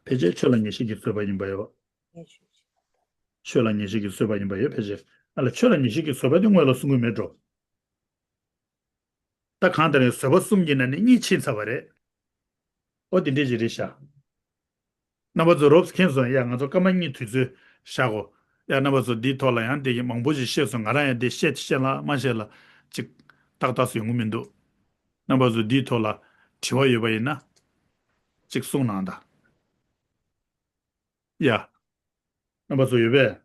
ཕལ་ཆེར་ཆོས་ལ་ངེས་ཤེས་ཀྱི་བཟོད་པ་ཡིན་པ་ཡོད། ཆོས་ལ་ངེས་ཤེས་ཀྱི་བཟོད་པ་ཡིན་པ་ཡོད་ཕལ་ཆེར། ཨ་ལ་ཆོས་ལ་ངེས་ཤེས་ཀྱི་བཟོད་པ་དེ་སྔོན་ལ་གསུང་གི་མེད་འགྲོ། ད་གང་ལྟར་ཡང་བཟོད་པ་གསུམ་གྱི་ནང་ནས་གཉིས་ཕྱིན་ཚར་བ་རེད། ཨོ་དེ་འདྲས་ཅིག་རེད་ཤག་རྣམ་པ་ཚོ་རོབ་མཁྱེན་སོང་། ཡ་ང་ཚོ་སྐར་མ་གཉིས་དུས་ཚོད་བཞག་གོ། ཡ་རྣམ་པ་ཚོ་འདིའི་ཐོག་ལ་ཡང་དེ་གི་མང་པོ་ཞིག་བཤད་སོང་། ང་རང་ཡང་དེ་བཤད་བཤད་ལ་མ་བཤད་ལ་ཅིག་ཏག་ཏག་སུ་ཡོང་གི་མི་འདུག་རྣམ་པ་ཚོ་འདིའི་ཐོག་ལ་དྲི་བ་ཡོད་པ་ཡིན་ན་ཅིག་གསུང་གནང་དང་། ཡ། རྣམ་པ་ཚོ་ཡོད་པས།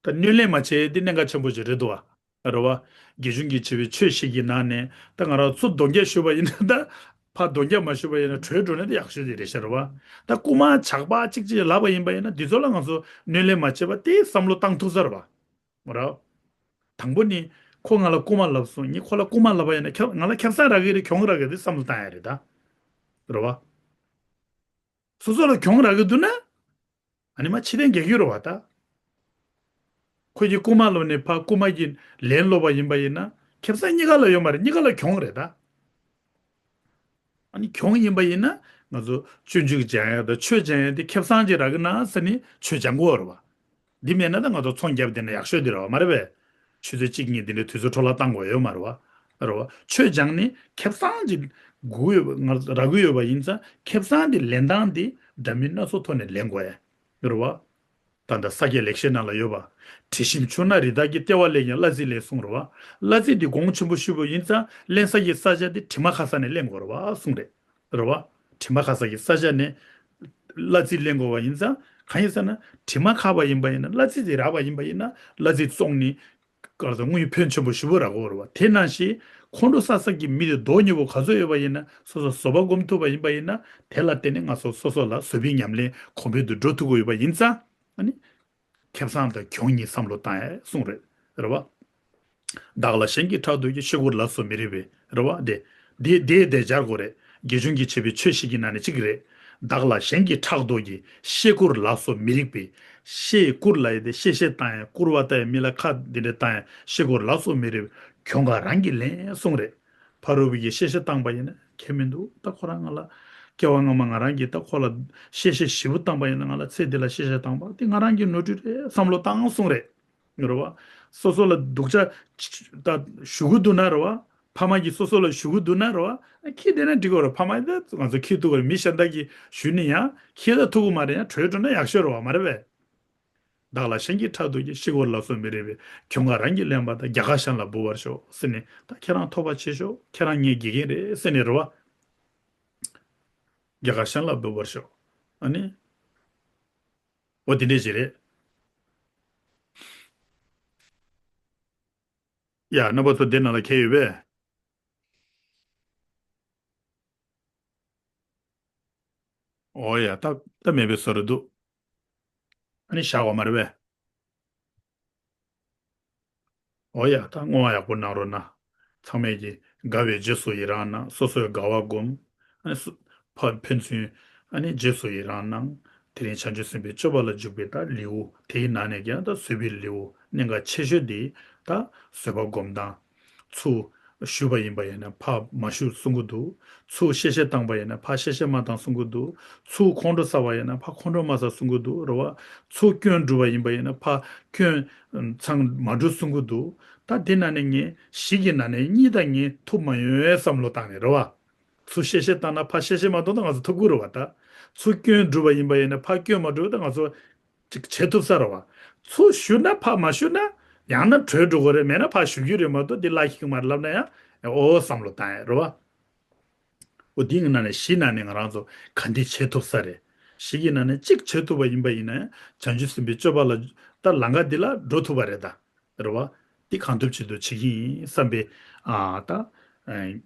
ད་གནོད་ལན་མ་བྱས་འདི་གནད་འགག་ཆེན་པོ་ཞིག་རེད་འདུག་བ། རེད་བ། དགེ་སྦྱོང་གིས་བྱས་པའི་ཆོས་ཤིག་གི་ནང་ནས་ད་ང་རང་ཚོ་གདོན་བགེགས་ཞུས་པ་ཡིན་ན་ད། ཕར་གདོན་བགེགས་མ་ཞུས་པ་ཡིན་ན་གྲོལ་འགྲོ་ན་ད་ཡག་ཤོས་དེ་རེད་ཤག་རེད་བ། ད་རྐུ་མ་ཇག་པ་གཅིག་གཅིག་ལབ་པ་ཡིན་པ་ཡིན་ན་འདི་ཚོ་ལ་ང་ཚོ་གནོད་ལན་མ་བྱས་པ་དེ་བསམ་བློ་བཏང་ཐུབ་ས་རེད་བ། རེད། དང་པོ་ནི་ཁོ་ང་ལ་རྐུ་མ་ལབ་སོང་། ངས་ཁོ་ལ་རྐུ་མ་ལབ་པ་ཡིན་ན་ཁྱབ་ང་ལ་ཁྱབ་ས་རག་གི་རེད། གྱོང་རག་གི་རེད་བསམ་བློ་བཏང་ཡ་རེད་ད། རེད་བ། སོ་སོ་ལ་གྱོང་རག་གི་འདུག་ན། ཨ་ནི་མ་ཕྱི་རྟེན་རྒྱག་གི་རེད་བ་ད། ཁོ་གིས་རྐུ་མ་ལོབས་ནས་ཕར་རྐུ་མ་གིས་ལན་སློག་པ་ཡིན་པ་ཡིན་ན་ཁེ་བཟང་གཉིས་ཀ་ལ་ཡོད་མ་རེད། གཉིས་ཀ་ལ་གྱོང་རེད་ད། ཨ་ནི་གྱོང་ཡིན་པ་ཡིན་ན་ང་ཚོ་སྤྱོད་འཇུག་སྦྱང་ཡ་དང་ཆོས་སྦྱང་ཡ་དེ་ཁེ་བཟང་ཅིག་རག་གི་ན་ཟེར་ནས་ཆོས་སྦྱང་དགོས་རེད་བ། འདི་མེད་ན་ད་ང་ཚོ་ཚོང་རྒྱབ་བསྡད་ན་ཡག་ཤོས་འདི་རེད་བ་མ་རེད་པས། ཆུ་ཚོད་གཅིག་གཉིས་འདི་འདྲའི་དུས་ཚོད་འཕྲོ་བརླག་བཏང་དགོས་ཡོད་མ་རེད་བ། རེད་བ། ཆོས་སྦྱངས་ནས་ཁེ་བཟང་ཅིག་དགོས་ཡོད་པ་ང་རག་གི་ཡོད་པ་ཡིན་ཙང་ཁེ་བཟང་འདི་ལེན་སྟངས་འདི་འདྲ་མིན་སྣ་ཚོགས་ཐོག་ནས་ལེན་དགོས་ཡ། རེད་བ། ད་ལྟ་ས་སྐྱ་ལེགས་བཤད་ནང་ལ་ཡོད་པ། དྲི་ཞིམ་ཆུ་སྣ་རི་དྭགས་ཀྱི་ལྟེ་བ་ལས་ཀྱང་གླ་རྩི་ལེགས་གསུངས་རེད་བ། གླ་རྩི་འདི་གོང་ཆེན་པོ་ཞུས་པ་ཡིན་ཙང་ལེན་ས་ཀྱི་ས་ཆ་འདི་དྲི་མ་ཁ་ས་ནས་ལེན་དགོས་རེད་བ་གསུངས་རེད། རེད་བ། དྲི་མ་ཁ་ས་ཀྱི་ས་ཆ་ནས་གླ་རྩི་ལེན་དགོས་པ་ཡིན་ཙང་གང་ཡིན་ཟེར་ན་དྲི་མ་ཁ་བ་ཡིན་པ་ཡིན་ན་གླ་རྩི་དེ་རག་པ་ཡིན་པ་ཡིན་ན་གླ་རྩི་བཙོངས་ནས་ག་རེ་ཟེར་དངུལ་ཕོན་ཆེན་པོ་ཞེ་པོ་རག་གི་ཡོད་རེད་བ། དེ་ནང་བཞིན་ཁོང་ཁྲོ་ཟ་ས་ཀྱི་མི་དེ་མདོག་ཉེས་པོ་ག་ཚོད་ཡོད་པ་ཡིན་ན་སོ་སོ་བཟོད་པ་སྒོམ་ཐུབ་པ་ཡིན་པ་ཡིན་ན་དེ་ལ་བརྟེན་ནས་ང་ཚོ་སོ་སོ་ལ་བཟོད་པའི་ཉམས་ལེན་གོང་འཕེལ་དུ་འགྲོ་ཐུབ་ཀྱི་ཡོད་པ་ཡིན་ཙང་ཨ་ནི། ཁེ་བཟང་དང་གྱོང་གཉིས་བསམ་བློ་བཏང་ཡ་གསུངས་རེད། རེད་བ། བདག་ལ་གཞན་གྱིས་ཕྲག་དོག་གིས། །ཤེས་སྒོར་ལ་སོགས་མི་རིགས་པའི། །རེད་བ། དེ། དེ་དེ་དེ་སྦྱར་དགོས་རེད། དགེ་སྦྱོང་གིས་བྱས་པའི་ཆོས་ཤིག་གི་ནང་ནས་གཅིག་རེད། བདག་ལ་གཞན་གྱིས་ཕྲག་དོག་གིས། །ཤེས་སྒོར་ལ་སོགས་མི་རིགས་པའི། །ཤེས་སྐུར་ལ་ཡི་དེ་གཤེ་གཤེ་བཏང་ཡ་སྐུར་བ་བཏང་ཡ་མི་ལ་ཁ་འདི་འདྲ་བཏང་ཡ་ཤེས་སྒོར་ལ་སོགས་མི་རིགས་པའི། །གྱོང་ཁ་རང་གིས་ལེན་གསུངས་རེད། ཕ་རོལ་པོ་གིས་གཤེ་གཤེ་བཏང་པ་ཡིན་ན་ཁྱད་མི་འདུག་ད་ཁོ་རང་ང་ལ་སྐྱེ་བ་སྔ་མ་ང་རང་གིས་ད་ཁོ་ལ་གཤེ་གཤེ་ཞེ་པོ་བཏང་པ་ཡིན་ན་ང་ལ་ཚེ་འདི་ལ་གཤེ་གཤེ་བཏང་པ་དེ་ང་རང་གི་ནོར་འཁྲུལ་རེད་བསམ་བློ་བཏང་གསུངས་རེད། རེད་བ། སོ་སོ་ལ་སྡུག་ཅག་ད་ཞུ་གི་འདུག་ན་རེད་བ། ཕ་མ་གིས་སོ་སོ་ལ་ཞུ་གི་འདུག་ན་རེད་བ། ཁྱི་དེ་ན་འགྲིག་གི་རེད། ཕ་མ་དེ་ང་ཚོ་ཁྱི་ཐུག་གི་རེད། མི་གཞན་དག་གིས་ཞུས་ནས་ཡང་ཁྱི་ད་ཐུག་གི་མ་རེད། ཡང་བྲོས་འགྲོ་ན་ཡག་ཤོས་རེད་བ་མ་རེད་བས། བདག་ལ་གཞན་གྱིས་ཕྲག་དོག་གིས། །ཤེས་སྒོར་ལ་སོགས་མི་རིགས་པའི། །གྱོང་ཁ་རང་གིས་ལེན་པ་དང་། །རྒྱལ་ཁ་གཞན་ལ་འབུལ་བར་ཤོག །ཟེར་ནས་ད་ཁྱེད་རང་ཐོབ་པ་བྱེད་ཤོག །ཁྱེད་རང་ངའི་དགེ་རྒན་རེད་ཟེར་ནས་རེད་བ། རྒྱལ་ཁ་གཞན་ལ་འབུལ་བར་ཤོག །ཨ་ནི། འོ་དེ་འདྲས་ཅིག་རེད། ཡ་རྣམ་པ་ཚོ་དེ་ནང་ལ་ཁྱེད་ཡོད་པས། འོ་ཡ་ད་ད་མེད་པའི་བཟོ་འདྲ་འདུག །ཨ་ནི་བཞག་པ་མ་རེད་པས། འོ་ཡ་ད་བསྔོ་བ་ཡག་པོ་གནང་རོགས་གནང་། ཚང་མས་ཀྱིས་དགའ་བའི་རྗེས་སུ་ཡི་རང་གནང་། སོ་སོས་དགའ་བ་སྒོམ། ཨ་ནི་སུ་ཕ་ཕན་ཚུན་ཨ་ནི་རྗེས་སུ་ཡི་རང་གནང་། དེ་རིང་བྱང་ཆུབ་སེམས་དཔའི་སྤྱོད་པ་ལ་འཇུག་པའི་ད་ལེའུ་དེའི་ནང་ནས་ཀྱང་ད་བཟོད་པའི་ལེའུ་གནད་འགག་ཆེ་ཤོས་དེ་ད་བཟོད་པ་སྒོམ་སྟངས། ཚུར་ཞུས་པ་ཡིན་པ་ཡིན་ན་ཕར་མ་ཞུ་གསུང་གི་འདུག །ཚུར་གཤེ་གཤེ་བཏང་པ་ཡིན་ན་ཕར་གཤེ་གཤེ་མ་བཏང་གསུང་གི་འདུག །ཚུར་ཁོང་ཁྲོ་ཟ་བ་ཡིན་ན་ཕར་ཁོང་ཁྲོ་མ་ཟ་གསུང་གི་འདུག་རེད་བ། ཚུར་སྐྱོན་སྒྲུབ་པ་ཡིན་པ་ཡིན་ན་ཕར་སྐྱོན་མཚང་མ་སྒྲུབ་གསུང་གི་འདུག །ད་དེ་ནང་ནས་ངས་བཞི་གི་ནང་ནས་གཉིས་ད་ངས་ཐུབ་མ་ཡོང་བསམ་བློ་བཏང་ནས་རེད་བ། ཚུར་གཤེ་གཤེ་བཏང་ན་ཕར་གཤེ་གཤེ་མ་གཏོང་ད་ང་ཚོ་ཐུབ་ཀྱི་རེད་བ་ད། ཚུར་སྐྱོན་སྒྲུབ་པ་ཡིན་པ་ཡིན་ན་ཕར་སྐྱོན་མ་སྒྲུབ་ད་ང་ཚོ་ཅིག་བྱེད་ཐུབ་ས་རེད་བ། ཚུར་ཞུ་ན་ཕར་མ་ཞུ་ན་ཡང་ན་བྲོས་འགྲོ་གི་རེད། མེད་ན་ཕར་ཞུ་རྒྱུ་རེད་མ་གཏོགས་འདི་ལ་ཤི་གི་མ་རེད་ལབ་ན་ཡང་ཨོ་བསམ་བློ་བཏང་ཡ་རེད་བ། ཨོ་འདི་གི་ནང་ནས་བཞི་ནང་ནས་ང་རང་ཚོ་ག་འདི་བྱེད་ཐུབ་ས་རེད། བཞི་གི་ནང་ནས་གཅིག་བྱེད་ཐུབ་པ་ཡིན་པ་ཡིན་ན་ཡང་བྱང་ཆུབ་སེམས་དཔའི་སྤྱོད་པ་ལ་ད་ལམ་ཁ་འདི་ལ་འགྲོ་ཐུབ་པ་རེད་ད། རེད་བ། འདི་གང་ཐུབ་ཅི་ཐུབ་བྱེད་ཀྱི་ཡིན་བསམ་པའི་ཨ་ད་ཨ་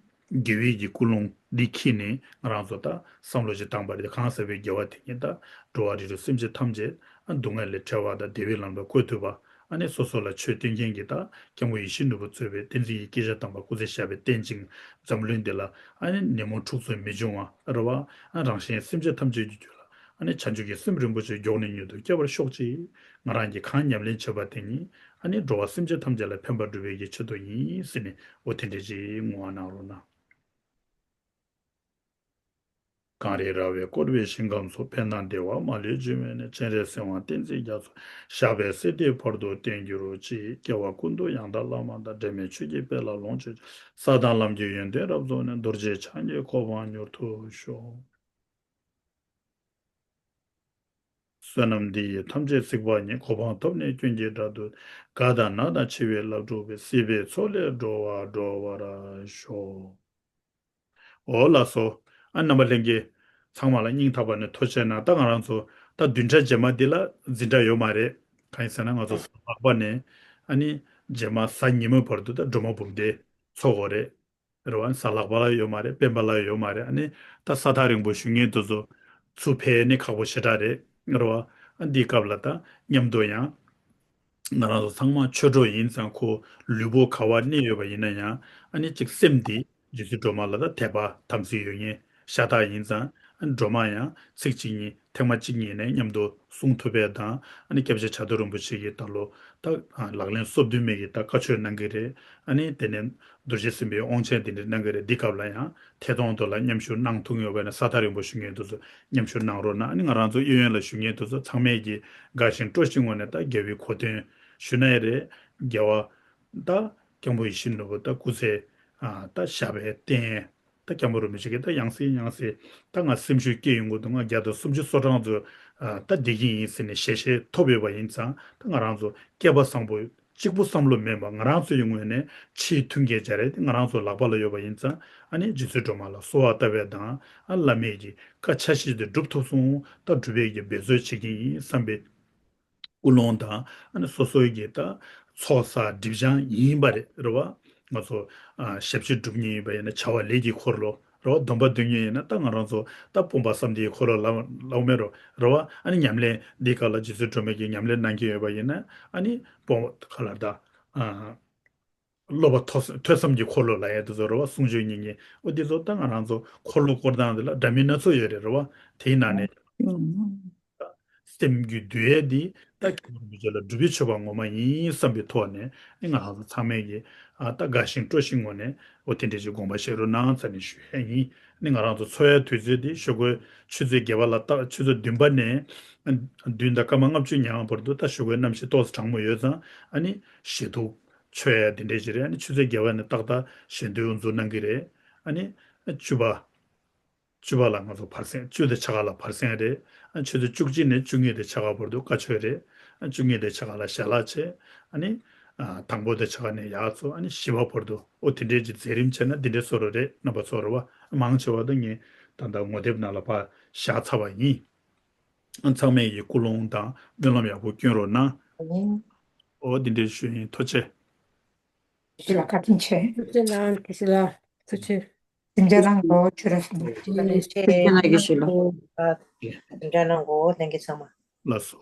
དགེ་བའི་གི་ཀུན་སློང་འདི་འཁྱེར་ནས་ང་རང་ཚོ་ད་བསམ་བློ་ཞིག་བཏང་པ་རེད། གང་ཟེར་བའི་དགེ་བ་དེ་ཉིད་ད་འགྲོ་བ་རིགས་དྲུག་སེམས་ཅན་ཐམས་ཅད་ཨ་སྡུག་བསྔལ་ལས་བྲལ་བ་དང་བདེ་བའི་ལམ་ལ་བཀོད་ཐུབ་པ། ཨ་ནི་སོ་སོ་ལ་ཆོས་སྟོན་མཁན་གྱི་ད་སྐྱབས་མགོན་ཡིད་བཞིན་ནོར་བུ་གཙོས་པའི་བསྟན་འཛིན་གྱི་སྐྱེས་ཆེན་དམ་པ་སྐུ་ཚེ་ཞབས་པད་བརྟན་ཅིང་འཛམ་གླིང་འདི་ལ་ཨ་ནི་ནད་མུག་འཁྲུག་རྩོད་མི་འབྱུང་བ་རེད་བ། ཨ་རང་གཞན་སེམས་ཅན་ཐམས་ཅད་ཀྱི་རྒྱུད་ལ་ཨ་ནི་བྱང་ཆུབ་ཀྱི་སེམས་རིན་པོ་ཆེ་མགྱོགས་ནས་མྱུར་དུ་སྐྱེ་བར་ཤོག་ཅིག་ང་རང་གིས་གང་ཉམས་ལེན་བྱས་པ་དེ་ཉིད་ཨ་ནི་འགྲོ་བ་སེམས་ཅན་ཐམས་ཅད་ལ་ཕན་པ་སྒྲུབ་པའི་གི་ཆེད་དུ་ཡིན་ཟེར་ནས་འོ་དེ་འདྲ་ཅིག་བསྔོ་བ་གནང་རོགས་གནང་། གངས་རིའི་ར་བས་བསྐོར་བའི་ཞིང་ཁམས་སུ། ཕན་དང་བདེ་བ་མ་ལུས་སྦྱིན་པའི་གནས། སྤྱན་རས་གཟིགས་དབང་བསྟན་འཛིན་རྒྱ་མཚོ། ཞབས་པད་སྲིད་མཐའི་བར་དུ་བརྟན་གྱུར་ཅིག་སྐྱེ་བ་ཀུན་ཏུ་ཡང་དག་བླ་མ་དང་། འབྲལ་མེད་ཆོས་ཀྱི་དཔལ་ལ་ལོངས་སྤྱོད་ཅིག་ས་དང་ལམ་གྱི་ཡོན་ཏན་རབ་རྫོགས་ནས། རྡོ་རྗེ་འཆང་གི་གོ་འཕང་མྱུར་དུ་ཤོག་བསོད་ནམས་འདི་ཡིས་ཐམས་ཅད་གཟིགས་པ་ཉིད། གོ་འཕང་ཐོབ་ནས་ཀུན་གྱི་བདག་ཏུ། རྒ་དང་ན་དང་འཆི་བའི་རླབས་འཁྲུགས་པས། སྲིད་པའི་མཚོ་ལས་སྒྲོལ་བར་སྒྲོལ་བར་ཤོག་འོ་ལགས་སོ། ཨ་རྣམ་པ་ལྷན་རྒྱས་ཚང་མ་ལ་སྙིང་ཐག་པ་ནས་ཐུགས་རྗེ་གནང་། ད་ང་རང་ཚོ་ད་བདུན་ཕྲག་རྗེས་མ་འདི་ལ་འཛིན་གྲྭ་ཡོད་མ་རེད། གང་ཡིན་ཟེར་ན་ང་ཚོ་གཟའ་ལྷག་པ་ནས་ཨ་ནི་རྗེས་མ་གཟའ་ཉི་མའི་བར་དུ་ད་སྒྲོལ་མ་འབུམ་སྡེ་ཚོགས་དགོས་རེད། རེད་བ། གཟའ་ལྷག་པ་ལ་ཡོད་མ་རེད། སྤེན་པ་ལ་ཡོད་མ་རེད། ཨ་ནི་ད་ས་ཐག་རིང་པོ་བཞུགས་མཁན་དེ་ཚོ་ཚུར་ཕེབས་ནི་ཁག་པོ་ཞེ་དྲག་རེད། རེད་བ། ཨ་འདིའི་སྐབས་ལ་ད་མཉམ་དུ་ཡང་ང་རང་ཚོ་ཚང་མ་ཆོས་གྲོགས་ཡིན་ཙང་ཁོ་ལུས་པོ་ག་བ་གནས་ཡོད་པ་ཡིན་ན་ཡང་ཨ་ནི་གཅིག་སེམས་འདི་རྗེ་བཙུན་སྒྲོལ་མ་ལ་ད་དད་པ་དམ་ཚིག་ཡོད་མཁན་ཤ་སྟག་ཡིན་ཙང་ཨ་ནི་སྒྲོལ་མ་ཡང་ཚིག་གཅིག་གཉིས་ཐེངས་མ་གཅིག་གཉིས་ནས་མཉམ་དུ་གསུང་ཐུབ་པ་དང་ཨ་ནི་སྐྱབས་རྗེ་བྱ་རྡོ་རིན་པོ་ཆེ་གིས་ད་ལོ་ད་ལག་ལེན་སོ་བདུན་མའི་གི་ད་བཀའ་ཆོས་གནང་གི་རེད། ཨ་ནི་དེ་ནས་རྡོ་རྗེ་སེམས་དཔའི་དབང་ཆེན་དེ་འདྲ་གནང་གི་རེད། འདི་སྐབས་ལ་ཡང་ཐད་གཏོང་དུ་ལ་མཉམ་ཞུགས་གནང་ཐུབ་ཡོད་པ་ན་ས་ཐག་རིང་པོ་བཞུགས་མཁན་དེ་ཚོ་མཉམ་ཞུགས་གནང་རོགས་གནང་། ཨ་ནི་ང་རང་ཚོ་གཡས་གཡོན་ལ་བཞུགས་མཁན་དེ་ཚོ་ཚང་མས་ཀྱི་དགའ་ཞིང་སྤྲོ་ཞིང་ངོ་ནས་ད་རྒྱལ་བའི་གོ་སྟོན་ཞུ་ན་ཡང་རེད། རྒྱལ་བ་ད་སྐྱབས་མགོན་ཡིད་བཞིན་ནོར་བུ་ད་སྐུ་ཚེ་ཨ་ད་ཞབས་པད་བརྟན། ད་སྐྱབས་མགོན་རིན་པོ་ཆེ་གིས་ད་ཡང་སེ་ཡང་སེ་ད་ང་སེམས་ཤུགས་སྐྱེ་ཡོང་གི་འདུག་ང་བརྒྱ་དང་སུམ་ཅུ་སོ་གྲངས་ཚོ་ཨ་ད་བསྡད་ཀྱི་ཡིན་ཟེར་ནས་ཞལ་བཞེས་ཐོབ་ཡོད་པ་ཡིན་ཙང་ད་ང་རང་ཚོ་སྐལ་པ་བཟང་པོ་གཅིག་པུ་བསམ་བློ་མེད་པ་ང་རང་ཚོ་ཡི་ངོས་ནས་ཕྱིའི་མཐུན་རྐྱེན་སྦྱར་ཡས་དེ་ང་རང་ཚོ་ལག་པ་ལ་ཡོད་པ་ཡིན་ཙང་ཨ་ནི་རྗེ་བཙུན་སྒྲོལ་མ་ལ་གསོལ་བ་བཏབ་པ་དང་ཨ་བླ་མས་ཀྱི་བཀའ་འཆད་ཁྲིད་དེ་སྒྲུབ་ཐུབ་སོང་ད་སྒྲུབ་པའི་གི་འབད་རྩོལ་བྱེད་ཀྱི་ཡིན་བསམ་པའི་ཀུན་སློང་དང་ཨ་ནི་སོ་སོའི་གི་ད་ཚོགས་བསགས་སྒྲིབ་སྦྱང་ཡིན་པ་རེད། རེད་བ། ང་ཚོ་ཨ་ཞབས་ཕྱི་སྒྲུབ་མཁན་ཡིན་པ་ཡིན་ན་བྱ་བ་ལས་ཀྱི་འཁོར་ལོ་རེད་བ། སྡོམ་པ་འདོན་མཁན་ཡིན་ན་ད་ང་རང་ཚོ་ད་སྤོང་བ་བསམ་གཏན་གྱི་འཁོར་ལོ་ལ་ལ་མེད་རོ་རེད་བ། ཨ་ནི་ཉམས་ལེན་འདི་ག་ལ་རྗེ་བཙུན་སྒྲོལ་མ་གིས་ཉམས་ལེན་གནང་གི་ཡོད་པ་ཡིན་ན་ཨ་ནི་སྤོང་བ་ག་ལ་ད་ཨ། སློབ་པ་ཐོས་ཐོས་བསམ་གྱི་འཁོར་ལོ་ལ་ཡ་དེ་ཚོ་རེད་བ། གསུང་ཆོས་ཉན་མཁན་འོ་དེ་ཚོ་ད་ང་རང་ཚོ་འཁོར་ལོ་བསྐོར་སྟངས་དེ་ལ་འདྲ་མིན་སྣ་ཚོགས་ཡོད་རེད་རེད་བ། དེའི་ནང་ནས་སེམས་རྒྱུད་འདུལ་ཡས་འདི་ད་སྐྱབས་མགོན་རིན་པོ་ཆེ་ལ་སྒྲུབ་པའི་མཆོད་པ་ངོ་མ་ཡིན་བསམ་པའི་ཐོག་ནས་ཨ་ང་རང་ཚོ་ཚང་མས་ཀྱི་ཨ་ད་དགའ་ཞིང་སྤྲོ་ཞིང་ངོ་ནས་འོ་དེ་འདྲ་ཞིག་དགོངས་པ་བཞེས་རོགས་གནང་ཙམ་ནས་ཞུ་ཡས་ཡིན། ཨ་ནི་ང་རང་ཚོ་འཚོགས་ཡས་དུས་ཚོད་འདི་ཞོགས་ཀའི་ཆུ་ཚོད་བརྒྱད་པ་ལ་ད་ཆུ་ཚོད་བདུན་པ་ནས་བདུན་དང་སྐར་མ་ལྔ་བཅུ་ཉལ་བ་བར་དུ་ད་ཞོགས་ཀའི་གནམ་གཤིས་ཏོག་ཙམ་གྲང་མོ་ཡོད་ཙང་ཨ་ནི་ཞལ་ཐུག་མཆོད་ཡ་དེ་འདྲས་ཅིག་རེད། ཨ་ནི་ཆུ་ཚོད་བརྒྱད་པ་ནས་ཏག་ཏག་ཞལ་འདོན་འཛུགས་གནང་གི་རེད། ཨ་ནི་བཅུ་པ། བཅུ་པ་ལ་ང་ཚོ་བར་གསེང་བཅུ་དེ་ཕྱེད་ཀ་ལ་བར་གསེང་རེད། ཨ་ཆུ་ཚོད་བཅུ་གཅིག་ནས་བཅུ་གཉིས་དེ་ཕྱེད་ཀ་བར་དུ་བཀའ་ཆོས་རེད། ཨ་བཅུ་གཉིས་དེ་ཕྱེད་ཀ་ལ་ཞལ་ལག་བྱས། ཨ་ནི་ཨ་དང་པོ་དེ་ཕྱེད་ཀ་ནས་ཡར་ཚོ་ཨ་ནི་བཞི་པ་བར་དུ་ཨོ་དེ་འདྲས་ཀྱི་མཛད་རིམ་བྱས་ན་འདི་འདྲས་བཟོ་འདྲ་རེད། རྣམ་པ་ཚོ་རེད་བ། མང་ཆེ་བ་ད་ངས་ད་ལྟ་ངོ་དེབ་ནང་ལ་ཕར་བཞག་ཚར་བ་ཡིན། ཚང་མས་ཀྱི་ཀུན་སློང་དང་སྨོན་ལམ་ཡག་པོ་བསྐྱོན་རོགས་གནང་། ཨོ་འདི་འདྲའི་ཞུ་ཡིན། ཐུགས་རྗེ་ཆེ། ཞེས་ལ་བཀའ་དྲིན་ཆེ། ཐུགས་རྗེ་གནང་། དགེ་བཤེས་ལགས་ཐུགས་རྗེ་ཆེ། ཟིང་ཆ་གནང་གོ་ཆུ་ར་སོང་། ཐུགས་རྗེ་གནང་། དགེ་བཤེས་ལགས། ཟིང་ཆ་གནང་གོ་ལྷན་རྒྱས་ཚང་མ། ལགས་སོ།